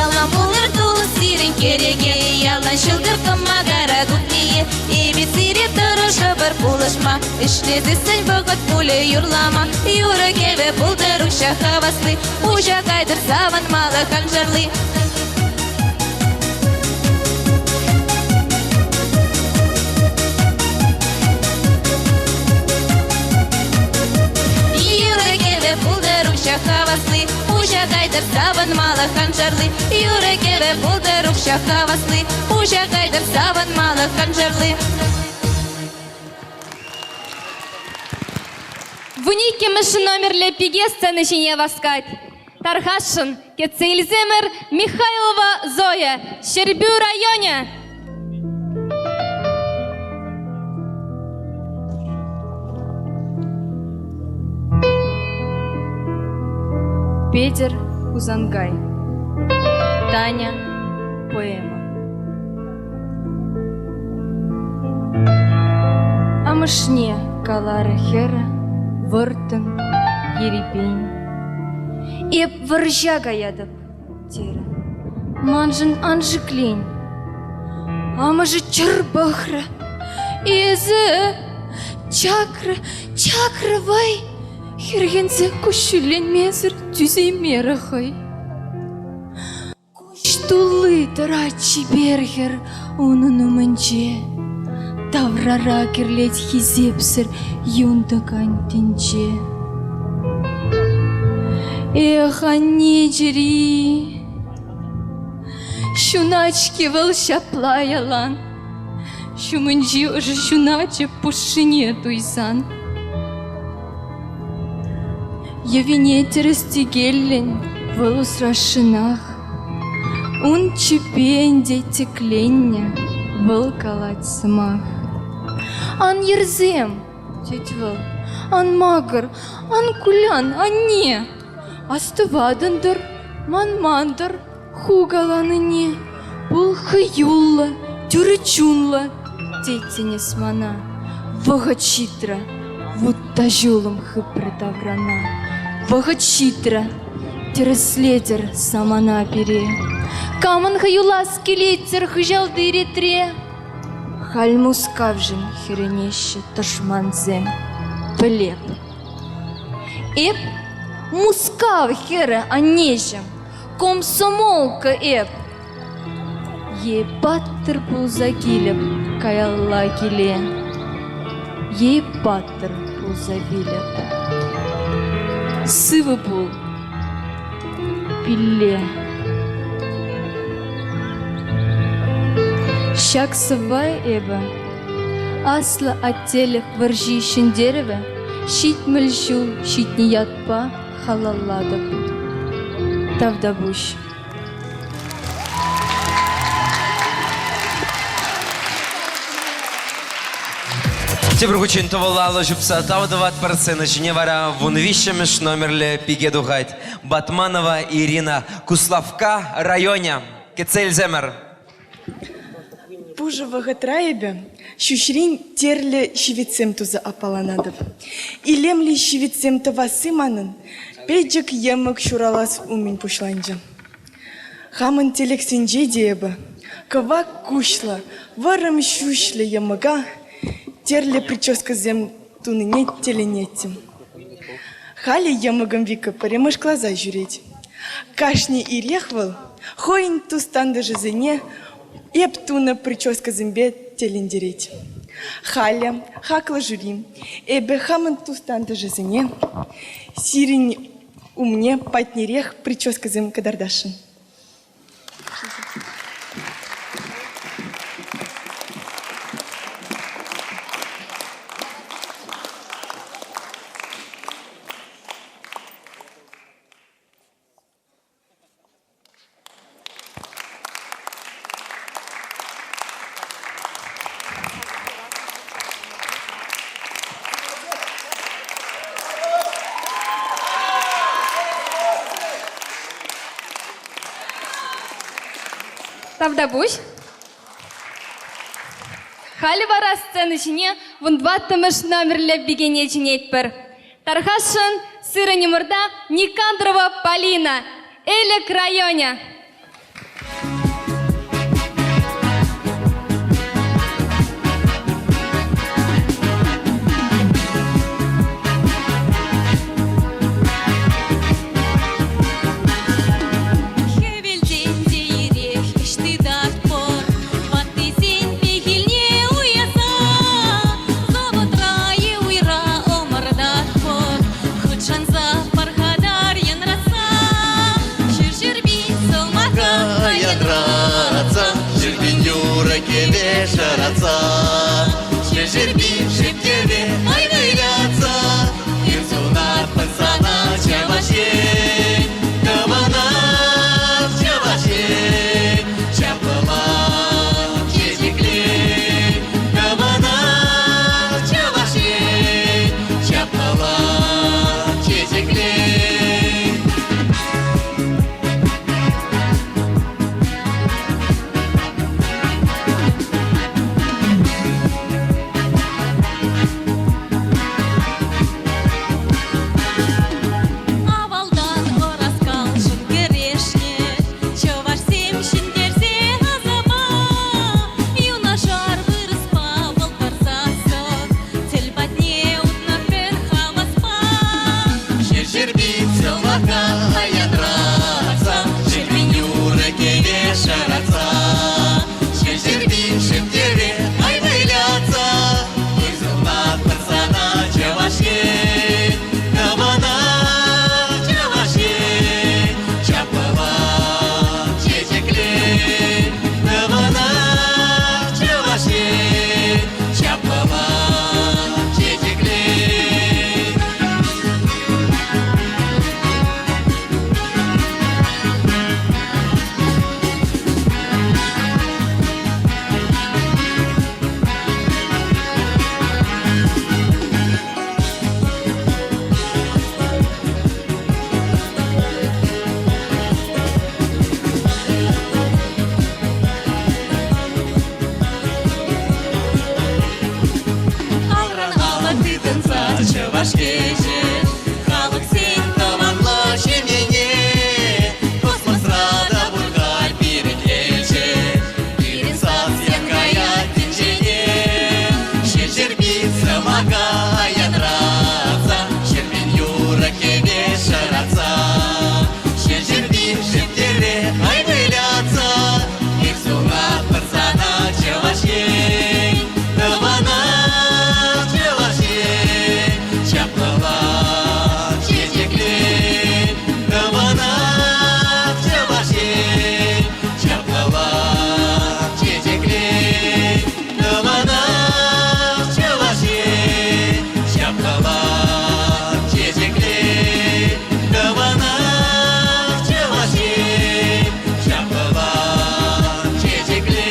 [SPEAKER 11] Ялан пулӑр тулӑх сирӗн кӗреке, Ялан ҫӑлтӑр кӑмакара куклие. Эпир сире тӑрӑшӑпӑр пулӑшма, Ӗҫлесессӗн вӑхӑт пулӗ юрлама. Юрӑ-кӗвӗ пултӑр укҫа хавасли, Пуҫа кайтӑр савӑнмалӑх аншарли. Юрӑ-кӗвӗ пултӑр укҫа хавасли, Пуҫа кайтӑр савӑнмалӑх аншарли. Юрӑ-кӗвӗ пултӑр укҫа хавасли, Пуҫа кайтӑр савӑнмалӑх аншарли.
[SPEAKER 1] Вуниккӗмӗш номерлӗ пике сцена ҫине васкать. Тархасшӑн, кӗтсе илсемӗр Михайлова Зоя, Ҫӗрпӳ районӗ.
[SPEAKER 6] Петӗр Хусанкай. Таня поэма. Амӑшне каларӗ хӗрӗ вӑрттӑн, ерипен. Эп вӑрҫа каятӑп, терӗ. Маншӑн ан шиклен. Амӑшӗ чӑр пӑхрӗ. Эсӗ чакрӗ, чакрӗ вӑй. Хӗрхенсе куҫҫульленмесӗр тӳсеймерӗ хӑй. Куҫ тулли тӑрать чипер хӗр унӑн умӗнче. Таврара кӗрлет хисепсӗр юн тӑкан тӗнче. Эх, анне чӗри! Ҫунать-ҫке вӑл ҫапла ялан. Ҫумӗнчи ӑшӑ ҫуначӗ пушшине туйсан. Йӑвине тӗрӗс-тӗкеллӗн вӑл усрасшӑнах. Ун чӗппи ӗнтӗ тӗкленнӗ, вӑл калать сӑмах. Ан йӗрсем, тет вӑл, ан макӑр, ан кулян, анне. Астӑватӑн-тӑр, манман-тӑр ху каланине. Пул хӑюллӑ, тӳрӗ чунлӑ, теттӗн эс мана. Вӑхӑт ҫитрӗ, вут та ҫулӑм хыпрӗ таврана. Вӑхӑт ҫитрӗ, тӗрӗслетӗр самана пире. Камӑн хӑюлас килет-тӗр хыҫалти ретре? Халь Мускавшӑн хӗрӗнеҫҫӗ тӑшмансем, пӗлеп. Эп Мускав хӗрӗ, аннеҫӗм, комсомолка эп. Е паттӑр пулса килӗп каялла киле, е паттӑр пулса вилӗп. Сывӑ пул, пилле. Ҫак сӑвва эпӗ Аслӑ Аттелӗх вӑрҫи ҫӗнтерӗвӗ 70 ҫул ҫитнӗ ятпа халаллатӑп. Тавтапуҫ.
[SPEAKER 2] Тепӗр хутчен тӑвӑллӑ алӑ ҫупса тав тӑватпӑр. Сцена ҫине вара вунвиҫҫӗмӗш номерлӗ пике тухать. Батманова Ирина, Куславкка районӗ. Кӗтсе илсемӗр.
[SPEAKER 17] Пушӑ вӑхӑтра эпӗ ҫӳҫрен тӗрлӗ ҫивӗтсем туса аппаланатӑп. Илемлӗ ҫивӗтсем тӑвасси манӑн пӗчӗк йӑмӑк ҫуралас умӗн пуҫланчӗ. Хамӑн тӗлӗксенче те эпӗ кӑвак куҫлӑ, вӑрӑм ҫӳҫлӗ йӑмӑка тӗрлӗ прическӑсем тунине тӗлӗнеттӗм. Халӗ йӑмӑкӑм Вика пӗрремӗш класа ҫӳрет. Кашни ирех вӑл хӑйӗн тус-тантӑшӗсене эп тунӑ прическӑсемпе тӗлӗнтерет. Халӗ, хаклӑ жюри, эпӗ хамӑн тус-тантӑшӗсене сирӗн умне патнерех прическӑсем кӑтартасшӑн.
[SPEAKER 1] Тавтапуҫ. Халӗ вара сцена ҫине вунтӑваттӑмӗш номерлӗ пикене чӗнетпӗр. Тархасшӑн, сирӗн умӑрта Никандрова Полина, Элӗк районӗ.
[SPEAKER 11] Хӗвелтен те ирех ӗҫ тытатпӑр, ваттисен пехилне уяса. Заводра е уйра ӑмӑртатпӑр, хутшӑнса пархатар янраса. Ҫӗр-ҫӗрпин сӑмаха
[SPEAKER 20] янратса, ҫӗрпин юрӑ-кӗве шӑратса, ҫӗр-ҫӗрпин шеп-кӗве май вылятса, ир сунатпӑр сана, Чӑваш Ен, тӑванах Чӑваш Ен, чаплӑлах чечеклен, тӑванах Чӑваш Ен, чаплӑлах чечеклен. чӑваш кӗчӗ. Халӑхсен тӑванла ҫемьене космосра та пур халь пирӗн элчӗ. Пирӗн сас каять тӗнчене, ҫӗрпи сӑмака янратса, ҫӗрпин юрӑ-кӗве шӑратса, ҫӗрпи шептере хай выляться, ир сунатпӑр сана, Чӑваш Ен, тӑвана Чӑваш Ен, чаплӑлан, чечеклен, тӑвана Чӑваш Ен, чаплӑлан, чечеклен, тӑвана Чӑваш Ен, чаплӑлан, чечеклен, тӑвана Чӑваш Ен, чаплӑлан, чечеклен.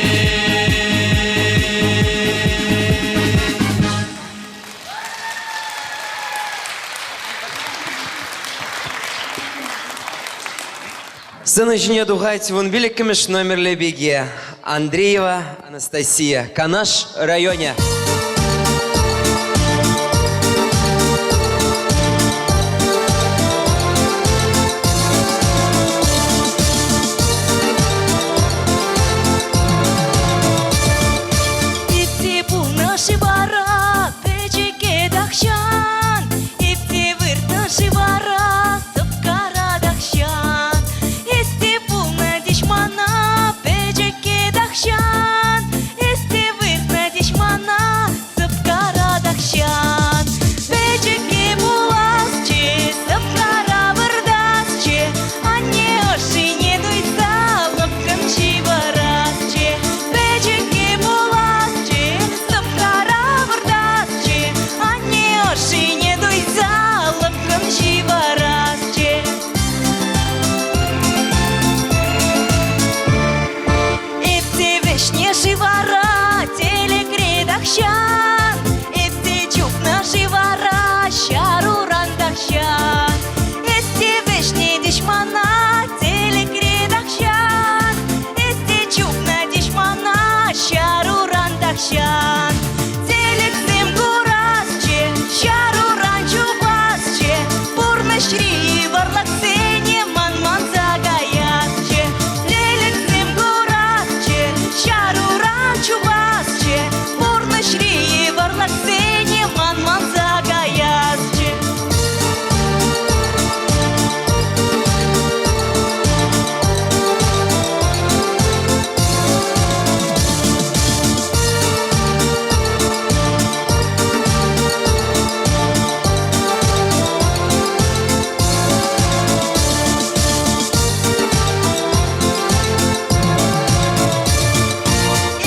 [SPEAKER 2] Сцена ҫине тухать вунпиллӗкмӗш номерлӗ пике Андреева Анастасия, Канаш районӗ.
[SPEAKER 11] Итти пулнӑ-ши вара пӗчӗкке тахҫан? Итти выртнӑ-ши вара сӑпкара тахҫан? Эс те пулнӑ теҫ мана пӗчӗкке тахҫан? Эс те выртнӑ теҫ мана сӑпкара тахҫан? Пӗчӗкке пуласчӗ, сӑпкара выртасчӗ, анне ӑшшине туйса лӑпкӑн ҫывӑрасчӗ. Пӗчӗкке пуласчӗ, сӑпкара выртасчӗ, анне ӑшшине туйса лӑпкӑн ҫывӑрасчӗ. Эп те вӗҫне-ши вара тӗлӗкре тахҫан, Эп те чупнӑ-ши вара ҫаруран тахҫан. Эс те вӗҫне теҫ мана тӗлӗкре тахҫан, Эс те чупнӑ теҫ мана ҫаруран тахҫан. Тӗлӗксем курасчӗ, ҫаруран чупасчӗ, Пурнӑҫри вӑрлӑхсене ман манса каясчӗ. Тӗлӗксем курасчӗ, ҫаруран чупасчӗ, Пурнӑҫри вӑрлӑхсене ман манса каясчӗ.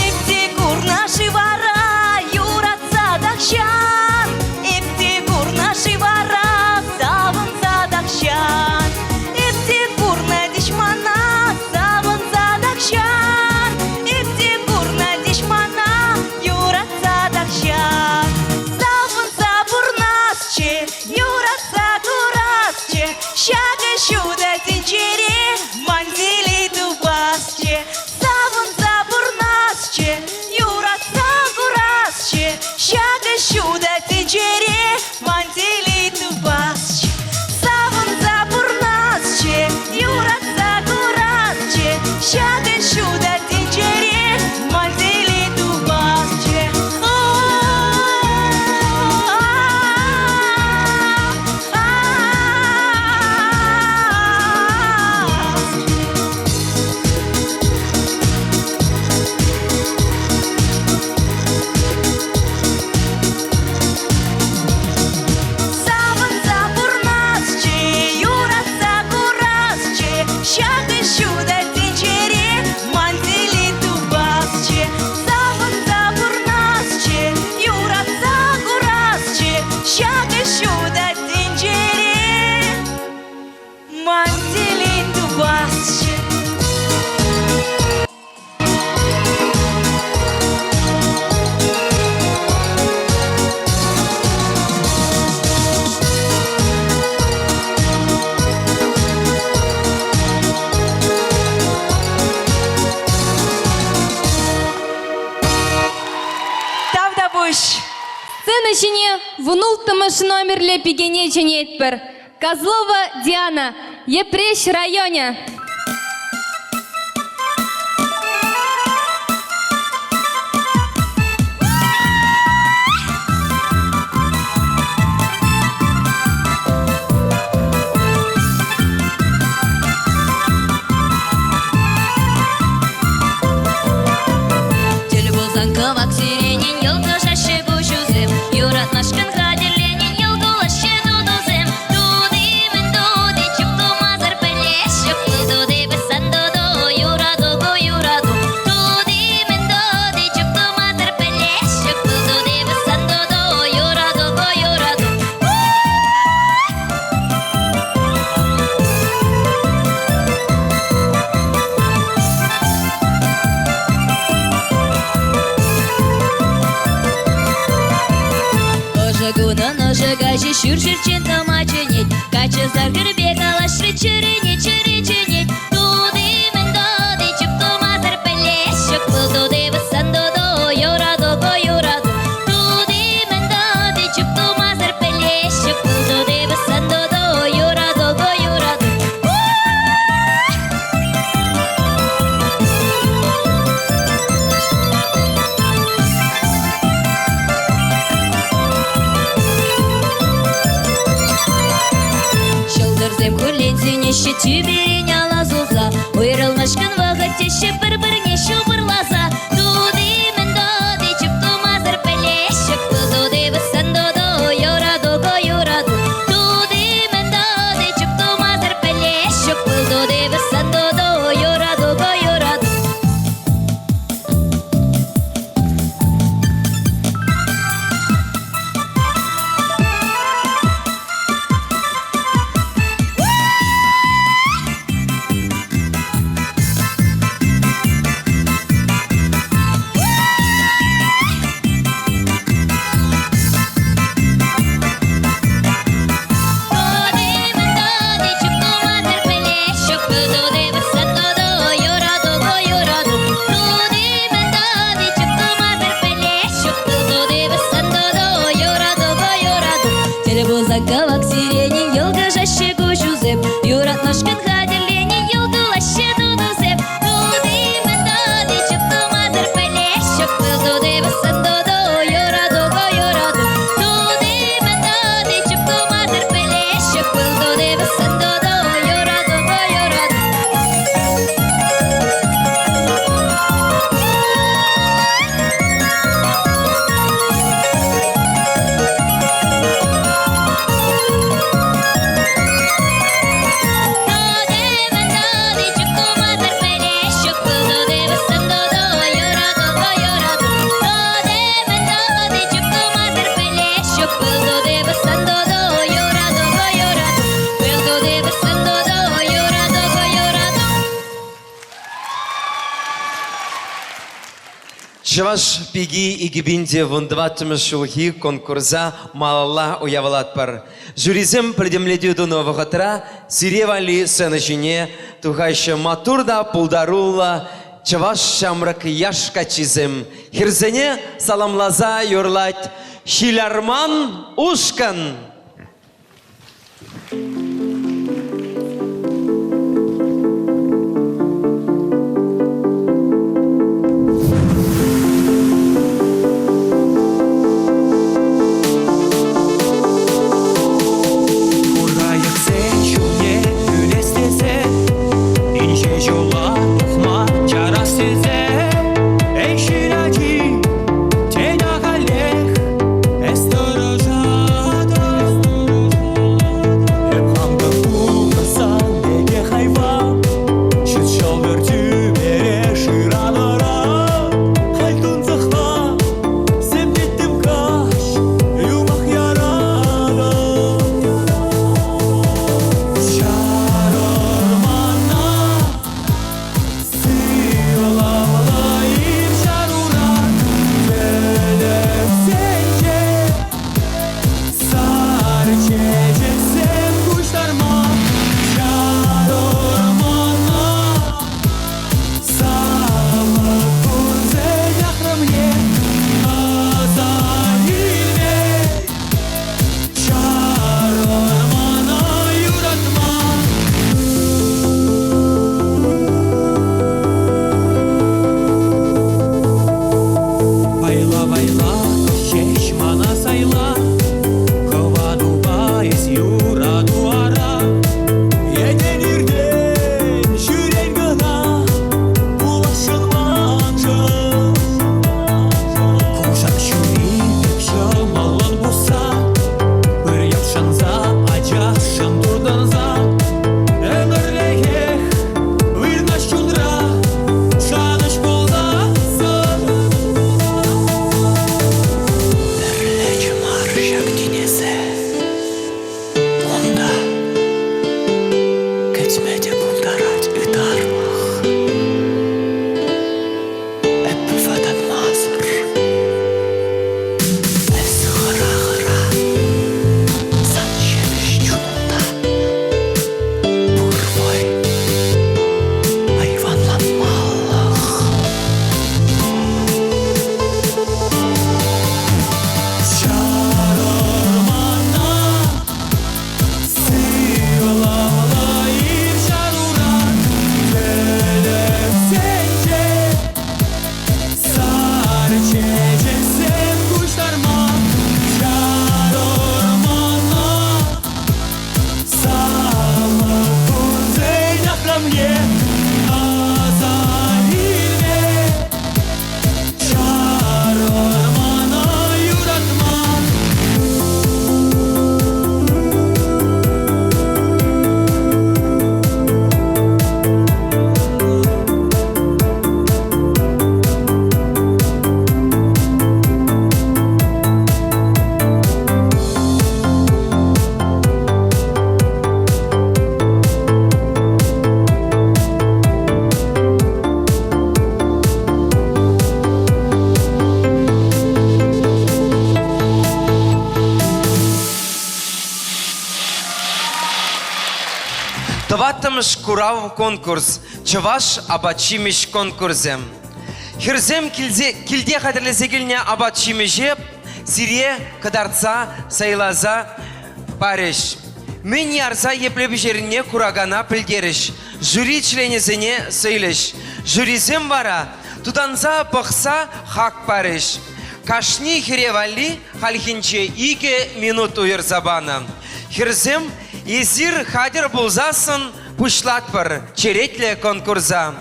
[SPEAKER 11] Эп те курнӑ-ши вара юратса тахҫан? Эп те курнӑ-ши вара савӑнса тахҫан? Эп те курнӑ теҫ мана савӑнса тахҫан? Эп те курнӑ теҫ мана юратса тахҫан? Савӑнса пурнасчӗ, юратса курасчӗ, ҫакӑ ҫутӑ тӗнчере ман телей тупасчӗ. Савӑнса пурнасчӗ, юратса курасчӗ, ҫакӑ ҫутӑ тӗнчере ман телей тупасчӗ. Савӑнса пурнасчӗ, юратса курасчӗ, ҫакӑ ҫутӑ тӗнчере ман телей тупасчӗ.
[SPEAKER 1] Сцена ҫине вунулттӑмӗш номерлӗ пикене чӗнетпӗр. Козлова Диана, Йӗпреҫ районӗ.
[SPEAKER 11] Тӗл пулсан кӑвак сиренӗн йӑлкӑшаҫҫӗ куҫусем, Юратмашкӑн хатӗрленӗн йӑл кулаҫҫӗ тутусем. Тути-мӗн тути, чуп тумасӑр пӗлеҫҫӗ, Пыл тути пӗтсан туту, юрату ку юрату. Тути-мӗн тути, чуп тумасӑр пӗлеҫҫӗ, Пыл тути пӗтсан туту, юрату ку юрату. Ӑшӑ кунӑн ӑшӑ каҫӗ ҫурҫӗрччен тӑма чӗнет. Каччӑ сар-кӗрпе калаҫрӗ, чӗрене чӗре чӗнет. Тути-мӗн тути, чуп тумасӑр пӗлесҫӗк. Пыл тути вӑссан туту, юрату ку юрату. Тути-мӗн тути, чуп тумасӑр пӗлесҫӗк. Пыл тути вӑссан туту, юрату ку юрату. Ҫӑлтӑрсем хуллен сӳнеҫҫӗ тӳперен ала сулса. Уйрӑлмашкӑн вӑхӑт теҫҫӗ пӗр-пӗрне ҫупӑрласа. Тути-мӗн тути, чуп тумасӑр пӗлеҫҫӗ. Пыл тути вӑссан туту, юрату ку юрату. Тути-мӗн тути, чуп тумасӑр пӗлеҫҫӗ. Пыл тути вӑссан туту, юрату ку юрату. Кӑвак сиренӗн йӑлкӑшаҫҫӗ куҫусем, Юратмашкӑн хатӗрленӗ йӑлкӑлаҫҫӗ тутусем. Тути-мӗн тути, чуп тумасӑр пӗлеҫҫӗ, Пыл тути вӑссан туту, юрату ку юрату. Тути-мӗн тути, чуп тумасӑр пӗлеҫҫӗ, Пыл тути вӑссан туту, юрату ку юрату.
[SPEAKER 2] Чӑваш пики 2014 ҫулхи конкурса малалла уявлатпӑр. Жюрисем пӗтӗмлетӳ тунӑ вӑхӑтра сире валли сцена ҫине тухаҫҫӗ маттур та пултаруллӑ чӑваш ҫамрӑк яш каччисем. Хӗрсене саламласа юрлать Ҫил-арман ушкӑн.
[SPEAKER 20] Куркайӑксен ҫулне пӳлес тесе, инҫе ҫула тухма чарас тесе, эй, ҫил ачи, тен ахалех эс тӑрӑшатӑн.
[SPEAKER 2] Тӑваттӑмӗш курав конкурс, чӑваш апат-ҫимӗҫ конкурсӗ. Хӗрсем килсе, килте хатӗрлесе килнӗ апат-ҫимӗҫе сире кӑтартса, сӑйласа парӗҫ. Мӗн ярса епле пӗҫернине куракана пӗлтерӗҫ, жюри членӗсене сӑйлӗҫ. Жюрисем вара тутанса пӑхса хак парӗҫ. Кашни хӗре валли хальхинче икӗ минут уйӑрса панӑ. Хӗрсем, эсир хатӗр пулсассӑн пуҫлатпӑр черетлӗ конкурса.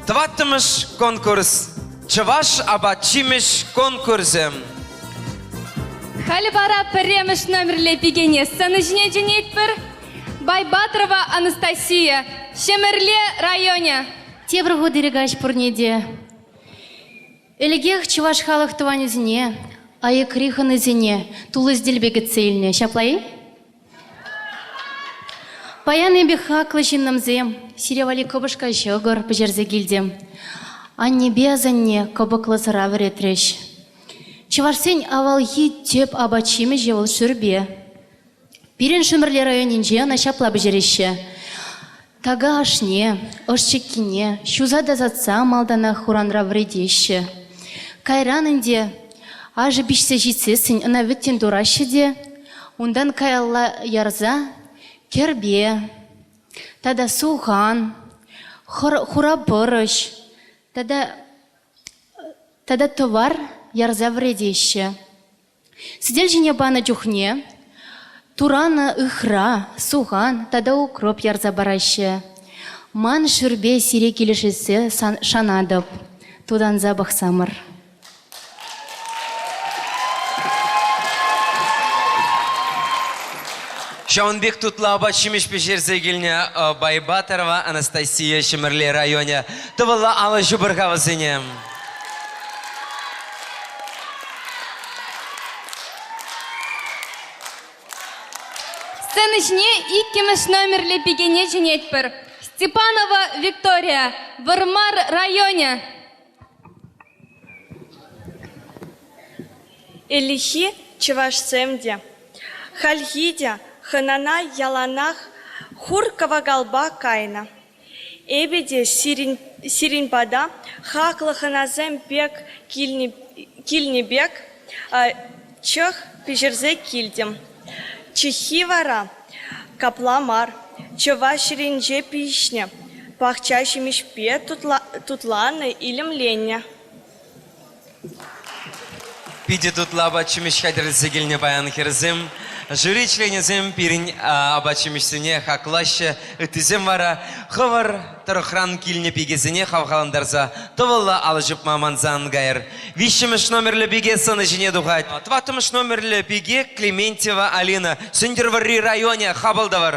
[SPEAKER 2] Тӑваттӑмӗш конкурс Чӑваш апат-ҫимӗҫ конкурсӗ.
[SPEAKER 1] Халӗ вара пӗрремӗш номерлӗ пикене сцена ҫине чӗнетпӗр. Байбатрова Анастасия, Ҫӗмӗрле районӗ.
[SPEAKER 5] Тепӗр хут ырӑ каҫ пурне те. Ӗлӗкех чӑваш халӑх тӑванӗсене, аякри хӑнисене тулли сӗтелпе кӗтсе илнӗ. Ҫапла-и? Паян эпӗ хаклӑ ҫыннӑмсем, сире валли кӑпӑшка ҫӑкӑр пӗҫерсе килтӗм. Аннепе асанне кӑпӑклӑ сӑра вӗретрӗҫ. Чӑвашсен авалхи тӗп апат-ҫимӗҫӗ вӑл шӳрпе. Пирӗн Шӗмӗрле районӗнче ӑна ҫапла пӗҫереҫҫӗ. Така ашне, ӑш-чиккине ҫуса тасатса малтанах хуранра вӗретеҫҫӗ. Кайран ӗнтӗ ашӗ пиҫсе ҫитсессӗн ӑна вӗттӗн тураҫҫӗ те унтан каялла ярса кӗрпе тата сухан, хура пӑрӑҫ тата тата тӑвар ярса вӗретеҫҫӗ. Сӗтел ҫине панӑ чухне туранӑ ыхра, сухан тата укроп ярса параҫҫӗ. Ман шӳрпе сире килӗшессе шанатӑп. Тутанса пӑхсамӑр.
[SPEAKER 2] Ҫавӑн пек тутлӑ апат-ҫимӗҫ пӗҫерсе килнӗ Байбатарова Анастасия Ҫӗмӗрле районӗ. Тӑвӑллӑ алӑ ҫупӑр-ха вӗсене.
[SPEAKER 1] Сцена ҫине иккӗмӗш номерлӗ пикене чӗнетпӗр. Степанова Виктория, Вӑрмар районӗ.
[SPEAKER 15] Ӗлӗкхи чӑвашсем те, хальхи те хӑнана яланах хур-кӑвакалпа кайнӑ. Эпӗ те сирӗн, сирӗн пата хаклӑ хӑнасем пек килнӗ, килнӗ пек чӑх пӗҫерсе килтӗм. Чӑххи вара капла мар, чӑваш ҫӗрӗнче пиҫнӗ, пахча ҫимӗҫпе тутланнӑ, илемленнӗ.
[SPEAKER 2] Питӗ тутлӑ апат-ҫимӗҫ хатӗрлесе килнӗ паян хӗрсем. Жюри членӗсем пирӗн апат-ҫимӗҫсене хаклаҫҫӗ. Ыттисем вара хӑвӑр тӑрӑхран килнӗ пикесене хавхалантарса тӑвӑллӑ алӑ ҫупма манса ан кайӑр. Виҫҫӗмӗш номерлӗ пике сӑнӑ ҫине тухать. Тӑваттӑмӗш номерлӗ пике Клементьева Алина. Сӗнтӗрвӑрри районӗ хапӑл тӑвӑр.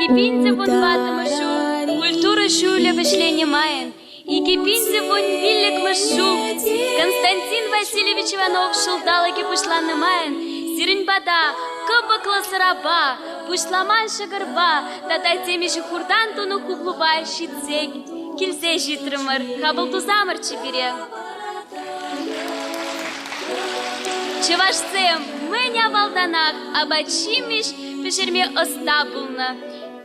[SPEAKER 11] 2014 ҫул культура ҫулӗ вӗҫленнӗ майӑн 2015 ҫул Константин Васильевич Иванов ҫулталӑкӗ пуҫланнӑ майӑн сирӗн пата кӑпӑклӑ сӑрапа, пуҫламан ҫӑкӑрпа тата темиҫе хуртан тунӑ хуплупа ҫитсе килсе ҫитрӗмӗр. Хапӑл тусамӑрччӗ пире. Чӑвашсем мӗн авалтанах апат-ҫимӗҫ пӗҫерме ӑста пулнӑ.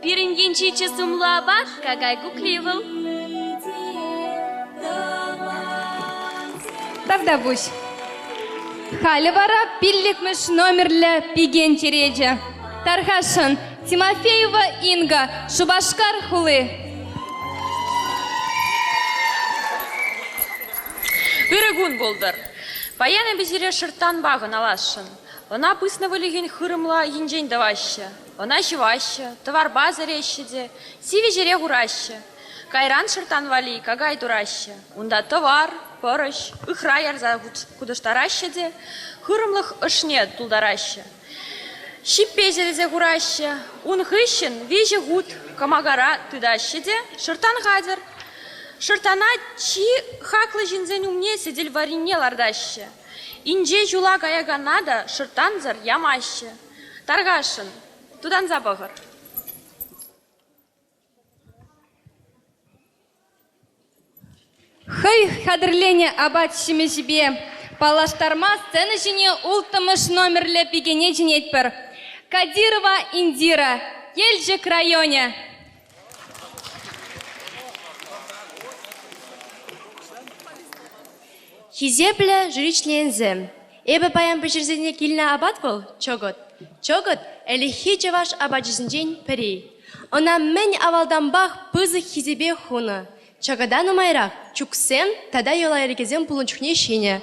[SPEAKER 11] Пирӗн енчи чи сумлӑ апат какай кукли вӑл.
[SPEAKER 1] Тавтапуҫ. Халӗ вара пиллӗкмӗш номерлӗ пикен черечӗ. Тархасшӑн, Тимофеева Инга, Шупашкар хули.
[SPEAKER 22] Ырӑ кун пултӑр. Паян эпӗ сире шӑрттанпа хӑналасшӑн. Ӑна пыснӑ выльӑхӗн хырӑмла енчен тӑваҫҫӗ. Ӑна ҫӑваҫҫӗ, тӑварпа сӗреҫҫӗ те сивӗ ҫӗре хураҫҫӗ. Кайран шӑрттан валли какай тураҫҫӗ. Унта тӑвар, пӑрӑҫ, ыхра ярса хутӑштараҫҫӗ те хырӑмлӑх ӑшне тултараҫҫӗ. Ҫиппе ҫӗлесе хураҫҫӗ. Ун хыҫҫӑн виҫӗ хут кӑмакара тытаҫҫӗ те шӑрттан хатӗр. Шӑрттана чи хаклӑ ҫынсен умне сӗтел варрине лартаҫҫӗ. Инҫе ҫула каякана та шӑрттансӑр ямаҫҫӗ. Тархасшӑн, тутанса пӑхӑр.
[SPEAKER 1] Хӑй хатӗрленӗ апат-ҫимӗҫӗпе паллаштарма сцена ҫине улттӑмӗш номерлӗ пикене чӗнетпӗр. Кадирова Индира, Елчӗк районӗ.
[SPEAKER 21] Хисеплӗ жюри членӗсем, эпӗ паян пӗҫерсене килнӗ апат вӑл чӑкӑт. Чӑкӑт ӗлӗкхи чӑваш апачӗсенчен пӗри. Ӑна мӗн авалтанпах пысӑк хисепе хунӑ. Чӑкӑта нумайрах чӳксем тата йӑла-йӗркесем пулнӑ чухне ҫинӗ.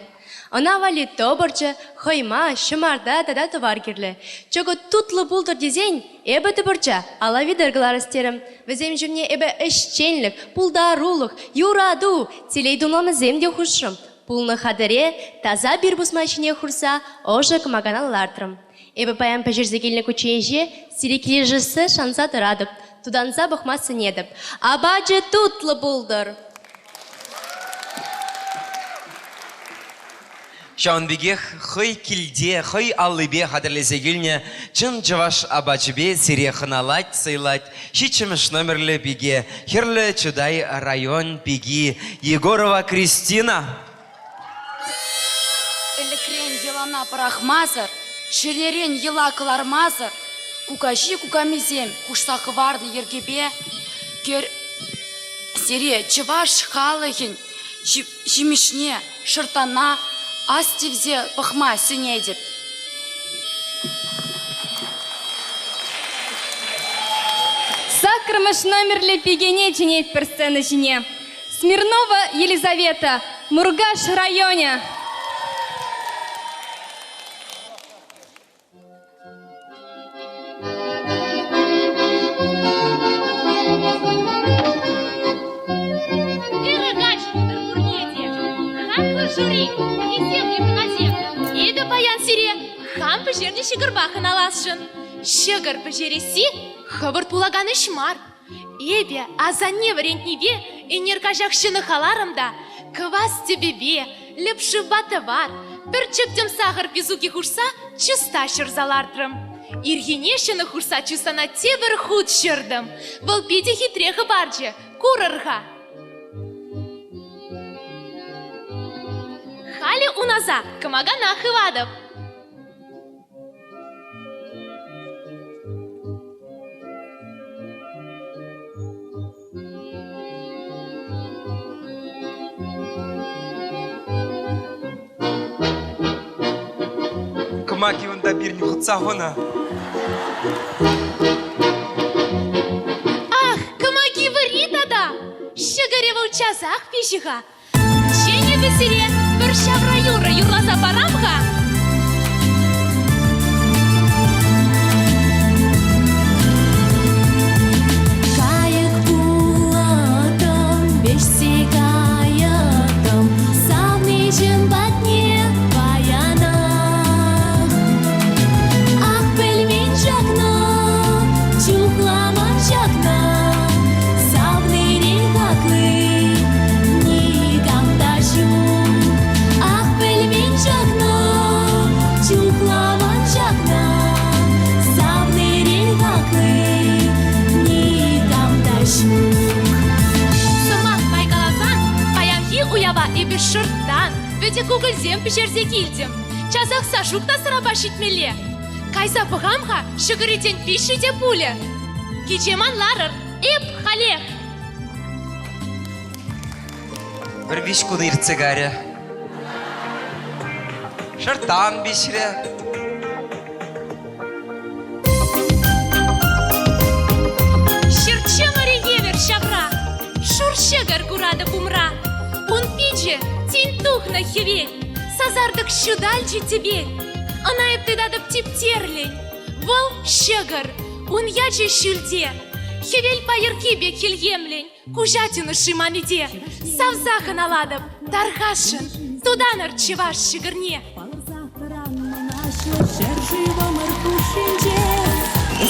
[SPEAKER 21] Ӑна валли тӑпӑрчӑ, хӑйма, ҫӑмарта тата тӑвар кирлӗ. Чӑкӑт тутлӑ пултӑр тесен эпӗ тӑпӑрча ала витӗр кӑларас терӗм. Вӗсем ҫумне эпӗ ӗҫченлӗх, пултарулӑх, юрату, телей тумламӗсем те хушрӑм. Пулнӑ хатӗре таса пир пусма ҫине хурса ӑшӑ кӑмакана лартрӑм. Эпӗ паян пӗҫерсе килнӗ кучченеҫе сире килӗшессе шанса тӑратӑп, тутанса пӑхма сӗнетӗп. Апачӗ тутлӑ пултӑр!
[SPEAKER 2] Ҫавӑн пекех хӑй килте, хӑй аллипе хатӗрлесе килнӗ чӑн чӑваш апачӗпе сире хӑналать, сӑйлать ҫиччӗмӗш номерлӗ пике, Хӗрлӗ Чутай район пики Егорова Кристина.
[SPEAKER 8] Ӗлӗкрен йӑлана пӑрахмасӑр, чӗререн йӑла кӑлармасӑр кукаҫи-кукамисем хушса хӑварнӑ йӗркепе кӗр сире чӑваш халӑхӗн ҫимӗҫне шӑрттана ас тивсе пӑхма сӗнетӗп.
[SPEAKER 1] Саккӑрмӗш номерлӗ пикене чӗнетпӗр сцена ҫине. Смирнова Елизавета, Муркаш районӗ.
[SPEAKER 14] Ырӑ каҫ пултӑр пурне те. Хаклӑ жюри, хисеплӗ хӑнасем, эпӗ паян сире хам пӗҫернӗ ҫӑкӑрпа хӑналасшӑн. Ҫӑкӑр пӗҫересси хӑвӑрт пулакан ӗҫ мар. Эпӗ асанне вӗрентнипе ӗнер каҫах ҫӑнӑх аларӑм та квас тӗпӗпе, лӗп шывпа тӑвар, пӗр чӗптӗм сахӑр песукӗ хушса чуста ҫӑрса лартрӑм. Ирхине ҫӑнӑх хушса чустана тепӗр хут ҫӑртӑм. Вӑл питӗ хитре хӑпарчӗ, курӑр-ха. Халӗ унаса кӑмакана хыватӑп.
[SPEAKER 2] Кӑмаки унта пирӗн хутса хунӑ.
[SPEAKER 14] Ах, кӑмаки вӗри тата! Ҫӑкӑрӗ вӑл часах пиҫӗ-ха. Ҫӗнӗ сире пӗр ҫавра юрӑ юрласа парам-ха.
[SPEAKER 3] Кайӑк пулӑттӑм, вӗҫсе кайӑттӑм савниҫӗм патне паянах. Ах, пӗлмен ҫакна, чухламан ҫакна, савнирен хакли никам та ҫук. Ах, пӗлмен ҫакна, чухламан ҫакна, савнирен хакли никам та ҫук.
[SPEAKER 14] Сӑмах май каласан, паянхи уява эпир шӑрттан, вӗтӗ кукӑльсем пӗҫерсе килтӗм. Часах Сашук та сӑрапа ҫитмелле. Кайса пӑхам-ха, ҫӑкӑрӗсен пиҫрӗ те пулӗ. Кичем ан ларӑр, эп халех.
[SPEAKER 2] Пӗр виҫ кун иртсе кайрӗ. Шӑрттан пиҫрӗ.
[SPEAKER 14] Ҫӗр чӑмӑрӗ евӗр ҫавра, шур ҫӑкӑр куратӑп умра. Ун пичӗ тин тухнӑ хӗвел, сасартӑк ҫуталчӗ тӗпел. Ӑна эп тытатӑп типтерлӗн. Вӑл ҫӑкӑр, ун ячӗ ҫӳлте. Хӗвел пайӑрки пек хӗлхемлӗн куҫа тӳнӗ-ши мамите. Савса хӑналатӑп, тархасшӑн, тутанӑр чӑваш ҫӑкӑрне.
[SPEAKER 3] Ҫӗршывӑмӑр хушшинче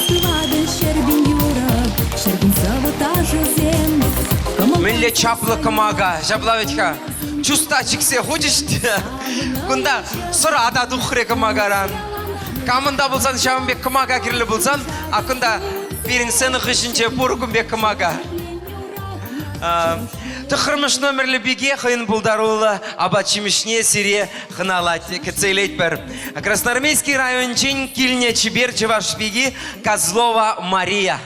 [SPEAKER 3] Сыватӑн ҫӗрпин юрӑ, ҫӗрпин сӑвӑ ташӑсем.
[SPEAKER 2] Мӗнле чаплӑ кӑмака, ҫапла вӗт-ха. Чуста чиксе хучӗҫ те, кунта сӑра та тухрӗ кӑмакаран. Камӑн та пулсан ҫавӑн пек кӑмака кирлӗ пулсан, а кунта пирӗн сцена хыҫӗнче пур кун пек кӑмака. Тӑххӑрмӗш номерлӗ пике хӑйӗн пултаруллӑ апат-ҫимӗҫне сире хӑналать, кӗтсе илетпӗр. Красноармейски районӗнчен килнӗ чипер чӑваш пики Козлова Мария.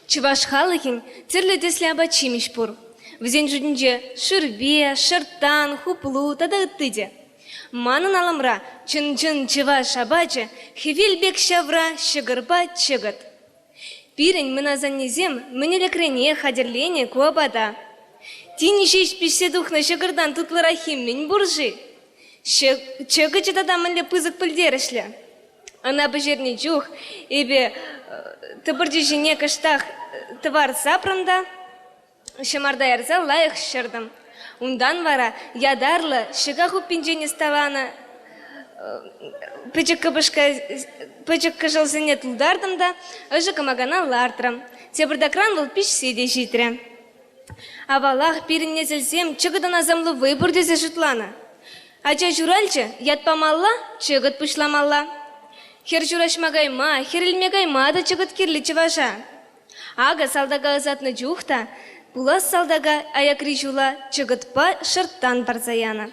[SPEAKER 13] Чӑваш халӑхӗн тӗрлӗ тӗслӗ апат-ҫимӗҫ пур. Вӗсен шутӗнче шӳрпе, шӑрттан, хуплу тата ытти те. Манӑн алӑмра чӑн-чӑн чӑваш апачӗ хӗвел пек ҫавра ҫӑкӑрпа чӑкӑт. Пирӗн мӑн асаннесем мӗн ӗлӗкренех хатӗрленӗ ку апата. Тин ҫеҫ пиҫсе тухнӑ ҫӑкӑртан тутлӑраххи мӗн пур-ши? Чӑкӑчӗ тата мӗнле пысӑк пӗлтерӗшлӗ. Ӑна пӗҫернӗ чух эпӗ тӑпӑрчӑ ҫине кӑштах тӑвар сапрӑм та ҫӑмарта ярса лайӑх ҫӑртӑм. Унтан вара ятарлӑ ҫӑка хуппинчен ӑсталанӑ пӗчӗк кӑпӑшка пӗчӗк кӑшӑлсене тултартӑм та ӑшӑ кӑмакана лартрӑм. Тепӗртакран вӑл пиҫсе те ҫитрӗ. Авалах пирӗн несӗлсем чӑкӑтӑн асамлӑ вӑй пур тесе шутланӑ. Ача ҫуралчӗ, ят памалла, чӑкӑт пуҫламалла. Хӗр ҫураҫма кайма, хӗрелме кайма та чӑкӑт кирлӗ чӑваша. Акӑ салтака ӑсатнӑ чух та пулас салтака аякри ҫула чӑкӑтпа шӑрттан парса янӑ.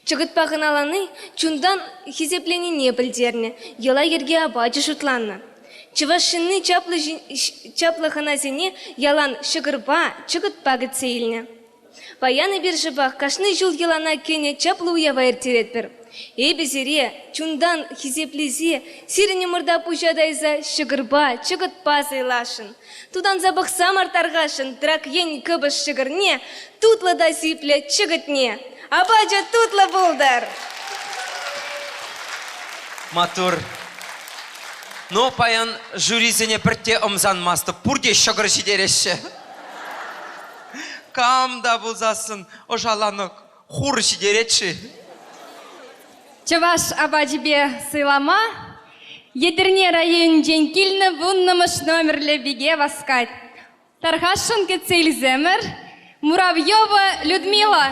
[SPEAKER 13] Чӑкӑтпа хӑналани чунтан хисепленине пӗлтернӗ, йӑла-йӗрке апачӗ шутланнӑ. Чӑваш ҫынни чаплӑ, чаплӑ хӑнасене ялан ҫӑкӑрпа, чӑкӑтпа кӗтсе илнӗ. Паян эпир шӑпах кашни ҫул йӑлана кӗнӗ чаплӑ уява ирттеретпӗр. Эпӗ сире чунтан хисеплесе, сирӗн умӑрта пуҫа тайса ҫӑкӑрпа, чӑкӑтпа сӑйласшӑн. Тутанса пӑхсамӑр тархасшӑн Трак ен кӑпӑш ҫӑкӑрне, тутлӑ та сиплӗ чӑкӑтне. Апачӗ тутлӑ пултӑр!
[SPEAKER 2] Маттур. Ну, паян жюрисене пӗртте ӑмсанмастӑп. Пурте ҫӑкӑр ҫитереҫҫӗ. Кам та пулсассӑн ӑшаланӑ хур ҫитерет-ши?
[SPEAKER 1] Чӑваш апачӗпе сӑйлама Етӗрне районӗнчен килнӗ вуннӑмӗш номерлӗ пике васкать. Тархасшӑн кӗтсе илсемӗр, Муравьева Людмила.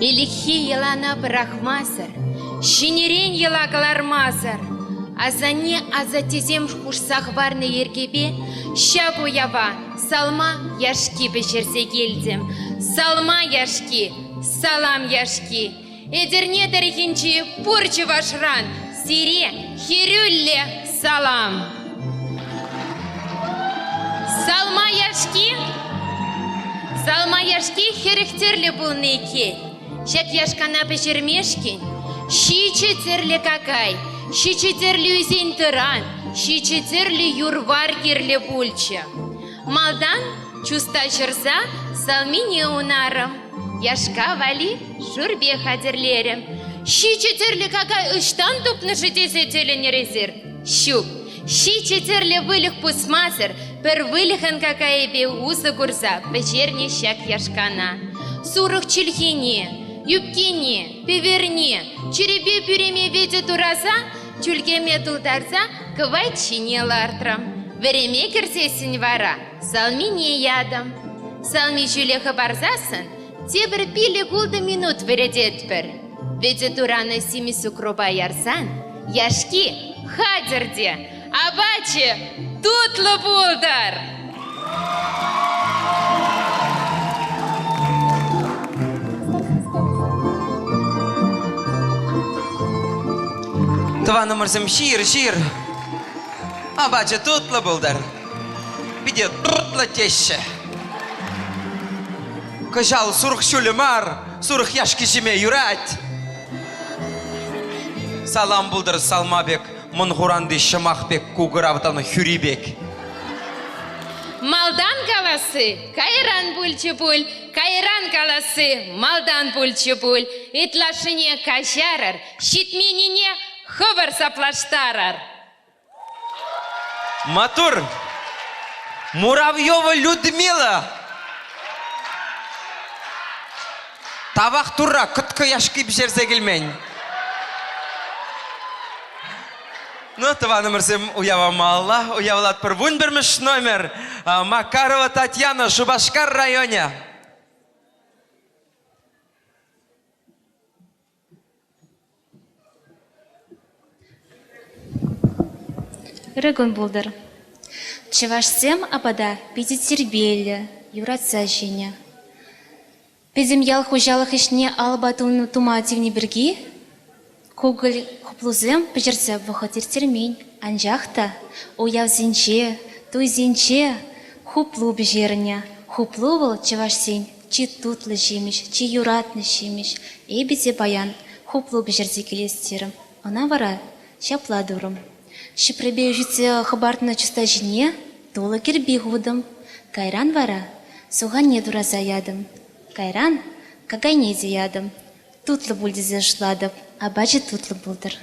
[SPEAKER 7] Ӗлӗкхи йӑлана пӑрахмасӑр, ҫӗнӗрен йӑла кӑлармасӑр, асанне-асаттесем хушса хӑварнӑ йӗркепе ҫак уява салма яшки пӗҫерсе килтӗм. Салма яшки, салам яшки. Етӗрне тӑрӑхӗнчи пур чӑвашран сире хӗрӳллӗ салам! Салма яшки Салма яшки 40 тӗрлӗ пулнӑ иккен. Ҫак яшкана пӗҫермешкӗн ҫичӗ тӗрлӗ какай, ҫичӗ тӗрлӗ ӳсен-тӑран, ҫичӗ тӗрлӗ юр-вар кирлӗ пулчӗ. Малтан чуста ҫӑрса салмине унарӑм. Яшка валли шӳрпе хатӗрлерӗм. Ҫичӗ тӗрлӗ какай ӑҫтан тупнӑ-ши тесе тӗлӗнӗр эсир. Ҫук, ҫичӗ тӗрлӗ выльӑх пусмасӑр пӗр выльӑхӑн какайӗпе усӑ курса пӗҫернӗ ҫак яшкана. Сурӑх чӗлхине, юбкине, пӗверне, чӗрепе пӳреме вӗтӗ тураса, чӳлкеме тултарса кӑвайт ҫине лартрӑм. Вӗреме кӗрсессӗн вара салмине ятӑм. Салми ҫӳле хӑпарсассӑн тепӗр пилӗк-ултӑ минут вӗрететпӗр. Вӗтӗ туранӑ симӗс укропа ярсан яшки хатӗр те, апачӗ тутлӑ пултӑр!
[SPEAKER 2] Тӑванӑмӑрсем, ҫир, ҫир. Апачӗ тутлӑ пултӑр. Питӗ тутлӑ теҫҫӗ. Кӑҫал сурӑх ҫулӗ мар, сурӑх яшки ҫиме юрать. Салам пултӑр салма пек, мӑн хуранти ҫӑмах пек кукӑр автан хӳри пек.
[SPEAKER 7] Малтан каласси кайран пулчӗ пуль, кайран каласси малтан пулчӗ пуль. Ытлашшине каҫарӑр, ҫитменнине хӑвӑр саплаштарӑр.
[SPEAKER 2] Маттур! Муравьева Людмила! Тавах Турра, кӑткӑ яшки пӗҫерсе килмен. Ну, тӑванӑмӑрсем, уява малалла уявлатпӑр. Вунпӗрмӗш номер. Макарова Татьяна, Шупашкар районӗ.
[SPEAKER 4] Ырӑ кун пултӑр. Чӑвашсем апата питӗ тирпейлӗ, юратса ҫинӗ. Пӗтӗм ял хуҫалӑх ӗҫне алӑпа тума тивнӗ пирки кукӑль хуплусем пӗҫерсе вӑхӑт ирттермен. Анчах та уявсенче, туйсенче хуплу пӗҫернӗ. Хуплу вӑл чӑвашсен чи тутлӑ ҫимӗҫ, чи юратнӑ ҫимӗҫ. Эпӗ те паян хуплу пӗҫерсе килес терӗм. Ӑна вара ҫапла турӑм. Ҫӗпрепе ӳсӗтсе хӑпартнӑ чуста ҫине тулӑ кӗрпи хутӑм. Кайран вара суханне тураса ятӑм. Кайран какайне те ятӑм. Тутлӑ пуль тесе шутлатӑп, апачӗ тутлӑ пултӑр.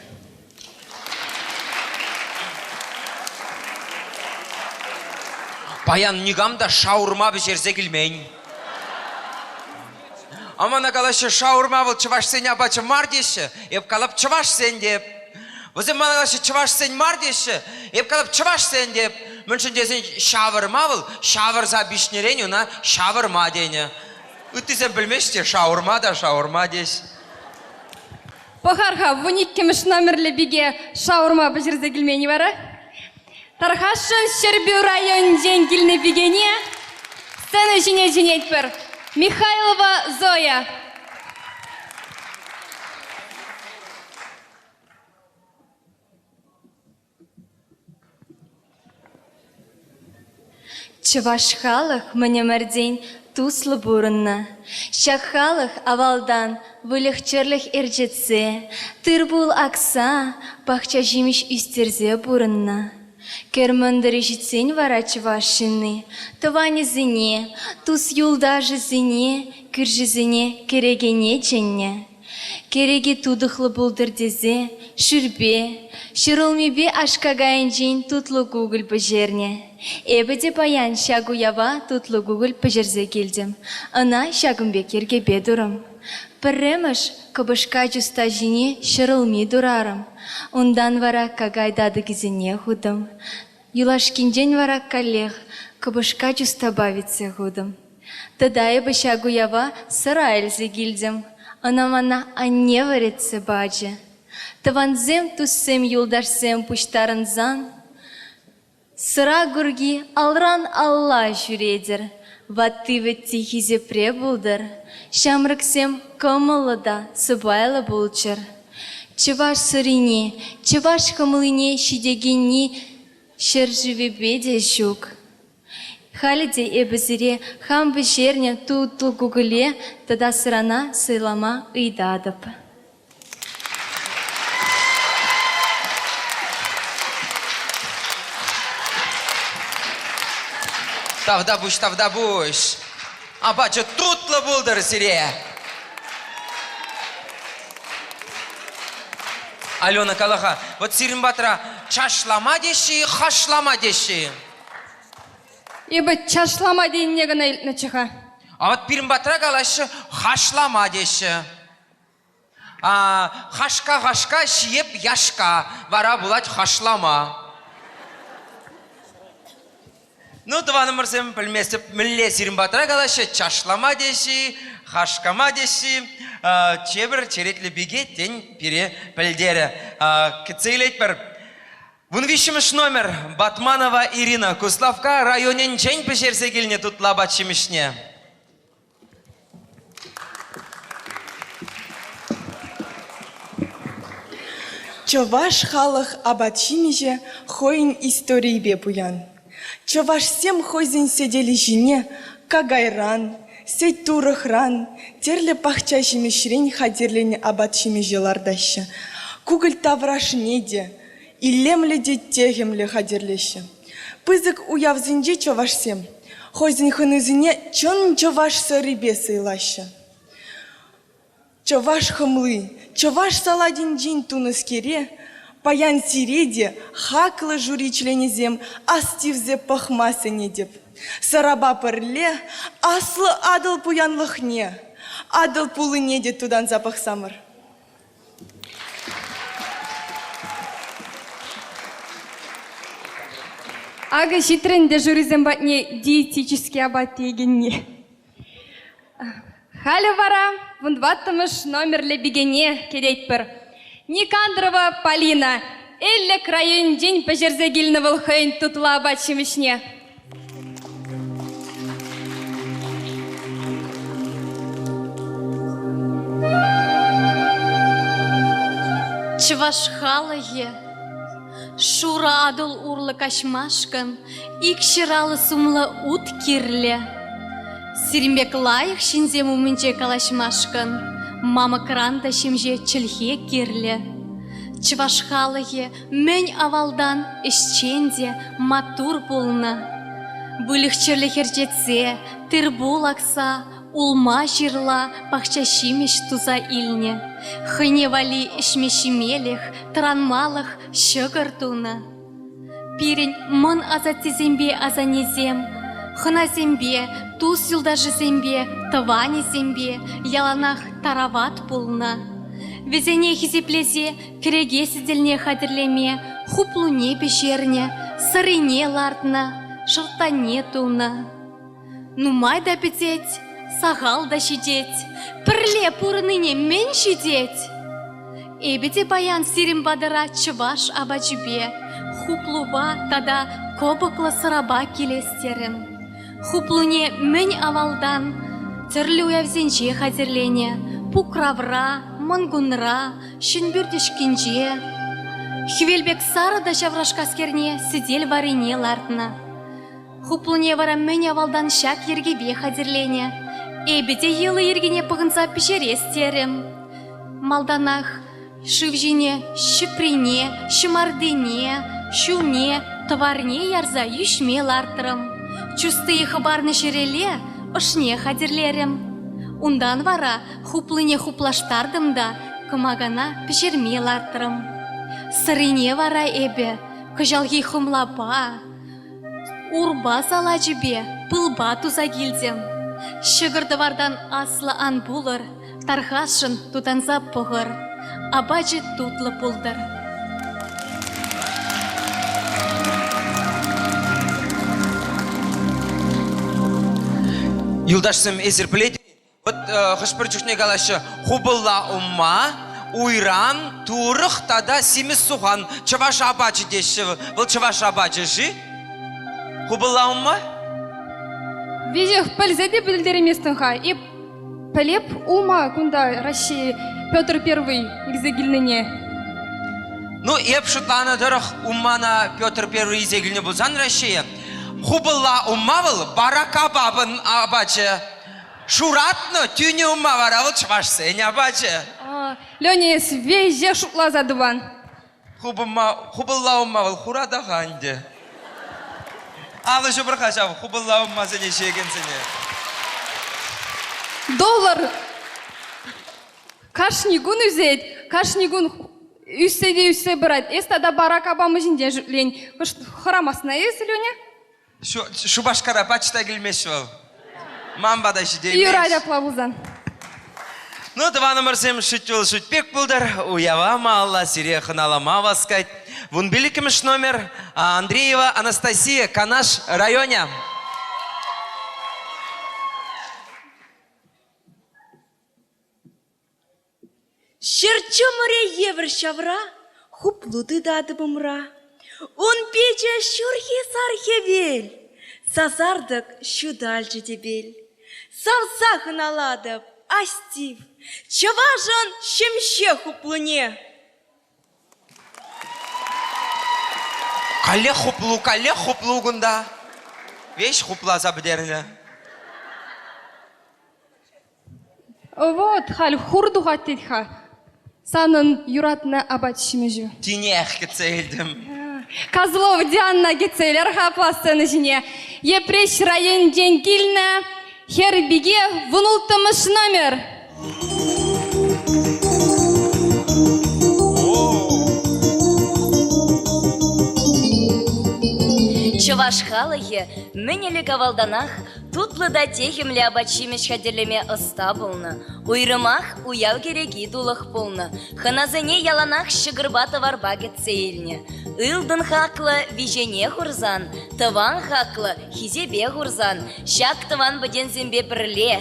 [SPEAKER 2] Паян никам та шаурма пӗҫерсе килмен. А мана калаҫҫӗ, шаурма вӑл чӑвашсен апачӗ мар теҫҫӗ. Эп калап, чӑвашсен те. Вӗсем мана калаҫҫӗ, чӑвашсен мар теҫҫӗ. Эп калап, чӑвашсен те. Мӗншӗн тесен ҫавӑрма вӑл ҫавӑрса пиҫнӗрен ӑна ҫавӑрма тенӗ. Ыттисем пӗлмеҫ те, шаурма та шаурма теҫ.
[SPEAKER 1] Пӑхар-ха, вуниккӗмӗш номерлӗ пике шаурма пӗҫерсе килмен-и вара? Тархасшӑн Ҫӗрпӳ районӗнчен килнӗ пикене сцена ҫине чӗнетпӗр. Михайлова Зоя.
[SPEAKER 6] Чӑваш халӑх мӗн ӗмӗртен туслӑ пурӑннӑ. Ҫак халӑх авалтан выльӑх-чӗрлӗх ӗрчетсе, тыр-пул акса, пахча-ҫимӗҫ ӳстерсе пурӑннӑ. Кӗр мӑнтӑрӗ ҫитсен вара чӑваш ҫынни тӑванӗсене, тус-юлташӗсене, кӳршисене кӗрекене чӗннӗ. Кӗреке тутӑхлӑ пултӑр тесе шӳрпе, ҫӗрулмипе аш-какайӗнчен тутлӑ кукӑль пӗҫернӗ. Эпӗ те паян ҫак уява тутлӑ кукӑль пӗҫерсе килтӗм. Ӑна ҫакӑн пек йӗркепе турӑм. Пӗрремӗш кӑпӑшка чуста ҫине ҫӗрулми турарӑм. Унтан вара какай татӑкӗсене хутӑм. Юлашкинчен вара каллех кӑпӑшка чустапа витсе хутӑм. Тата эпӗ ҫак уява сӑра илсе килтӗм. Ӑна мана анне вӗретсе пачӗ. Тӑвансем, туссем, юлташсем пуҫтарӑнсан сӑра курки алран алла ҫӳретӗр. Ватти-вӗтти хисепре пултӑр, ҫамрӑксем кӑмӑллӑ та сӑпайлӑ пулччӑр. Чӑваш сӑрине, чӑваш хӑмлине ҫитекенни ҫӗршывӗпе те ҫук. Халӗ те эпӗ сире хам пӗҫернӗ тутлӑ кукӑле тата сӑрана сӑйлама ыйтатӑп.
[SPEAKER 2] Тавтапуҫ, тавтапуҫ. Апачӗ тутлӑ пултӑр сире. Алена, кала-ха, вот сирӗн патра чашлама теҫҫӗ-и, хашлама теҫҫӗ-и?
[SPEAKER 1] Эпӗ чашлама тенине кӑна илтнӗччӗ-ха.
[SPEAKER 2] А вот пирӗн патра калаҫҫӗ хашлама теҫҫӗ. А, хашка-хашка ҫиеп яшка, вара пулать хашлама. Ну, тӑванӑмӑрсем, пӗлместӗп, мӗнле сирӗн патра калаҫҫӗ, чашлама теҫҫӗ-и, хашкама теҫҫӗ-и. Чепӗр черетлӗ пике, тен, пире пӗлтерӗ. Кӗтсе илетпӗр. Вунвиҫҫӗмӗш номер Батманова Ирина Куславкка районӗнчен пӗҫерсе килнӗ тутлӑ апат-ҫимӗҫне.
[SPEAKER 17] Чӑваш халӑх апат-ҫимӗҫӗ хӑйӗн историйӗпе пуян. Чӑвашсем хӑйсен сӗтелӗ ҫине какайран, сӗт-турӑхран, тӗрлӗ пахча ҫимӗҫрен хатӗрленӗ апат-ҫимӗҫе лартаҫҫӗ. Кукӑль таврашне те илемлӗ те техӗмлӗ хатӗрлеҫҫӗ. Пысӑк уявсенче чӑвашсем хӑйсен хӑнисене чӑн чӑваш сӑрипе сӑйлаҫҫӗ. Чӑваш хӑмли, чӑваш салатӗнчен тунӑскере паян сире те хаклӑ жюри членӗсем астивсе пӑхма сӗнетӗп. Сӑрапа пӗрле Аслӑ Атӑл пуянлӑхне, Атӑл пуллине те тутанса пӑхсамӑр.
[SPEAKER 1] Акӑ ҫитрӗ ӗнтӗ жюрисем патне диетический апат теекенни. Халӗ вара вунтӑваттӑмӗш номерлӗ пикене кӗтетпӗр. Никандрова Полина Элӗк районӗнчен пӗҫерсе килнӗ вӑл хӑйӗн тутлӑ апат-ҫимӗҫне.
[SPEAKER 16] Чӑваш халӑхӗ Шурӑ Атӑл урлӑ каҫмашкӑн икҫӗр сумлӑ ут кирлӗ. Сирӗн пек лайӑх ҫынсем умӗнче калаҫмашкӑн мамӑкран та ҫемҫе чӗлхе кирлӗ. Чӑваш халӑхӗ мӗн авалтан ӗҫчен те маттур пулнӑ. Выльӑх-чӗрлӗх ӗрчетсе, тыр-пул акса, улма-ҫырла, пахча-ҫимӗҫ туса илнӗ. Хӑйне валли ӗҫме-ҫимелӗх, тӑранмалӑх ҫӑкӑр тунӑ. Пирӗн мӑн асаттесемпе асаннесем хӑнасемпе, тус-юлташӗсемпе, тӑванӗсемпе яланах тарават пулнӑ. Вӗсене хисеплесе кӗреке сӗтелне хатӗрлеме хуплуне пӗҫернӗ, сӑрине лартнӑ, шӑрттанне тунӑ. Нумай та пӗтет, сахал та ҫитет. Пӗрле пурӑннине мӗн ҫитет? Эпӗ те паян сирӗн патӑра чӑваш апачӗпе, хуплупа тата кӑпӑклӑ сӑрапа килес терӗм. Хуплуне мӗн авалтан тӗрлӗ уявсенче хатӗрленӗ: Пукравра, Мӑнкунра, Ҫӗнпӳрт ӗҫкинче. Хӗвел пек сарӑ та ҫаврашкаскерне сӗтел варрине лартнӑ. Хуплуне вара мӗн авалтан ҫак йӗркепе хатӗрленӗ. Эпӗ те йӑли-йӗркине пӑхӑнса пӗҫерес терӗм. Малтанах шыв ҫине ҫӗприне, ҫӑмартине, ҫуне, тӑварне ярса йӳҫме лартрӑм. Чустие хӑпарнӑ ҫӗрелле ӑшне хатӗрлерӗм. Унтан вара хуплине хуплаштартӑм та кӑмакана пӗҫерме лартрӑм. Сӑрине вара эпӗ кӑҫалхи хӑмлапа, Урпа салачӗпе пылпа туса килтӗм. Ҫӑкӑр-тӑвартан аслӑ ан пулӑр, тархасшӑн тутанса пӑхӑр. Апачӗ тутлӑ пултӑр.
[SPEAKER 2] Юлташсем, эсир пӗлетӗр-и? Вӑт хӑш-пӗр чухне калаҫҫӗ, хупӑлла умма, уйран, турӑх тата симӗс сухан чӑваш апачӗ теҫҫӗ. Вӑл чӑваш апачӗ-ши? Хупӑлла умма?
[SPEAKER 1] Веҫех пӗлсе те пӗлтерместӗн-ха. Эп пӗлеп ума кунта Раҫҫей Петр Первый илсе килнине.
[SPEAKER 2] Ну, эп шутланӑ тӑрӑх уммана Петр Первый илсе килнӗ пулсан Раҫҫее, хупӑлла умма вӑл Барак Обамӑн апачӗ. Шуратнӑ тӳнӗ умма вара вӑл чӑвашсен апачӗ.
[SPEAKER 1] Леня, эс веҫех шутласа тӑван.
[SPEAKER 2] Хупӑмма, хупӑлла умма вӑл хура та-ха ӗнтӗ. Алӑ ҫупӑр-ха ҫав хупӑлла уммасене ҫиекенсене.
[SPEAKER 1] Доллар кашни кун ӳсет, кашни кун ӳссе те ӳссе пырать. Эс тата Барак Обама ҫинчен шӳтлен. Хӑрамасна эс, Леня?
[SPEAKER 2] Шупашкара пач та килмест вӑл. Ман пата ҫитеймест.
[SPEAKER 1] Юрать апла пулсан.
[SPEAKER 2] Ну, тӑванӑмӑрсем, шӳт вӑл шӳт пек пултӑр. Уява малалла сире хӑналама васкать. Вунпиллӗкмӗш номер Андреева Анастасия, Канаш районӗ.
[SPEAKER 15] Ҫӗр чӑмӑрӗ евӗр ҫавра хуплу тытатӑп умра. Ун пичӗ ҫурхи сар хӗвел, сасартӑк ҫуталчӗ тӗпел. Савса хӑналатӑп, астив, чӑвашӑн ҫемҫе хуплуне.
[SPEAKER 2] Каллех хуплу, каллех хуплу кунта. Веҫ хупласа пӗтернӗ.
[SPEAKER 1] Вот, халь хур тухать тет-ха. Санӑн юратнӑ апат-ҫимӗҫӳ.
[SPEAKER 2] Тинех кӗтсе илтӗм.
[SPEAKER 1] Козлов Диана кӗтсе илер-ха апла сцена ҫине. Йӗпреҫ районӗнчен килнӗ хӗр-пике вунулттӑмӗш номер.
[SPEAKER 18] Чӑваш халӑхӗ мӗн ӗлӗк-авалтанах.
[SPEAKER 6] Тутлӑ та техӗмлӗ апат-ҫимӗҫ хатӗрлеме ӑста пулнӑ. Уйрӑмах уяв кӗреки тулӑх пулнӑ. Хӑнасене яланах ҫӑкӑрпа тӑварпа кӗтсе илнӗ. Ылтӑн хаклӑ виҫене хурсан, тӑван хаклӑ хисепе хурсан, ҫак тӑван пӗтенсемпе пӗрле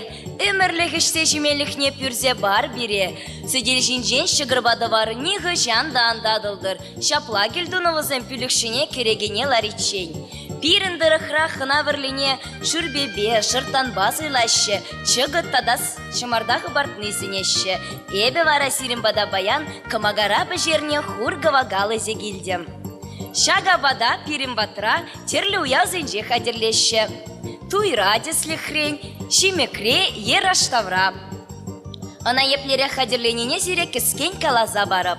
[SPEAKER 6] ӗмӗрлӗх ӗҫсе ҫимелӗхне пӳрсе пар пире. Сӗтел ҫинчен ҫӑкӑрпа тӑвар нихӑҫан та ан татӑлтӑр. Ҫапла кӗлтунӑ вӗсем пӳлӗхҫӗне кӗрекене лариччен. Пирӗн тӑрӑхра хӑна-вӗрлене шӳрпепе, шӑрттанпа сӑйлаҫҫӗ, чӑкӑт тата ҫӑмарта хӑпартни сӗнеҫҫӗ. Эпӗ вара сирӗн пата паян кӑмакара пӗҫернӗ хур-кӑвакал илсе килтӗм. Ҫак апата пирӗн патра тӗрлӗ уявсенче хатӗрлеҫҫӗ. Туйра, тӗслӗхрен, ҫимӗкре е раштавра. Ӑна еплерех хатӗрленине сире кӗскен каласа парӑп.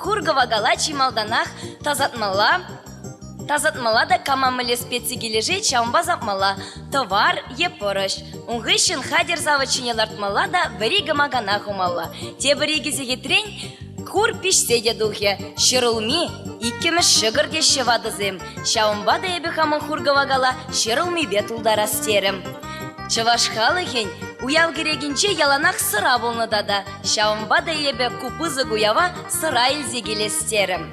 [SPEAKER 6] Хур-кӑвакала чи малтанах тасатмалла, тасатмалла та кама мӗнле специ килӗшет, ҫавӑнпа сапмалла. Тӑвар е пӑрӑҫ. Ун хыҫҫӑн хатӗр савӑт ҫине лартмалла та вӗри кӑмакана хумалла. Тепӗр икӗ сехетрен хур пиҫсе те тухӗ. Ҫӗрулми иккӗмӗш ҫӑкӑр теҫҫӗ ватӑсем. Ҫавӑнпа та эпӗ хамӑн хур-кӑвакала ҫӗрулмипе тултарас терӗм. Чӑваш халӑхӗн уяв кӗрекинче яланах сӑра пулнӑ тата, ҫавӑнпа та эпӗ ку пысӑк уява сӑра илсе килес терӗм.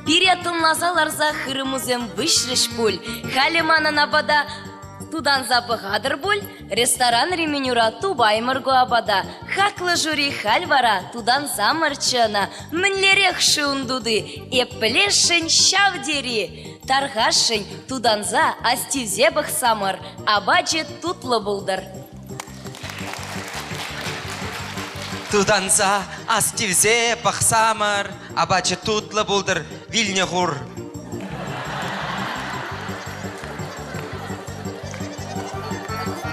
[SPEAKER 6] Пире тӑнласа ларса хырӑмусем выҫрӗҫ пуль, халӗ манӑн апата тутанса пӑхатӑр пуль, ресторанри менюра тупаймӑр ку апата, хаклӑ жюри халь вара тутансамӑрччӗ ӑна, мӗнлерех-ши ун тути, эп пӗлесшӗн ҫав тери. Тархасшӑн, тутанса, астивсе пӑхсамӑр, апачӗ тутлӑ пултӑр.
[SPEAKER 2] Тутанса, астивсе пӑхсамӑр, апачӗ тутлӑ пултӑр, вилнӗ хур.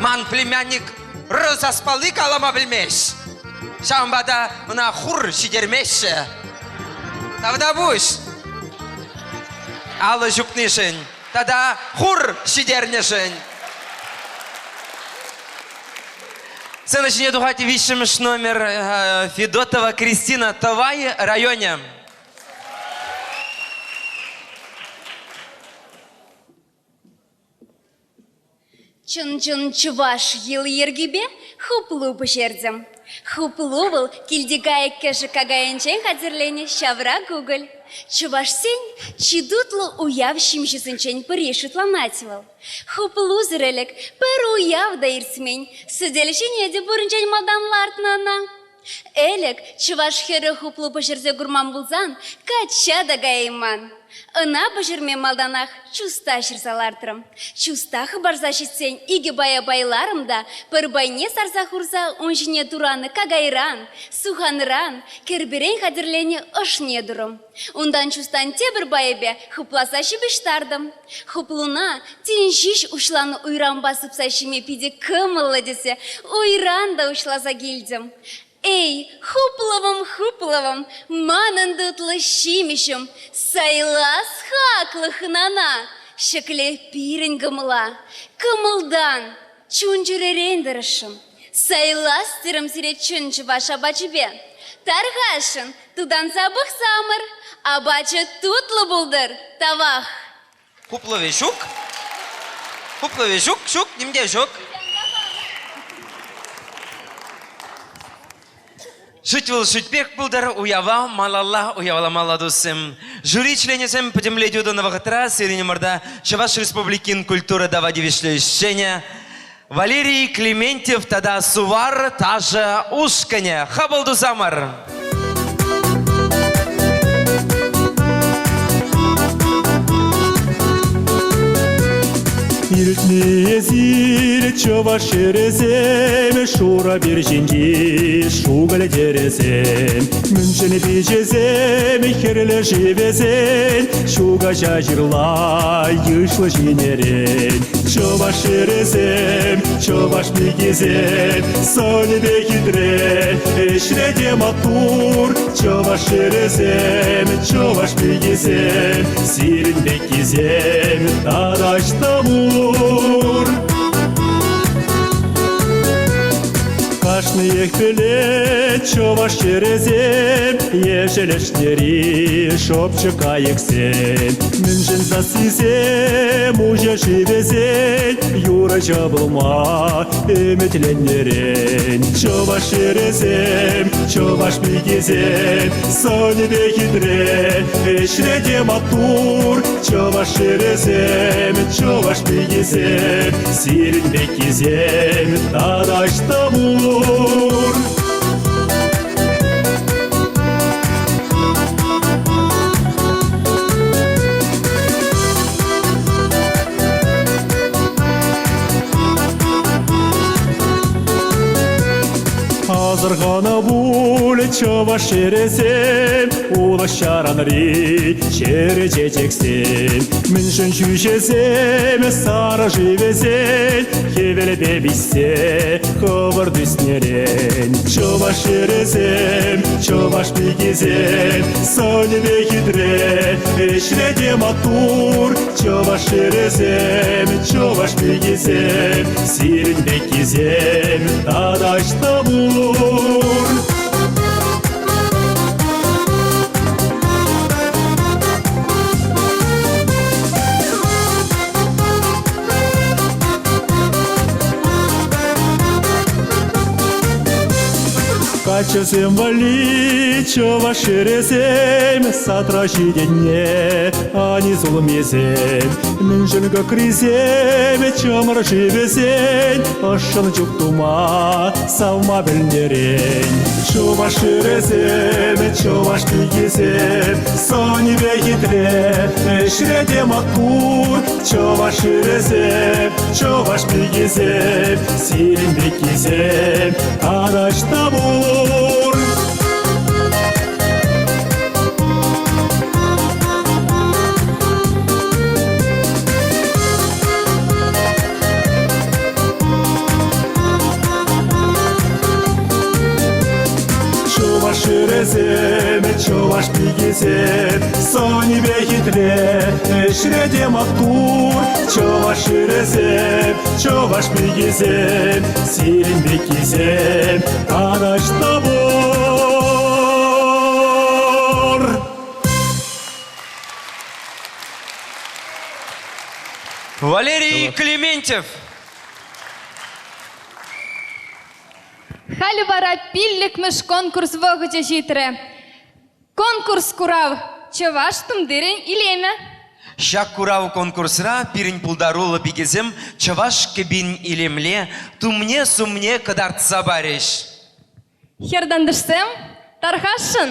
[SPEAKER 2] Ман племянник р саспалли калама пӗлмест. Ҫавӑнпа та ӑна хур ҫитермеҫҫӗ. Тавтапуҫ. Алӑ ҫупнишӗн тата хур ҫитернӗшӗн. Сцена ҫине тухать виҫҫӗмӗш номер Федотова Кристина Тӑвай районӗ.
[SPEAKER 1] Чӑн-чӑн чӑваш йӑли-йӗркипе хуплу пӗҫертӗм. Хуплу вӑл килти кайӑк-кӗшӗк какайӗнчен хатӗрленӗ ҫавра кукӑль. Чӑвашсен чи тутлӑ уяв ҫимӗҫӗсенчен пӗри шутланать вӑл. Хуплусӑр ӗлӗк пӗр уяв та иртмен, сӗтел ҫине те пуринчен малтан лартнӑ ӑна. Ӗлӗк чӑваш хӗрӗ хуплу пӗҫерсе курман пулсан качча та каяйман. Ӑна пӗҫерме малтанах чуста ҫырса лартрӑм. Чуста хӑпарса ҫитсен икӗ пая пайларӑм та пӗр пайне сарса хурса ун ҫине туранӑ какайран, суханран, кӗрперен хатӗрленӗ ӑшне турӑм. Унтан чустан тепӗр пайӗпе хупласа ҫыпӑҫтартӑм. Хуплуна тин ҫеҫ уҫланӑ уйранпа сыпса ҫиме питӗ кӑмӑллӑ тесе уйран та уҫласа килтӗм. Эй, хуплӑвӑм, хуплӑвӑм, манӑн тутлӑ ҫимӗҫӗм, сайлас хаклӑ хӑнана, ҫӗкле пирӗн кӑмӑла. Кӑмӑлтан, чун-чӗререн тӑрӑшрӑм. Сайлас терӗм сире чӑн чӑваш апачӗпе. Тархасшӑн, тутанса пӑхсамӑр. Апачӗ тутлӑ пултӑр, тавах.
[SPEAKER 2] Хуплӑвӗ ҫук. Хуплӑвӗ ҫук, ҫук, ним те ҫук. Шӳт вӑл шӳтпех пултӑр, уява малалла уявламалла, туссем. Жюри членӗсем пӗтӗмлетӳ тунӑ вӑхӑтра сирӗн умӑрта Чӑваш Республикин культура тава тивӗҫлӗ ӗҫченӗ Валерий Клементьев тата Сувар ташӑ ушкӑнӗ. Хапӑл тусамӑр!
[SPEAKER 18] Иртнӗ эсир чӑваш хӗрӗсем, шурӑ пир ҫинчи шукӑль тӗрӗсем. Мӗншӗн пичӗсем хӗрлӗ шивесен, ҫу каҫа ҫырла йышлӑ ҫинерен. Чӑваш хӗрӗсем, чӑваш пикисем, сӑнӗпе хитре, ӗҫре те маттур. Чӑваш хӗрӗсем, чӑваш пикисем, сирӗн пеккисем тата ӑҫта пур? Кашниех пӗлет чӑваш хӗрӗсем, ешӗл ӗшнери шӑпчӑк кайӑксем. Мӗншӗн сассисем уҫӑ шывӗсен юрӑҫӑ пулма ӗмӗтленнӗрен. Чӑваш хӗрӗсем, чӑваш пикисем, сӑнӗпе хитре, ӗҫре те маттур. Чӑваш хӗрӗсем, чӑваш пикисем, сирӗн пеккисем тата ӑҫта пур? Асӑрханӑ пуль чӑваш хӗрӗсем, улӑх-ҫаранри чӗрӗ чечексем. Мӗншӗн ҫӳҫесем сарӑ шывӗсен хӗвелпе пиҫсе хӑвӑрт ӳснӗрен. Чӑваш хӗрӗсем, чӑваш пикисем, сӑнӗпе хитре, ӗҫре те маттур. Чӑваш хӗрӗсем, чӑваш пикисем, сирӗн пеккисем тата ӑҫта пур? Каччӑсем валли чӑваш хӗрӗсем садра ҫитӗннӗ анис улмисем. Мӗншӗн кӑкрисем чӑмӑр шывӗсен ӑшшӑн чуп тума савма пӗлнӗрен. Чӑваш хӗрӗсем, чӑваш пикисем, сӑнӗпе хитре, ӗҫре те маттур. Чӑваш хӗрӗсем, чӑваш пикисем, сирӗн пеккисем тараҫта пур. Чӑваш хӗрӗсем, чӑваш пикисем, сӑнӗпе хитре, ӗҫре те маттур. Чӑваш хӗрӗсем, чӑваш пикисем, сирӗн пеккисем тараҫта пур.
[SPEAKER 2] Валерий Клементьев.
[SPEAKER 1] Халӗ вара пиллӗкмӗш конкурс вӑхӑчӗ ҫитрӗ. Конкурс курав чӑваш тумтирӗн илемӗ.
[SPEAKER 2] Ҫак курав конкурсра пирӗн пултаруллӑ пикесем чӑваш кӗпин илемле тумне-сумне кӑтартса парӗҫ.
[SPEAKER 1] Хӗр-тантӑшсем, тархасшӑн!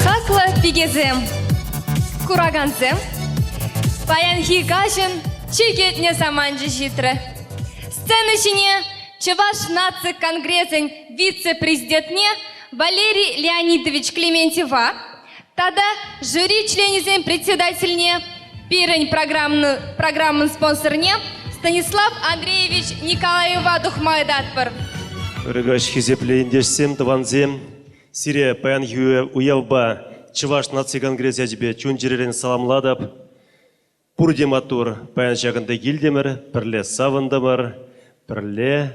[SPEAKER 1] Хаклӑ пикесем, куракансем, паянхи каҫӑн чи кӗтнӗ саманчӗ ҫитрӗ. Сцена ҫине Чӑваш наци конгресӗн вице-президентне Валерий Леонидович Клементьева тата жюри членӗсен председательне, пирӗн программӑн спонсорне Станислав Андреевич Николаева тухма ыйтатпӑр.
[SPEAKER 9] Ырӑ каҫ, хисеплӗ ентешсем, тӑвансем. Сире паянхи уявпа Чӑваш наци конгресс ячӗпе чун-чӗререн саламлатӑп. Пурте маттур. Паян ҫакӑнта килтӗмӗр, пӗрле савӑнтӑмӑр, пӗрле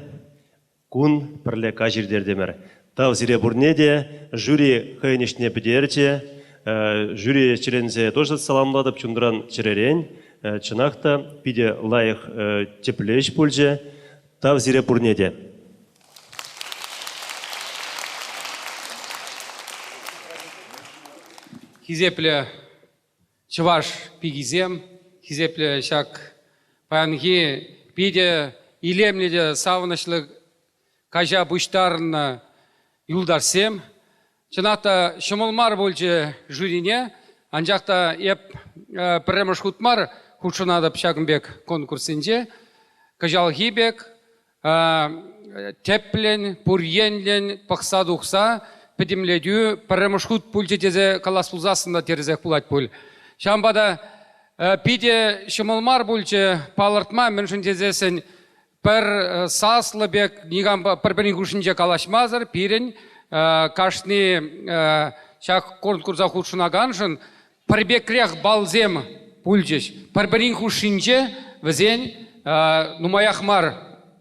[SPEAKER 9] кун, пӗрле каҫ ирттертӗмӗр. Тав сире пурне те. Жюри хӑйӗн ӗҫне пӗтерчӗ. Жюри членӗсене тоже саламлатӑп чунран чӗререн. Чӑнах та, питӗ лайӑх тӗплӗ ӗҫ пулчӗ. Тав сире пурне те.
[SPEAKER 19] Хисеплӗ чӑваш пикисем, хисеплӗ ҫак паянхи питӗ илемлӗ те савӑнӑҫлӑ каҫа пуҫтарӑннӑ юлташсем. Чӑнах та ҫӑмӑл мар пулчӗ жюрине, анчах та эп пӗрремӗш хут мар хутшӑнатӑп ҫакӑн пек конкурссенче. Кӑҫалхи пек тӗплӗн, пур енлӗн пӑхса тухса пӗтӗмлетӳ пӗрремӗш хут пулчӗ тесе калас пулсассӑн та тӗрӗсех пулать пуль. Ҫавӑнпа та питӗ ҫӑмӑл мар пулчӗ палӑртма, мӗншӗн тесессӗн пӗр саслӑ пек никампа пӗр-пӗрин хушшинче калаҫмасӑр пирӗн кашни ҫак конкурса хутшӑнаканшӑн пӗр пекрех баллсем пулчӗҫ. Пӗр-пӗрин хушшинче вӗсен нумаях мар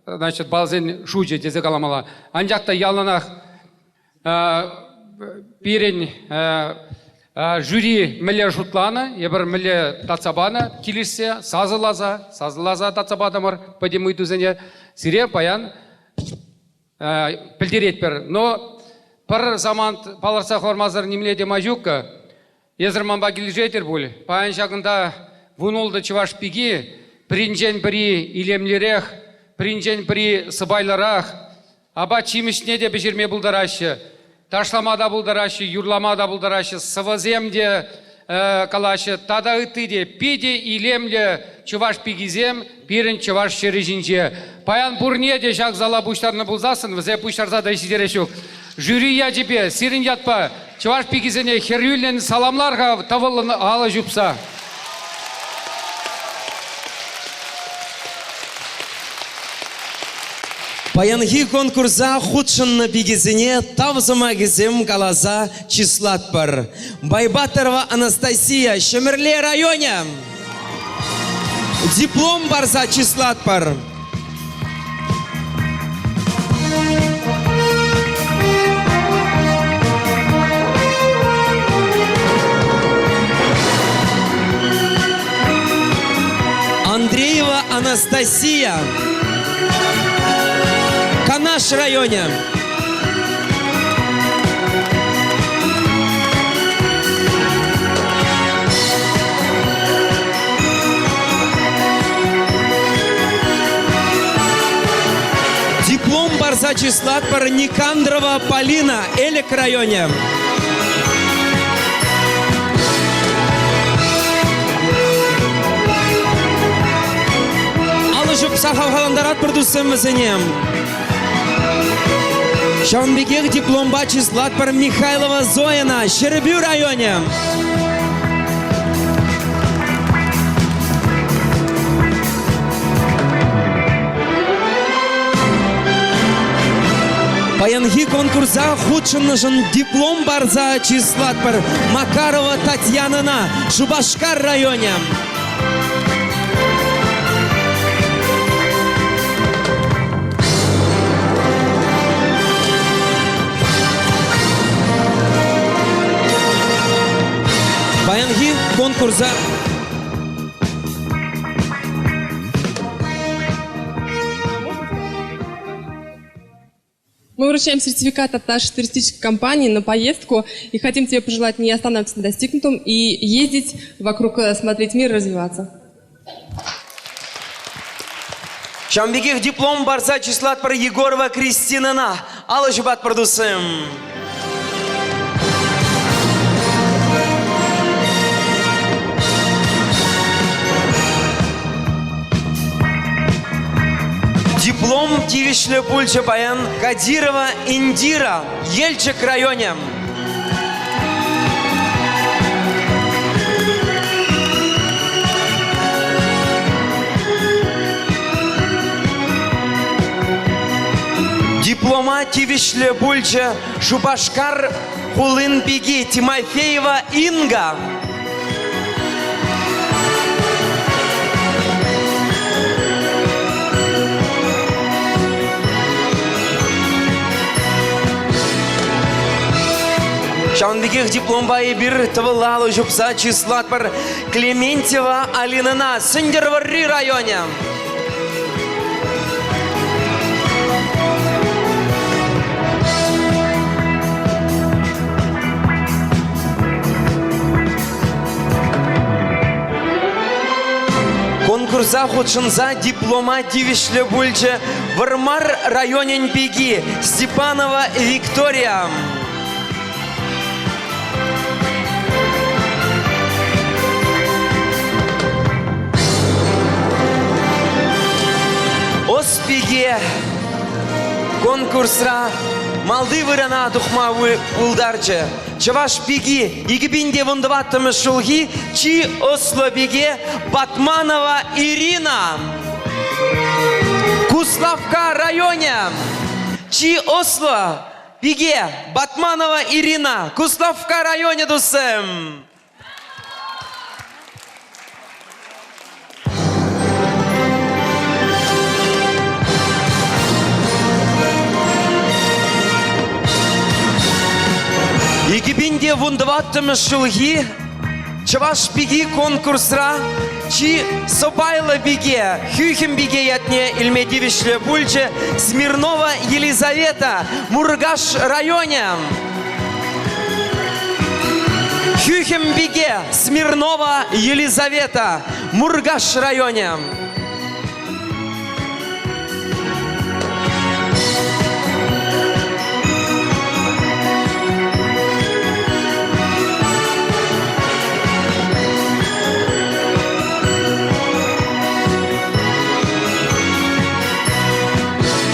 [SPEAKER 19] значит, баллсен шучӗ тесе каламалла. Анчах та яланах пирӗн жюри мӗнле шутланӑ, эпир мӗнле татса панӑ, килӗшсе, сасӑласа, сасӑласа татса патӑмӑр пӗтӗм ыйтусене. Сире паян пӗлтеретпӗр. Но пӗр самант палӑртса хӑвармасӑр нимле те май ҫук. Эсӗр манпа килӗшетӗр пуль. Паян ҫакӑнта вунултӑ чӑваш пики пӗринчен пӗри илемлӗрех, пӗринчен пӗри сӑпайлӑрах, апат-ҫимӗҫне те пӗҫерме пултараҫҫӗ, ташлама та пултараҫҫӗ, юрлама та пултараҫҫӗ, сӑвӑсем те калаҫҫӗ тата ытти те. Питӗ илемлӗ чӑваш пикисем пирӗн чӑваш ҫӗрӗ ҫинче. Паян пурне те ҫак зала пуҫтарнӑ пулсассӑн вӗсем пуҫтарса та ҫитерес ҫук. Жюри ячӗпе, сирӗн ятпа чӑваш пикисене хӗрӳллӗн саламлар-ха тӑвӑллӑн алӑ ҫупса.
[SPEAKER 2] Паянхи конкурса хутшӑннӑ пикесене тав сӑмахӗсем каласа чыслатпӑр. Байбатарова Анастасия, Ҫӗмӗрле районӗ. Диплом парса чыслатпӑр. Андреева Анастасия. Канаш районӗ. Диплом парса чыслатпӑр Никандрова Полина, Элӗк районӗ. Алӑ ҫупса хавхалантаратпӑр туссем вӗсене. Ҫавӑн пекех дипломпа чыслатпӑр Михайлова Зояна, Ҫӗрпӳ районӗ. Паянхи конкурса хутшӑннӑшӑн диплом парса чыслатпӑр Макарова Татьянӑна, Шупашкар районӗ. Паянхи конкурса.
[SPEAKER 10] Мы вручаем сертификат от нашей туристической компании на поездку и хотим тебе пожелать не останавливаться на достигнутом и ездить вокруг, э, смотреть мир, развиваться.
[SPEAKER 2] Ҫавӑн пекех диплом парса чыслатпӑр Егорова Кристинӑна. Алӑ ҫупатпӑр, туссем. Диплом тивӗҫлӗ пулчӗ паян Кадирова Индира, Елчӗк районӗ. Диплома тивӗҫлӗ пулчӗ Шупашкар хулин пики Тимофеева Инга. Ҫавӑн пекех дипломпа эпир тӑвӑлла алӑ ҫупса чыслатпӑр Клементьева Алинӑна Сӗнтӗрвӑрри районӗ. Конкурса хутшӑнса диплома тивӗҫлӗ пулчӗ Вӑрмар районӗн пики Степанова Виктория. Ӑс пике конкурсра малти вырӑна тухма пултарчӗ. Чӑваш пики 2014 ҫулхи чи ӑслӑ пике Батманова Ирина. Куславкка районӗ чи ӑслӑ Пике Батманова Ирина, Куславкка районӗ туссем! 2014 ҫулхи Чӑваш пики конкурсра чи сӑпайлӑ пике, хӳхӗм пике ятне илме тивӗҫлӗ пулчӗ Смирнова Елизавета, Муркаш районӗ. Хӳхӗм пике Смирнова Елизавета, Муркаш районӗ.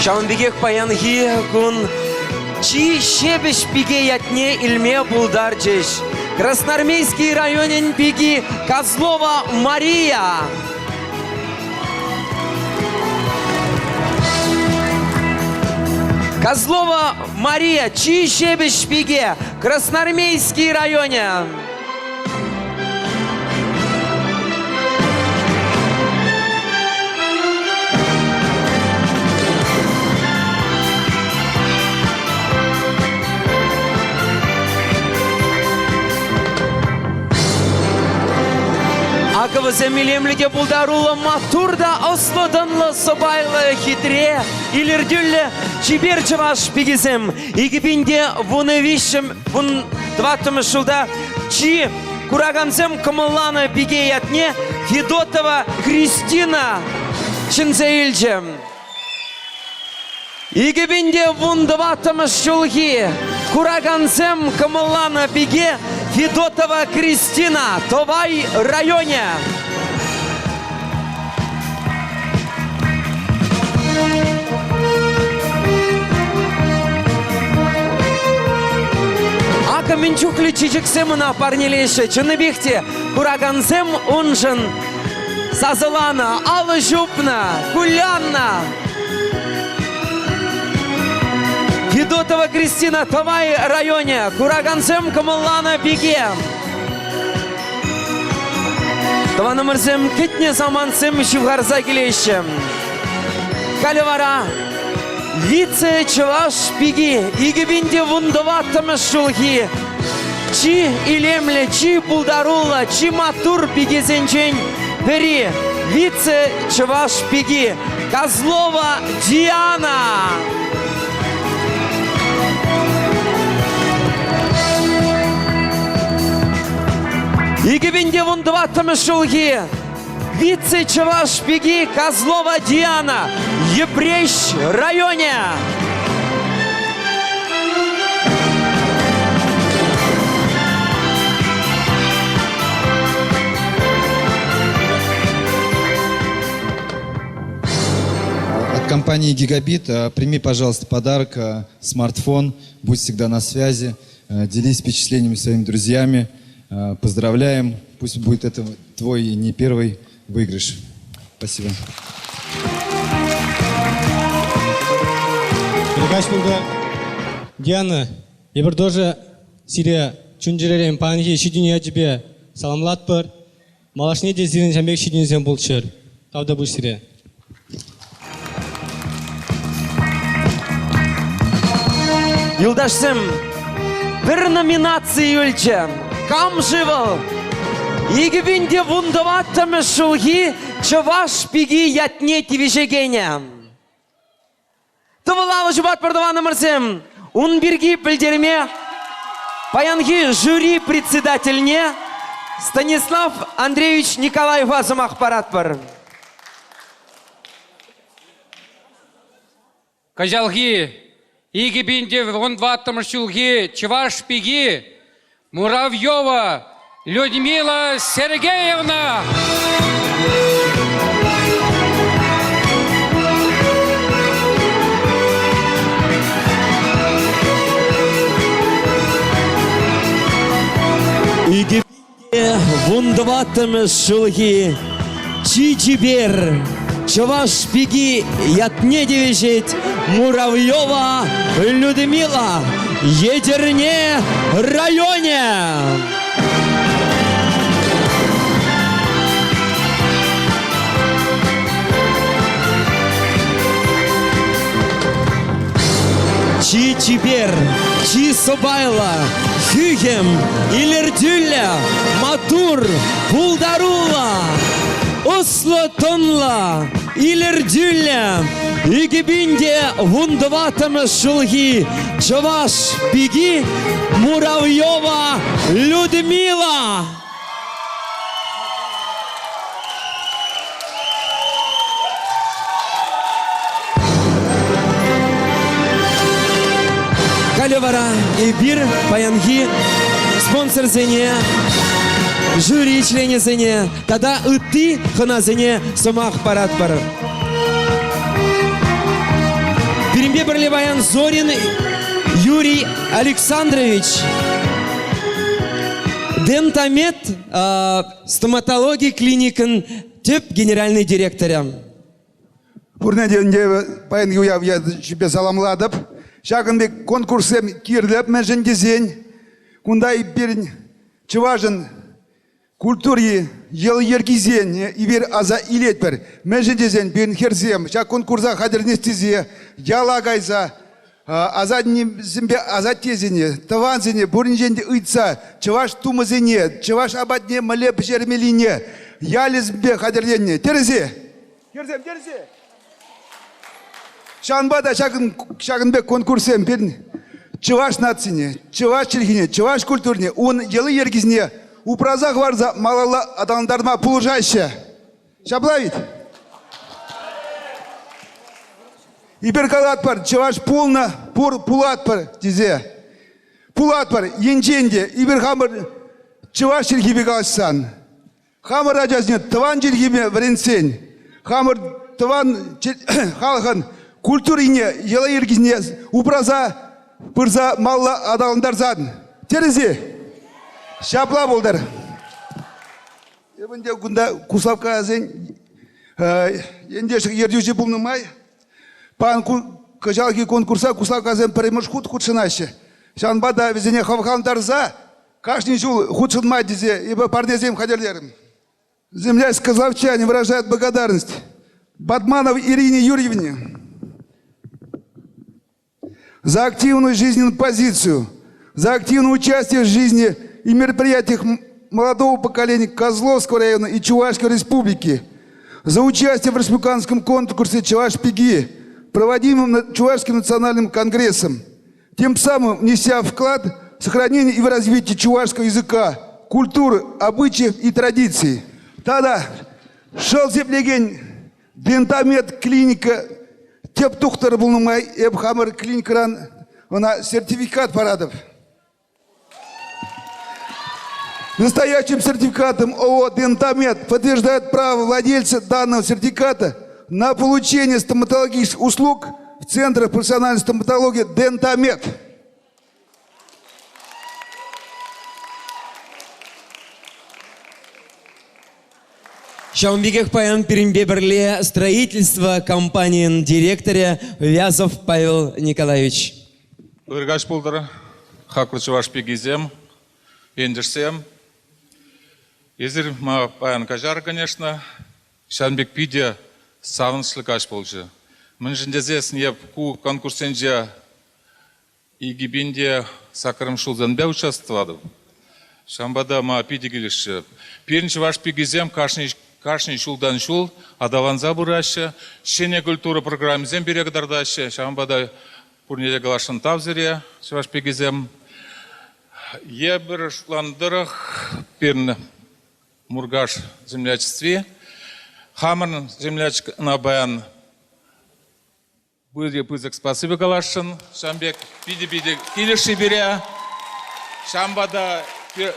[SPEAKER 2] Ҫавӑн пекех паянхи кун чи ҫепӗҫ пике ятне илме пултарчӗҫ. Красноармейски районӗн пики Козлова Мария. Козлова Мария, чи ҫепӗҫ пике, Красноармейски районӗ. Акӑ вӗсем илемлӗ те пултаруллӑ, маттур та ӑслӑ-тӑнлӑ, сӑпайлӑ, хитре, илӗртӳллӗ чипер чӑваш пикисем. 2013 вун тӑваттӑмӗш ҫулта чи куракансем кӑмӑлланӑ пике ятне Федотова Кристина ҫӗнсе илчӗ. 2014 ҫулхи куракансем кӑмӑлланӑ пике Федотова Кристина, Тӑвай районӗ. Акӑ мӗн чухлӗ чечексем ӑна парнелеҫҫӗ. Чӑннипех те куракансем уншӑн сасӑланӑ, алӑ ҫупнӑ, куляннӑ. Федотова Кристина Тӑвай районӗ, куракансем кӑмӑлланӑ пике. Тӑванӑмӑрсем кӗтнӗ самантсем ҫывхарса килеҫҫӗ. Халӗ вара вице-чӑваш пики 2014 ҫулхи чи илемлӗ, чи пултаруллӑ, чи маттур пикесенчен пӗри вице-чӑваш пики Козлова Диана. 2014 ҫулхи вице-чӑваш пики Козлова Диана, Йӗпреҫ районӗ.
[SPEAKER 12] От компании «Гигабит» прими, пожалуйста, подарок, смартфон. Будь всегда на связи. Делись впечатлениями с своими друзьями. Поздравляем. Пусть будет это твой не первый выигрыш. Спасибо.
[SPEAKER 20] Каҫ пултӑр. Диана, эпир тоже сире чун-чӗререн паянхи ҫитӗнӳ ячӗпе саламлатпӑр. Малашне те сирӗн ҫам пек ҫитӗнӳсем пулччӑр. Тавтапуҫ сире.
[SPEAKER 2] Юлташсем, пӗр номинаци юлчӗ. Кам-ши вӑл? 2014 ҫулхи Чӑваш пики ятне тивӗҫекенӗ. Тӑвӑлавлӑ ҫупатпӑр тӑванӑмӑрсем! Ун пирки пӗлтерме паянхи жюри председательне Станислав Андреевич Николаева сӑмах паратпӑр.
[SPEAKER 19] Кӑҫалхи 2014 ҫулхи чӑваш пики Муравьева Людмила Сергеевна!
[SPEAKER 2] 2014-мӗш ҫулхи чи чипер чӑваш пики ятне тивӗҫет Муравьева Людмила Етӗрне районӗ. Чи чипер, чи сӑпайлӑ, хӳхӗм, илӗртӳллӗ, маттур, пултаруллӑ, ӑслӑ-тӑнлӑ, илӗртӳллӗ 2014 ҫулхи чӑваш пики Муравьева Людмила. Халӗ вара эпир паянхи спонсорсене, жюри членӗсене тата ытти хӑнасене сӑмах паратпӑр. Пирӗнпе пӗрле паян Зорин Юрий Александрович Дентамед стоматологи клиникӑн тӗп генеральнӑй директорӗ.
[SPEAKER 23] Пурне те ӗнтӗ паянхи уяв ячӗпе саламлатӑп. Ҫакӑн пек конкурссем кирлӗ мӗншӗн тесен кунта пирӗн чӑвашӑн культури, йӑл-йӗркисен эпир аса илетпӗр. Мӗншӗн тесен пирӗн хӗрсем ҫак конкурса хатӗрленес тесе яла кайса асаннесемпе асаттесене, тӑвансене пуринчен те ыйтса чӑваш тумӗсене, чӑваш апатне мӗнле пӗҫермеллине ялӗсемпе хатӗрленнӗ. Тӗрӗс-и? Хӗрсем, тӗрӗс-и? Ҫавӑнпа та ҫакӑн, ҫакӑн пек конкурссем пирӗн чӑваш нацине, чӑваш чӗлхине, чӑваш культурине, ун йӑли-йӗркисене упраса хӑварса малалла аталантарма пулӑшаҫҫӗ. Ҫапла ведь? Эпир калатпӑр, чӑваш пулнӑ, пур пулатпӑр тесе. Пулатпӑр, енчен те эпир хамӑр чӑваш чӗлхипе калаҫсан, хамӑр ачасене тӑван чӗлхепе вӗрентсен, хамӑр тӑван халӑхӑн культурине, йӑла-йӗркине упраса пырса малла аталантарсан, тӗрӗс-и? Ҫапла пултӑр. Эпӗ ӗнтӗ кунта Куславккасен ентешлӗх ертӳҫи пулнӑ май пан кӑҫалхи конкурса Куславккасем пӗрремӗш хут хутшӑнаҫҫӗ. Ҫавӑнпа та вӗсене хавхалантарса кашни ҫул хутшӑнма тесе эпӗ парнесем хатӗрлерӗм. Землясь козловчане выражает благодарность Батмановой Ирине Юрьевне за активную жизненную позицию, за активное участие в жизни и мероприятиях молодого поколения Козловского района и Чувашской республики, за участие в республиканском конкурсе «Чуваш-Пиги», проводимом Чувашским национальным конгрессом, тем самым внеся вклад в сохранение и в развитие чувашского языка, культуры, обычаев и традиций. Тата шӑл сиплекен Дентамед клиника тӗп тухтӑр пулнӑ май эп хамӑр клиникӑран ӑна сертификат паратӑп. Настоящим сертификатом ООО «Дентамед» подтверждает право владельца данного сертификата на получение стоматологических услуг в Центрах профессиональной стоматологии «Дентамед».
[SPEAKER 2] Ҫавӑн пекех паян пирӗнпе пӗрле строительство компанийӗн директорӗ Вязов Павел Николаевич.
[SPEAKER 5] Ыр каҫ пултӑр, хаклӑ чӑваш пикисем, ентешсем. Эсир ма паян каҫар, конечно. Ҫавӑн пек питӗ савӑнӑҫлӑ каҫ пулчӗ. Мӗншӗн тесессӗн эп ку конкурссенче 2008 ҫулсемпе участвоватӑп. Ҫавӑнпа та ма питӗ килӗшрӗ. Пирӗн чӑваш пикисем кашни кашни ҫултан ҫул аталанса пыраҫҫӗ, ҫӗнӗ культура программисем пире кӑтартаҫҫӗ. Ҫавӑнпа та пурне те каласшӑн тав сире, чӑваш пикисем. Эпир шутланӑ тӑрӑх пирӗн Муркаш землячестви хамӑрӑн землячкӑна паян Пысӑк пысӑк спасибо каласшӑн. Ҫавӑн пек питӗ-питӗ килӗшрӗ пире. Ҫавӑнпа та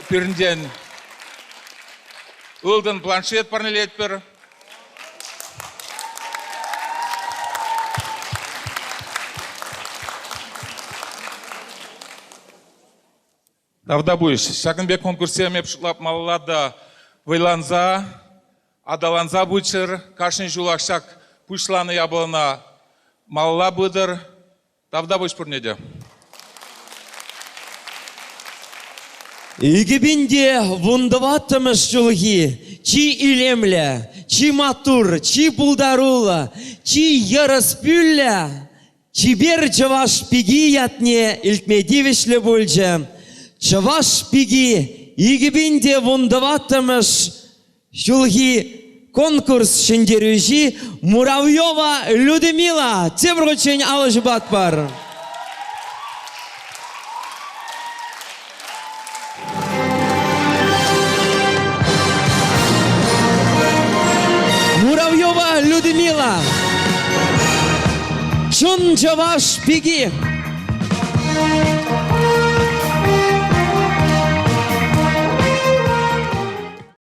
[SPEAKER 5] пирӗнтен ылтӑн планшет парнелетпӗр. Тавтапуҫ. Ҫакӑн пек конкурссем эп шутлап малалла та вӑйланса, аталанса пыччӑр. Кашни ҫулах ҫак пуҫланӑ япалана малалла пытӑр. Тавтапуҫ пурне те.
[SPEAKER 2] 2014-мӗш ҫулхи чи илемлӗ, чи маттур, чи пултаруллӑ, чи йӑрӑс пӳллӗ Чипер чӑваш пики ятне илтме тивӗҫлӗ пулчӗ. Чӑваш пики 2014-мӗш ҫулхи конкурс ҫӗнтерӳҫи Муравьева Людмила. Тепӗр хутчен алӑ ҫупатпӑр. Муравьева Людмила. Чун чӑваш пики.